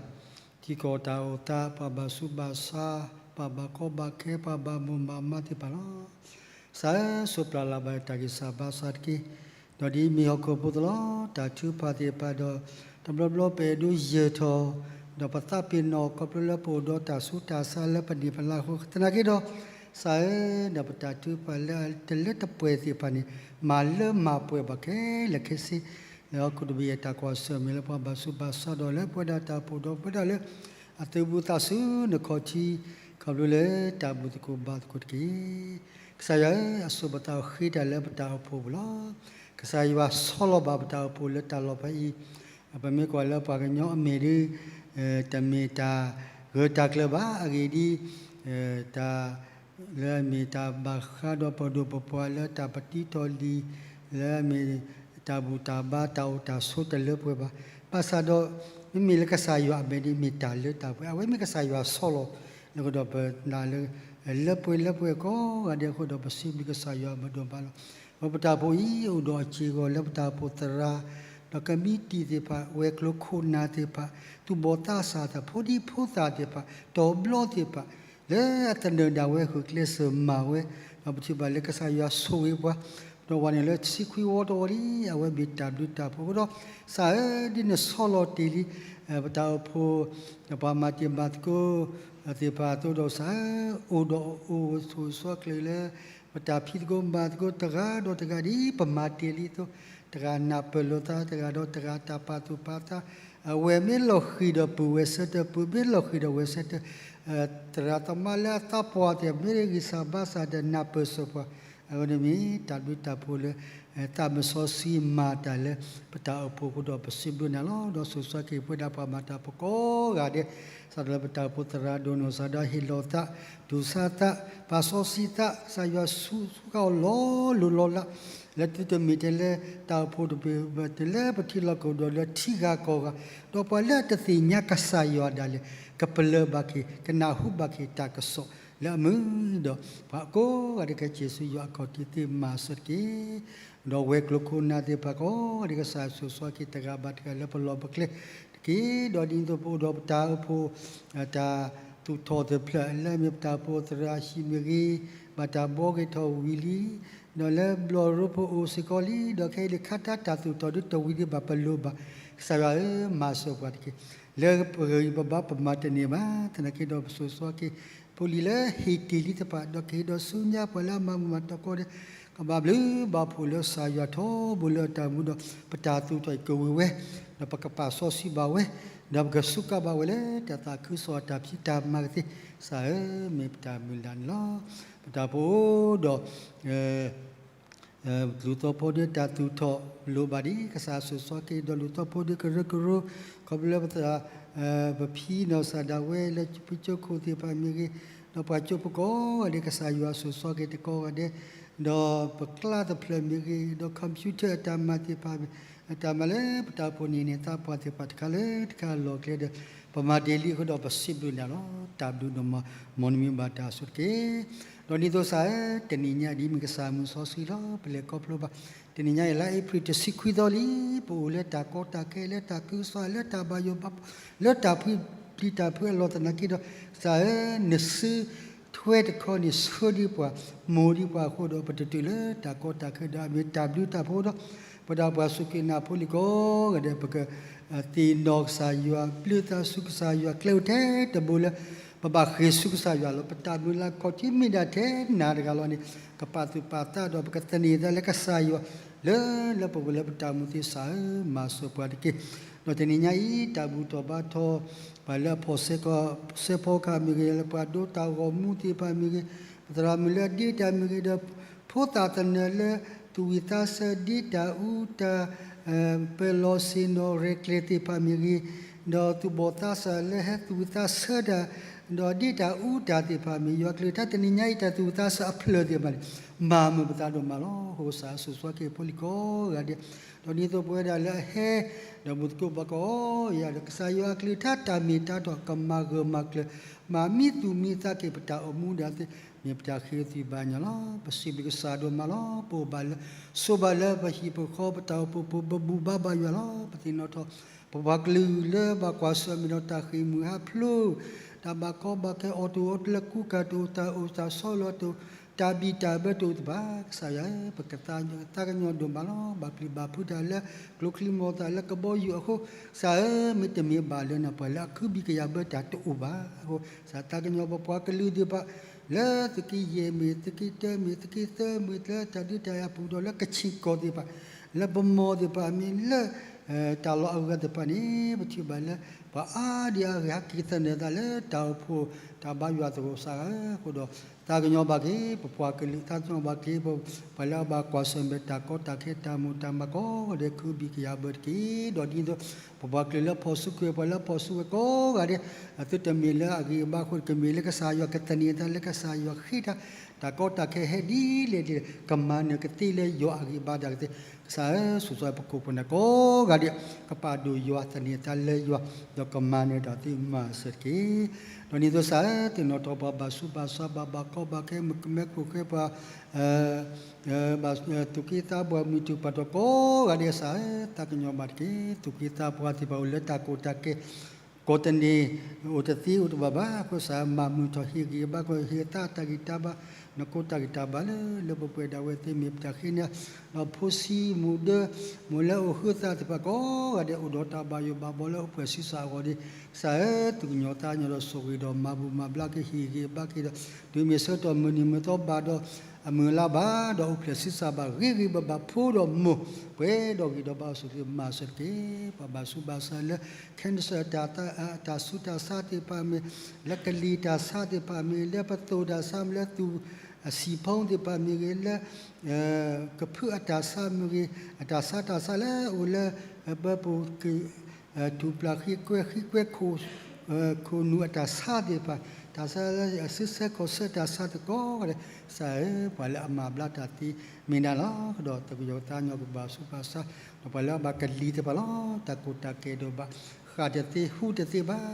ကီၢ်တၢ်အိၣ်သး, ပှၤဘၣ်ဆူးဘၣ်ဆါ, ပှၤဘၣ်ကီဘၣ်ခဲ, ပှၤဘၣ်မိၢ်ဘၣ်မါသ့ၣ်တဖၣ်လီၤ. ကစၢ်ဧၢ, ဆိးပျၢ်လၢ်ဘၣ်တၢ်ဂံၢ်စၢ်ဘါစၢ်တက့ၢ်. ဒီးဒ်အမ့ၢ်ဟီၣ်ခိၣ်ဖိအသိးလီၤ, တၢ်ထုကဖၣ်သ့ၣ်တဖၣ်ဒီး တဘျီဘျီပအဲၣ်ဒိးယၢၢ်ထီၣ်, ဒီးပသးပ့ၤနီၣ်ခီဖျိလၢပအိၣ်ဒီးတၢ်ဆူးတၢ်ဆါလၢပန့ၢ်ပလါအဃိ, သနာ်က့ဒီး ကစၢ်ဧၢ, ဒီးပတၢ်ထုကဖၣ်လၢတလၢတပှဲၤသ့ၣ်တဖၣ်န့ၣ် မၤလၢမၤပှဲၤဘၣ်ခဲလၢာ်ခဲဆ့ လၢဟီၣ်ခိၣ်တဘ့ၣ်အတၢ်ကွၢ်ဆၢၣ်မဲာ်လၢပှၤဘၣ်ဆူးဘၣ်ဆါဒီးလၢပဝဲဒၣ်တၢ်အိၣ်ဖှိၣ်ဒီးပဝဲဒၣ်လၢ အသူၣ်ဘီၣ်သးစူၤနခီၣ်ထံး, ခီဖျိလၢတၢ်ဘူၣ်သကိးဘါသကိးတက့ၢ်. ကစၢ်ယွၤဧၢ, အစိပသးဃ့တၢ်လၢပတၢ်အိၣ်ဖှိၣ်ပူၤလီၤ. ကစၢ်ယွၤဆီလီၤဘၣ်ပတၢ်အိၣ်ဖှိၣ်လၢတၢ်လီၢ်ဖဲအံၤ, ပမ့ၢ်ကွၢ်လၢပှၤကညီအမဲာ်ဒီး တမ့ၢ်တၢ်ဂၢၢ်တၢ်ကျၢၤဘၣ်, အဂ့ၢ်ဒ်အံၤ, တၢ် လၢအမ့ၢ်တၢ်ဘၣ်ဃးဒီးပဒိၣ်ပပှၢ်လၢတၢ်ပတံထီၣ်လံၤ, လၢအမ့ၢ်တၢ်ဘူၣ်တၢ်ဘါတၢ်အိၣ်တၢ်ဆိးတလၢပှဲၤဘၣ်. ဘၣ်ဆၣ်ဒီး မ့မ့ၢ်လၢကစၢ်ယွၤအမဲာ်ဒီးမ့ၢ်တၢ်လၢတၢ်ပှဲၤ, အဝဲမ့ၢ်ကစၢ်ယွၤဆီလီၤလၢကဒီးပနၢ်လၢ လၢပှဲၤလၢပှဲၤကိးဂၤဒဲးအဃိဒီး ပစံးဘျုးကစၢ်ယွၤအဘျုးဒိၣ်မးလီၤ. ဒီးပတၢ်အိၣ်ဖှိၣ်အံၤ အိၣ်ဒီးအစ့ၢ်ကီးလၢပတၢ်အိၣ်ဖှိၣ်သရၣ်, ဒီးကမံးတံာ်သ့ၣ်တဖၣ်, ဝဲၤကျိၤခိၣ်နၢ်သ့ၣ်တဖၣ်, သူၣ်ဘီၣ်သးစၢ်သ့ၣ်တဖၣ်, ဖိဒံဖိသၣ်သ့ၣ်တဖၣ်, တီၤဘျီသ့ၣ်တဖၣ်, လၢအသနၢၣ်ဒၣ်ဝဲ ဂုာ်ကျဲးစၢးမၤဝဲ, ဒီးပထံၣ်ဘၣ်လၢကစၢ်ယွၤဆိၣ်ဂ့ၤပှၤ, ဒီးဝဲန့ၣ်လၢဆံခွံဝီတဝီလံ, အဝဲမ့ၢ်တၢ်ဘျုးတၢ်ဖှိၣ်အဃိဒီး, ကစၢ်ဧၢ, ဒ်နဆီလီၤတ့ၢ်လံ ပတၢ်အိၣ်ဖှိၣ်, ဒီးပှၤမၤတ့ၢ်မၤသကိးသ့ၣ်တဖၣ်အသိးဒီးကစၢ်ဧၢ, အိၣ်ဒီးအိၣ်ဆိၣ်ဂ့ၤဆိၣ်ဝါကျဲၤလၢ ပတၢ်ဖံးသကိးမၤသကိးတဂၤဒီးတဂၤဒ်ပမၤတ့ၢ်လံအသိး, တဂၤနၢ်ပၢၢ်လိာ်သး, တဂၤဒီးတဂၤတၢ်ပာ်သူၣ်ပာ်သး, အဝဲၢ်မ့ၢ်လီၤဃံၤဒီးပုၢ်ဝဲၢ်ဆၢထၢၣ်, ပုၢ်မ့ၢ်လီၤဃံၤဒီးဝဲၢ်ဆၢထၢၣ်, သရၣ်သမါလၢအသးပှၢ်သ့ၣ် မ့ၢ်ဂံၢ်စၢ်ဘါစၢ်ဒီးနၢ်ပၢၢ်စၢၤပှၤ, အဝဲန့ၣ်မ့ၢ်တၢ်ဘျုးတၢ်ဖှိၣ်လၢ သးစီဆှံမၤတၢ်လၢပတၢ်အိၣ်ဖှိၣ်အဃိဒီး ပစံးဘျုးနၤလီၤ. ဒီးဆိၣ်ဂ့ၤဆိၣ်ဝါက့ၤပဝဲဒၣ်ပှၤမၤတၢ်ဖိကိးဂၤဒဲး, စးထီၣ်လၢပတၢ်အိၣ်ဖှိၣ်သရၣ်ဒိၣ်နီၢ်စၢ်ဒီး ဟ့ၣ်လီၤသး, တူၢ်ဆါသး, ပာ်စီဆှံသး, ကစၢ်ယွၤဆူၣ်ဃာ်အီၤလီၤလိၢ်လီၤလး, လၢသုတမ့ၢ်ထဲလၢတၢ်အိၣ်ဖှိၣ်တဘ့ၣ်ဘၣ် ထဲလၢပထံလီၢ်ကီၢ်ဒီးလၢထံဂၤကီၢ်ဂၤ, ဒီးပှၤလၢအတသ့ၣ်ညါကစၢ်ယွၤဒၣ်လဲာ် ကပလၢၢ်ဘၣ်က့ၤ ကနၢ်ဟူဘၣ်က့ၤတၢ်ကစီၣ်လၢအမုာ်ဒီး ပှၤကိးဂၤဒဲး ကစၢ်ယ့ၣ်ၡူးယွၤအခီၣ်ထံးသ့ၣ်မၤစၢၤတက့ၢ်. ဒီးဝဲၤကျိၤခိၣ်နၢ်သ့ၣ်တဖၣ်ကိးဂၤဒဲး ကစၢ်ဆိၣ်ဂ့ၤဆိၣ်ဝါက့ၤတဂၤဘၣ်တဂၤလၢပလီၢ်ပကျဲတက့ၢ်. ဒီးဒ်သိးပအိၣ်ဒီးပတၢ်အိၣ်ဖှိၣ် တၢ်သူၣ်ထီၣ်တဖျၢၣ် လၢအမ့ၢ်ပတၢ်အိၣ်ဖှိၣ်သရၣ်ဟံၣ်မ့ၢ်ဂ့ၤ, ဘၣ်တၢ်ဘှီက့ၤထီၣ်ဝံၤလံ, ဒီးလၢဘျီၣ်ရိဖှိၣ်အိၣ်စ့ၢ်ကီးလံ, ဒီးခဲအံၤန့ၣ် ခါတၢ်တၢ်သူၣ်ထီၣ်ဒ်တဝံၤဒံးဘၣ်ပလိၤဘၣ်, ကစၢ်ယွၤဧၢ, မၤစၢၤပှၤတက့ၢ်. လၢပဂံၢ်ပဘါပမၤတန့ၢ်ဘၣ်, သနာ်က့ဒီးပဆိၣ်ဂ့ၤဆိၣ်ဝါက့ၤ ဖိလံၤလၢဟ့ၣ်တ့ၢ်လံတဖၣ်, ဒီးကဟ့ၣ်ဒီးဆူညါပှၤလၢအမၤမုာ်မၤတီၤကိးဂၤဒဲး, ကဘၣ်ဘျုးဘၣ်ဖှိၣ်လၢကစၢ်ယွၤထီဘိလၢအတၢ်မူဒီး ပတၢ်သူၣ်ထီၣ်အံၤကဝံၤဝဲ, ဒီးပကပာ်စီဆှံဘၣ်ဝဲ, ဒီးပကစူးကါဘၣ်ဝဲလၢတၢ်သးခုကစီၣ်အတၢ်ဖံးတၢ်မၤကသ့, ကစၢ်ဧၢ, မ့ၢ်ပတၢ်မုၢ်လၢ်န့ၣ်လီၤ. ပတၢ်အိၣ်ဖှိၣ်ဒီး လူၤသီဖိဒီးတၢ်သူၣ်ထီၣ်လိၣ်ဘၣ်ဒံး, ကစၢ်ဆိၣ်ဂ့ၤဆိၣ်ဝါက့ၤ ဒီးလူၤသီဖိဒီးကရၢကရိ, ခီဖျိလၢပသရၣ်, ပဖံနီၢ်စၢ်ဒၣ်ဝဲလၢပကၠိခိၣ်သ့ၣ်တဖၣ်မ့ၢ်ဂ့ၤ, ဒီးပှၤကၠိဖိကိးဂၤဒဲး ကစၢ်ယွၤဆိၣ်ဂ့ၤဆိၣ်ဝါက့ၤတကိးဂၤဒဲး, ဒီးပကျါတဖျၢၣ်မ့ၢ်ဂ့ၤ, ဒီး computer အတၢ်မၤသ့ၣ်တဖၣ်, အတၢ်မၤလၢပတၢ်အိၣ်ဖှိၣ်န့ၣ်န့ၣ် သးပှၢ်သ့ၣ်တဖၣ်တခါလၢတခါအလီၢ်အကျဲဒီး ပမၤဒ်လံအဃိဒီးပစံးဘျုးနၤလီၤ. တၢ်ဘျုးဒိၣ်မး, မ်နမံၤဘၣ်တၢ်ဆိၣ်ဂ့ၤတက့ၢ်. ဒီးဒ်သိးစ့ၢ် တနံၤညါဒ်မ့ၢ်ကစၢ်မုၢ်စီဆှံလီၤ. ပလဲၤခီဖျိဘၣ် တနံၤညါအံၤလါအ့ဖြ့ၣ်တဆံခွံသီလံ. ပအိၣ်လၢတၢ်ကီတၢ်ခဲ လၢတၢ်ကစီၣ် လၢတၢ်ဘၣ်ယိၣ်ဘၣ်ဘီ လၢတၢ်ဖှံပျံၤတၢ်ဖုအလီၢ်သနာ်က့ဒီး ကစၢ်ဧၢ, နစုထွဲတခီန့ၣ် ဆှၢဒံးပှၤ, မိၢ်ဒံးပှၤအဃိဒီး ပတတုၤလၢတၢ်ကီတၢ်ခဲဒီး အမ့ၢ်တၢ်ဘျုးတၢ်ဖှိၣ်ဒီး ပဝဲဒၣ်ပှၤစူၢ်က့ၤနာ်ဖိလံၤကိးဂၤဒဲး ပကသ့ၣ်နီၣ်ကစၢ်ယွၤ, ဘျုးသးဆူကစၢ်ယွၤ, ကျဲအိၣ်ထဲတဘိလၢ ပဘၣ်ဃ့ၢ်ဆူကစၢ်ယွၤလီၤ. ပတၢ်မုၢ်လၢ်ခီၣ်ထံးမ့ၢ်ဒၣ်ထဲနၤတဂၤလီၤန့ၣ် ကပာ်သူၣ်ပာ်သးဒီး ပကသန့ၤသးလၢကစၢ်ယွၤ လၢ လၢပဂီၢ်လၢပတၢ်အိၣ်မူသ့ၣ်စ့ၢ်ဧၢ, မၤစၢၤပှၤတက့ၢ်. ဒီးတနံၤညါအံၤ တၢ်ဘူၣ်ထီၣ်ဘါထီၣ် ပှၤလၢအဖီၣ်စဲကီး စဲဖီကဟၣ်မ့ၢ်ဂ့ၤ, လၢပှၤဒိတၢ်ဂီၤမူသ့ၣ်တဖၣ်မ့ၢ်ဂ့ၤ, ပသရၣ်မုၣ်လၢအဒ့တၢ်မ့ၢ်ဂ့ၤ, ဒီးဖိသၣ်သနၢၣ်လၢသူၣ်ဝံၣ်သးဆၢဒ့တၢ်အူတၢ် ပၢၤလီၤဆ့ၣ်နီၤရဲၣ်ကျဲၤသ့ၣ်တဖၣ်မ့ၢ်ဂ့ၤ, ဒီးသူၣ်ဘီၣ်သးစၢ်လၢဟဲသူၣ်ဝံၣ်သးဆၢတၢ်, ဒီးဒ့တၢ်အူတၢ်သ့ၣ်တဖၣ်မ့ၢ်ဂ့ၤ, ယွၤအကလုၢ်ကထါတနံၤညါအံၤ တၢ်သူၣ်ဝံၣ်သးဆၢအဖျၢၣ်သ့ၣ်တဖၣ်န့ၣ် မၤမုာ်ပသးဒိၣ်မးလီၤ. အဃိကစၢ်ယွၤဆိၣ်ဂ့ၤက့ၤဖိလံၤကိးဂၤဒဲး, ဒီးဒ်သိးပဝဲဒၣ်လၢအဟဲ ဒီးမူသကိးဘၣ်ကီး ယၤဒီး ကစၢ်ယွၤအကလုၢ်ကထါတၢ်မ့ၢ်တၢ်တီ ကမၤဂၢၢ်မၤကျၢၤ မၤမံသူၣ်မံသးက့ၤပတၢ်အိၣ်မူဒၣ်သ့ၣ် မ့ၢ်ပတၢ်ဃ့ဝံသးဘၣ်ညါလီၤ. ပစံးဘျုးကစၢ်ဒိၣ်မးလီၤ. ပအိၣ်ဘၣ်လၢ ဆိးဘၣ်လၢပဟံၣ်ပဃီ ပတၢ်အိၣ်ဖှိၣ်ဖိ ပဘူၣ်ဘါဘၣ်ယွၤလီၤ. ပသ့ၣ်နီၣ်ထီၣ် ပပှၤကလုာ်လၢဘၣ်ကွၢ်ဆၢၣ်မဲာ်ဒီးတၢ်ဃ့ၢ်မုၢ်ဟးဖျိး, တၢ်ဘၣ်ကီဘၣ်ခဲ အီၣ်တအိၣ်လၢကူကၤတအိၣ် တၢ်အိၣ်တၢ်ဆိးလီၤတအိၣ် တၢ်ဘံၣ်တၢ်ဘၢတအိၣ်သ့ၣ်တဖၣ်, ကစၢ်ယွၤဧၢ, ပကသးကညီၤဒိၣ်မးလီၤ. ဘၣ်ပျံၤဘၣ်ဖုးတၢ်လၢ ကျိချံမျိာ်သၣ်လၢကဘီယူၤအဃိ, ကစၢ်ဧၢ, မ့တမ့ၢ်ဘၣ်လၢနၤ ပှၤလၢအကဟုဘံၣ်ကယာ်ဘၢတၢ်တအိၣ်ဘၣ်အဃိ, ကစၢ်သးကညီၤပပှၤကလုာ်သ့ၣ်တဖၣ် လၢသုးက့ယဲၢ်မ့ၢ် သုးက့တၢမ့ၢ် သုးက့သၢမ့ၢ် လၢတၢ်ဒုးတၢ်ယၤအပူၤဒီး လၢကဆ့ၣ်ကီၢ်သ့ၣ်တဖၣ် လၢပမီၢ်သ့ၣ်တဖၣ်မ့ၢ်လၢ တၢ်လီၢ်အဂၤသ့ၣ်တဖၣ်န့ၣ် ပထံၣ်ဘၣ်လၢ ပှၤအါဒံအါဂၤဟဲက့ၤသနၢၣ်သးလၢတၢ်အိၣ်ဖှိၣ်တၢ်ဘါယွၤသရိာ်စးဧၢ, အဃိဒီး သးကညီၤဘၣ်က့ၤ ပပှၤကလုာ် သးကညီၤဘၣ်က့ၤ ပှၤလၢအဘၣ်ကွၢ်ဆၢၣ်မဲာ်တၢ်ကီတၢ်ခဲ တၢ်မိၣ်တၢ်မးကိးဂၤဒဲး ကဟုဘံၣ်ကယာ်ဘၢတက့ၢ်. ဒီးဒ်သိး ပပှၤကလုာ်လၢဖီၣ်စုကဝဲၤ ပှၤလၢဖီၣ်စုကဝဲၤကိးဂၤဒဲး အသုတမ့ၢ်လၢအဂ့ၤအဘါအဃိ ကမ့ၢ်လၢကစၢ်ယွၤကသန့ၤသး လၢကစၢ်ယွၤဃ့တၢ် တၢ်ကီတၢ်ခဲဟဲဒ်လဲၣ်ဒ်လဲၣ် ကမၤနၢၤကသ့လၢယွၤအဂ့ၤအဘါတၢ်ကသ့, ကစၢ်ဧၢ, ဆိၣ်ဂ့ၤပခိၣ်ပနၢ်ကိးဂၤဒဲး ကပာ်ဒိၣ်ယွၤ သန့ၤသးလၢယွၤ ဒီးကမၤနၢၤတၢ်သ့မၤစၢၤတက့ၢ်. ဒီးဒ်သိးကစၢ်ဧၢ, သ့ၣ်နီၣ်ထီၣ်ပှၤဘၣ်ဆူးဘၣ်ဆါ ဘၣ်ဘၣ်ကီဘၣ်ခဲ မုၣ်ကမဲခိၣ်ဃဲ ပှၤ ဘၣ်သူၣ်က့သးပှၢ် မုၢ်ထူၣ်ပှၢ်ထီၣ်ကိးဂၤဒဲး ကစၢ်ဧၢ, သးကညီၤဘၣ်တက့ၢ်. သူၣ်က့သးပှၢ်သ့ၣ်တဖၣ်အိၣ်လၢတၢ်ကီတၢ်ခဲ ကိးတန့ၢ် အိၣ်တသ့အိၣ်တဘၣ်ဘၣ်အဃိ ကစၢ်မၤမုာ်ထီၣ် ဟ့ၣ်ဂံၢ်ဟ့ၣ်ဘါ ဟ့ၣ်အသးတၢ်ဂံၢ်တၢ်ဘါ နကိးတၢ်ဂံၢ်တၢ်ဘါလၢ လၢပှဲၤဒၣ်ဝဲသ့ၣ် မ့ၢ်ပတၢ်ဃ့န့ၢ် ဒီးဖိဆံးမုၣ်ဒၢ မိၢ်လၢအိၣ်ဃုသးသ့ၣ်တဖၣ်ကိးဂၤဒဲး အိၣ်ဒီးတၢ်ဘၣ်ယိၣ်ဘၣ်ဘီလၢအိၣ်ဖှဲၣ်ဆံးစၢ်အဂီၢ်ဒီး ကစၢ်ဧၢ, သူၣ်ကညီၤသးကညီၤဒီး ဆိၣ်ဂ့ၤဒီးမၤဘူၣ်မၤဘျါက့ၤ ဟ့ၣ်ဂံၢ်ဟ့ၣ်ဘါက့ၤဒီး တုၤမ့ၢ်ဆၢကတီၢ်မုၢ်နံၤမုၢ်သီဘၣ်ဒီး အမုၢ်လါဘၣ်ဒီး အိၣ်ဖျဲၣ်ဆံးစၢ်ဘၣ် ဂ့ၤဂ့ၤဘၣ်ဘၣ် ဖိဒီးမိၢ် ပှဲၤဒီးဂံၢ်ဒီးဘါ အိၣ်ဆူၣ်ချ့မၤစၢၤတက့ၢ်. ပှၤဘၣ်ဆူးဘၣ်ဆါလၢ cancer တၢ်ဆူးတၢ်ဆါသ့ၣ်တဖၣ်မ့ၢ် လၢကလံၤတၢ်ဆါသ့ၣ်တဖၣ်မ့ၢ် လၢပသိၣ်တၢ်ဆါမ့ၢ် လၢသူၣ်အဆံးဖိသ့ၣ်တဖၣ်မ့ၢ်ဂ့ၤ လၢ ကဖုအတၢ်ဆါမ့ၢ်ဂ့ၤ အတၢ်ဆါတၢ်ဆါလၢအိၣ်လၢ ပပူၤက့ၤ ထူၣ်ပျၢ်ဃံကွဲ ဃံကွဲခိၣ် ခိၣ်နူာ်အတၢ်ဆါသ့ၣ်တဖၣ် တၢ်ဆါလၢအစုဆၢခီၣ်ဆၢတၢ်ဆါသကိးဂၤဒဲး ကစၢ်ဧၢ, ပှၤလၢအမၤဘျါတၢ်သ့မ့ၢ်နၤလီၤ. ကဒီးသူၣ်ကညီၤသးကညီၤကဘၣ်ဆူးဘၣ်ဆါ ဒီးပှၤလၢအဘၣ်ကလံၤသ့ၣ်တဖၣ်လီၤ. တၢ်ကိၢ်တၢ်ကဲၤဒီးဘၣ် ဃၣ်တသ့ ဟူတသ့ဘၣ်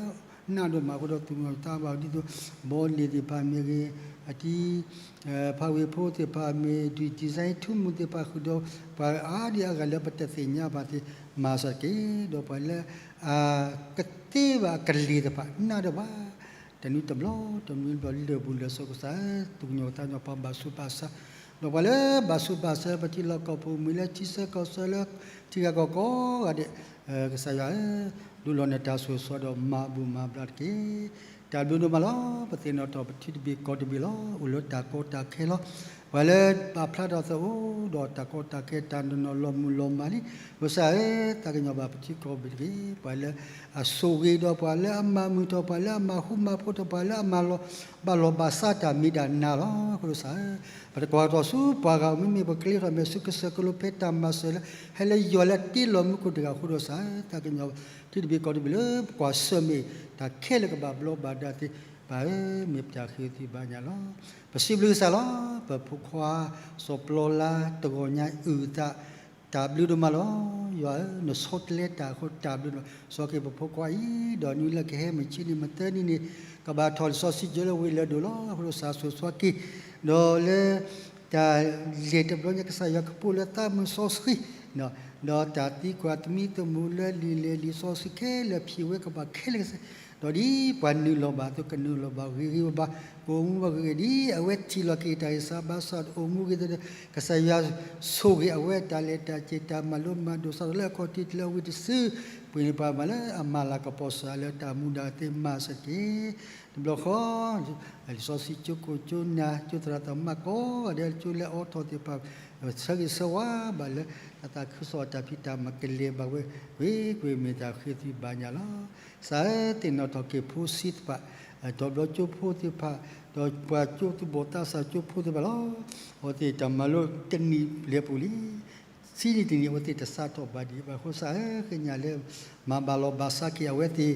နးဒိၣ်မးအဃိဒီး သူၣ်ကညီၤသးဘၣ်ဒ်သိး ဘီလ့ၣ်သ့ၣ်တဖၣ်မ့ၢ်ဂ့ၤ အတံၤ ဖးဝ့ၢ်ဖိသ့ၣ်တဖၣ်မ့ၢ် ဒုၣ် design ထူမူသ့ၣ်တဖၣ်ဃုာ်ဒီး ပှၤအါဒံအါဂၤလၢပတသ့ၣ်ညါဘၣ်သ့ၣ် မၤစၢၤတက့ၢ်. ဒီးပှၤလၢ အကသ့ဘၣ်အကလံၤသ့ၣ်တဖၣ် နးဒိၣ်ဘၣ် တနွံတဘျီ တနွံတဘျီ လၢာ်ဘူၣ်လၢာ်စိၤ ကစၢ်ဧၢ, သူၣ်ကညီၤသးကညီၤပှၤဘၣ်ဆူးဘၣ်ဆါ ဒီးပှၤလၢဘၣ်ဆူးဘၣ်ဆါ ပထံလီၢ်ကီၢ်ပူၤ မ့ၢ်လၢထံဆၢကီၢ်ဆၢလၢ ထံဂၤကီၢ်ကိးဂၤဒဲး ကစၢ်ယွၤဧၢ, ဒုးလီၤနတၢ်ဆိၣ်ဂ့ၤဒီးမၤဘူၣ်မၤဘျါတက့ၢ်. တၢ်ဘျုးဒိၣ်မးလီၤ. ပသ့ၣ်နီၣ်ထီၣ်ပထံတဘ့ၣ်ကီၢ်တဘ့ၣ်လီၤ. အိၣ်လၢတၢ်ကီတၢ်ခဲလီၤ. ပှၤလၢပာ်ဖျါထီၣ်သးအိၣ်ဒီးတၢ်ကီတၢ်ခဲ တၢ်နီၢ်နီၢ်လီၤမုၢ်လီၤမၢ်လံ. ကစၢ်ဧၢ, သးကညီၤဘၣ်ပထံကီၢ်တဘ့ၣ်တက့ၢ်. ပှၤလၢအဆိၣ်ဂ့ၤဒီးပှၤလၢအမၤမုာ်ထီၣ် ပှၤလၢအမၤဃူမၤဖိးထီၣ် ပှၤလၢအမၤလီၤဘၣ်လီၤဘၣ်စးတၢ်မ့ၢ်ဒၣ်နၤလီၤ. အဃိဒီးကစၢ်ဧၢ, ပတကွၢ်ထီၣ်ဆူပှၤဂၤ မ့မ့ၢ်ပကကျဲထီၣ်မဲာ်ဆူကစၢၢ်ကလိ ဖဲတၢ်မၤစၢၤလၢ ဟဲလၢယွၤလၢတ့လီၤမူခိၣ်တဂၤအဃိဒီးကစၢ်ဧၢ, သးကညီၤထံတဘ့ၣ်ကီၢ်တဘ့ၣ်လၢပကွၢ်ဆၢၣ်မဲာ် တၢ်ခဲလၢာ်ကဘၣ်ဘျီဘၣ်ဒါသ့ၣ်တဖၣ်ဧၢ, မ့ၢ်ပတၢ်ဃ့ဝံသးဘၣ်ညါလီၤ. ပစံးဘျုးကစၢ်လီၤ. ပဖိခွါ စီၤပျီလါ တဂီၤညါအုၣ်သး တၢ်ဘျုးဒိၣ်မးလီၤ. ယွၤဧၢ, နဆီတလဲတၢ်အဃိတၢ်ဘျုးန့ၣ် စီၤက့ၤပဖိခွါအံၤ, ဒီးနွံလၢကဟဲမုၢ်ဆ့ၣ်န့ၣ် မသၢနံၤန့ၣ် ကဘၣ်ထီၣ်လံာ်စီဆှံကၠိလၢဝ့ၢ်လၢၢ်ဒိၣ်လီၤ. အဃိဒီးစၢ်ဆိၣ်ဂ့ၤစီၤက့ၤ ဒီးလၢ တၢ်လဲၤတဘျီညါ ကစၢ်ယွၤကပိာ်လၢသးမုၢ်စီဆှံ ဒီးတၢ်သံကွၢ်သမံသမိးလၢလံာ်လဲၢ်လံာ်စီဆှံခဲလၢာ် ဖံးဝဲကဘၣ်ခဲလၢာ်ကစၢ်, ဒီးဒ်ပှၤနုာ်လီၤဘၣ်အသိး ကနုာ်လီၤဘၣ်ဂ့ၤဂ့ၤဘၣ်ဘၣ်, ကအိၣ်မူဘၣ်ဂ့ၤဂ့ၤ ဒ်အဝဲထံၣ်လီၤက့ၤတၢ်ဂ့ၤစၢ်ဘါစၢ် အိၣ်မူဂ့ၤဒီး ကစၢ်ယွၤဆိၣ်ဂ့ၤအဝဲ တၢ်လဲၤတၢ်က့ၤ တၢ်မၤလိမၤဒိးစးထီၣ်လၢအခီၣ်ထံးတုၤလၢအဝံၤတစု ပှ့ၤန့ၢ်ပှၤမၤလၢအမၤလၤကပီၤစၢၤလၢတၢ်မူဒါသ့ၣ်မၤစၢၤတက့ၢ်. တဘျီဃီ လံာ်စီဆှံကၠိခိၣ်ကၠိနၢ် ကၠိသရၣ်သမါကိးဂၤဒဲး ကၠိလၢအအိးထီၣ်သ့ၣ်တဖၣ် ဆၢဂ့ၤဆၢဝါဘၣ်လၢ တၢ်သးခုကစီၣ်တၢ်ဖံးတၢ်မၤကလဲၤဘၣ်ဝဲ ကွ့ၢ်ကွ့ၢ်မ့ၢ်တၢ်ဃ့သွံဘၣ်ညါလီၤ. ကစၢ်ဧၢ သ့ၣ်နီၣ်ထီၣ်က့ၤဖိဆံးတဖၣ် ဒီးဘျီကၠိဖိသ့ၣ်တဖၣ် ဒီးပှၤကၠိသူၣ်ဘီၣ်သးစၢ်ကၠိဖိသ့ၣ်တဖၣ်လီၤ. အဝဲသ့ၣ်တၢ်မၤလိတနံၣ်လဲၤပူၤလံ ဆံးနံၣ်တနံၣ် အဝဲသ့ၣ်တစးထီၣ်ဘၣ်ဒံးဘၣ်အဃိ ကစၢ်ဧၢ ဃ့ညါလၢ မၤဘၣ်လီၤဘၣ်စးက့ၤအဝဲသ့ၣ်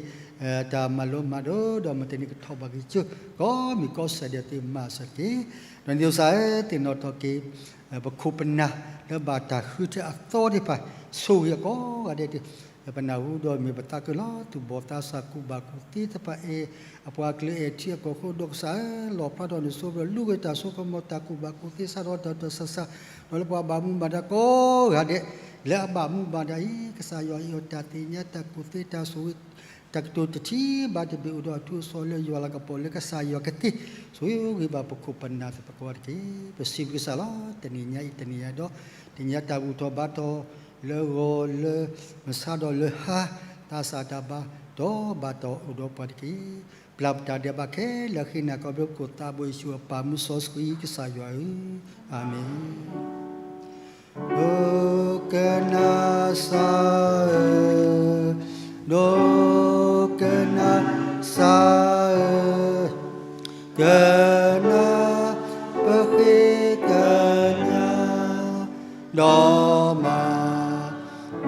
တၢ်မၤလိမၤဒိး ဒီးမတၤန့ၣ်ကထီၣ်ဘၣ်က့ၤကၠိ ကိးမံၤကိးစဲးဒီးသ့ၣ်မၤစၢၤတက့ၢ်. ဒီးန့ၣ်ကစၢ်ဧၢ သ့ၣ်နီၣ်ထီၣ်က့ၤ ပခိၣ်ပနၢ်လၢဘၣ်တၢ်ဃုထၢအသီသ့ၣ်တဖၣ် ဆိၣ်ဂ့ၤအကိးဂၤဒဲး ပနၢ်ဟူဒီးမ့ၢ်ပသးခုလီၤ သူၣ်ဘီၣ်သးစၢ် ကူၣ်ဘၣ်ကူၣ်သ့တဖၣ် အဲၣ်အပှၤကလုာ် အဲၣ်ထံအကီၢ်အဃိဒီး ကစၢ်ဧၢ လီၣ်ဖျါထီၣ်န့ၢ်ဆိ ပလူၤက့ၤတၢ်စိကမီၤ တၢ်ကူၣ်ဘၣ်ကူၣ်သ့ စးထီၣ်တၢ်တၢ်ဆးဆး ဒီးလၢပှၤဘၣ်မူဘၣ်ဒါကိးဂၤဒဲး လၢအဘၣ်မူဘၣ်ဒါအံၤ ကစၢ်ယွၤအံၤအီၤ တၢ်သ့ၣ်ညါ တၢ်ကူၣ်သ့ တၢ်ဆိၣ်ဂ့ၤ တၢ်ကတိၤတထံၣ်ဘၣ်တဘ့ၣ် အိၣ်ဒီးအထူအစီၤလၢယွၤလၤကပီၤလၢ ကစၢ်ယွၤကသ့ ဆိၣ်ဂ့ၤဘၣ်ပခိၣ်ပနၢ်သ့ၣ်တဖၣ်ကိးဂၤတက့ၢ်. ပစံးဘျုးကစၢ်လီၤ. တနံၤညါအံၤတနံၤညါဒီး တနံၤညါတၢ်ဘူၣ်ထီၣ်ဘါထီၣ် လၢဂီၤလၢ မုၢ်ဆါဒီးလၢဟါ သးစၢ်တၢ်ဘါဒီးဘၣ်တၢ်အိၣ်ဒီးပှၤတက့ၢ်. ပျၢ်ပတၢ်ဒဲးဘးခဲလၢာ် ဃ့နၤကီးဘျၢပခိၣ်သးဘိယ့ၣ်ၡူးအပၢ်မုၢ်စီဆှံ ကစၢ်ယွၤဧၢ, အၤမ့ၣ်. ဒိကနၣ်စၢ်ဧၢ, ဒိကနၣ်စၢ်ဧၢ, ကနၣ်ပဃ့ကညး ဒီးမၤ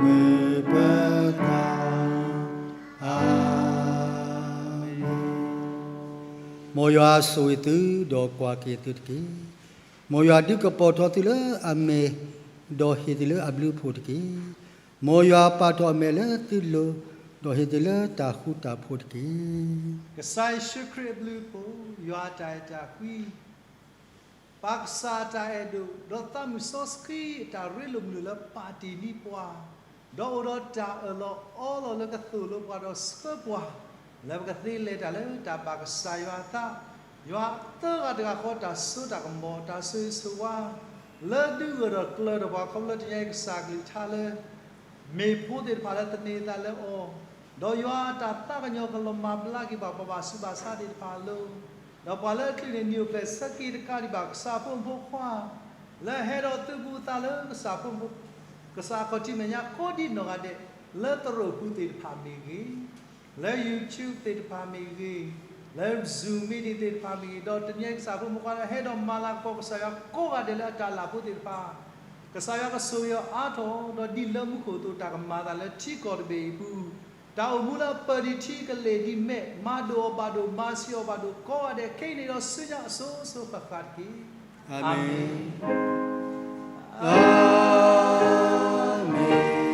မုာ်ပသး, အၤမ့ၣ်. မ်ယွၤဆိၣ်ဂ့ၤသုဒီးကွၢ်က့ၤသုတက့ၢ်. မ်ယွၤဒုးကပီၤထီသုလၢအမဲာ်, ဒီးဟ့ၣ်သုလၢအဘျုးအဖှိၣ်တက့ၢ်. မ်ယွၤပာ်ထီၣ်အမဲာ်လၢသုလိၤ, ဒီးဟ့ၣ်သုလၢတၢ်ဃူတၢ်ဖိးတက့ၢ်. ကစၢ်ယ့ၣ်ၡူးခရံာ်အဘျုးအဖှိၣ်, ယွၤအတၢ်အဲၣ်တၢ်ကွံ ပၢ်ကစၢ်အတၢ်အဲၣ်ဒိၣ်, ဒီးသးမုၢ်စီဆှံအတၢ်ရ့လိာ်မုာ်လိာ်လၢပာ်တ့ၢ်န့ၢ်ပှၤ, ဒီးအိၣ်ဒီးတၢ်အၢၣ်လီၤအီလီၤလၢကသိၣ်လိပှၤဒီးဆှၢပှၤ, လၢပကသ့လဲၤတၢ်လၢတၢ်ဘၣ်ကစၢ်ယွၤအသး, ယွၤသၢဂၤတဂၤဃီတၢ်စိတၢ်ကမီၤ တၢ်ဆိၣ်ဂ့ၤဆိၣ်ဝါ လၢဒုးဂၢၢ်ဒီးကျၢၤဒီးပှၤခီဖျိလၢတနံၤအံၤ ကစၢ်ကလုၢ်ကထါလၢ မ့ၢ်ဖိသ့ၣ်တဖၣ်လၢသန့ၤသးလၢအီၤ, ဒီးယွၤအတၢ်သးကညီၤကလီၤမၢ်ဘျါက့ၤဘၣ်ပှၤဘၣ်ဆူးဘၣ်ဆါသ့ၣ်တဖၣ်အလိၤ, ဒီးပှၤလၢအချုးန့ၣ် နံၣ်အိၣ်ဖျဲၣ်ဆၢက့ၤတကးဒံးဘၣ် ကစၢ်ဖိမုၣ်ဖိခွါ လၢအဟဲဒီးသုးဘူးသးလၢကစၢ်ဖိမုၣ် ကစၢ်အခီၣ်ထံးမဲာ်ညါကိးဒံးနီၢ်ဂၤဒဲး, လၢသရိာ်ပူၤသ့ၣ်တဖၣ်မ့ၢ်ဂ့ၤ, လၢ YouTube သ့ၣ်တဖၣ်မ့ၢ်ဂ့ၤ, လၢ Zoom meeting သ့ၣ်တဖၣ်မ့ၢ်ဂ့ၤ, ဒီးတနံၤအံၤကစၢ်ဖိမုၣ်ဖိခွါလၢအဟဲဒီးမၤလၤကပီၤကစၢ်ယွၤကိးဂၤဒဲးလၢအတၢ်လၢ်ဖိသ့ၣ်တဖၣ်, ကစၢ်ယွၤကဆိၣ်ဂ့ၤအီၤအါထီၣ်, ဒီးဒ်လၢမူခိၣ်အသိး တၢ်ကမၤအသးလၢထံကီၢ်တဘ့ၣ်အံၤအပူၤ, တၢ်အိၣ်မူလၢအပၢၢ်ဒံးထံကလဲာ်ဒ်မဲး, မၤဒိၣ်အီၤဘၣ်ဒိၣ် မၤဆံးအီၤဘၣ်ဒိၣ်ကိးဂၤဒဲး ခဲအံၤန့ၣ်ဒီးဆူညါအစိၤစိၤဃၣ်ဃၣ်တက့ၢ်. အၤမ့ၣ်, အၤမ့ၣ်, အၤမ့ၣ်.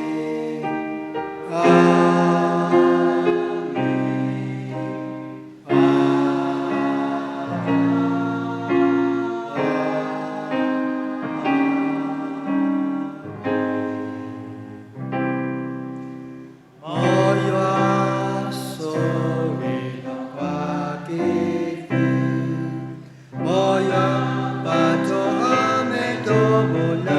မ်ယွၤဆိၣ်ဂ့ၤဒီးကွၢ်က့ၤသု, မ်ယွၤပာ်ထီၣ်အမဲာ်တဘိလၢ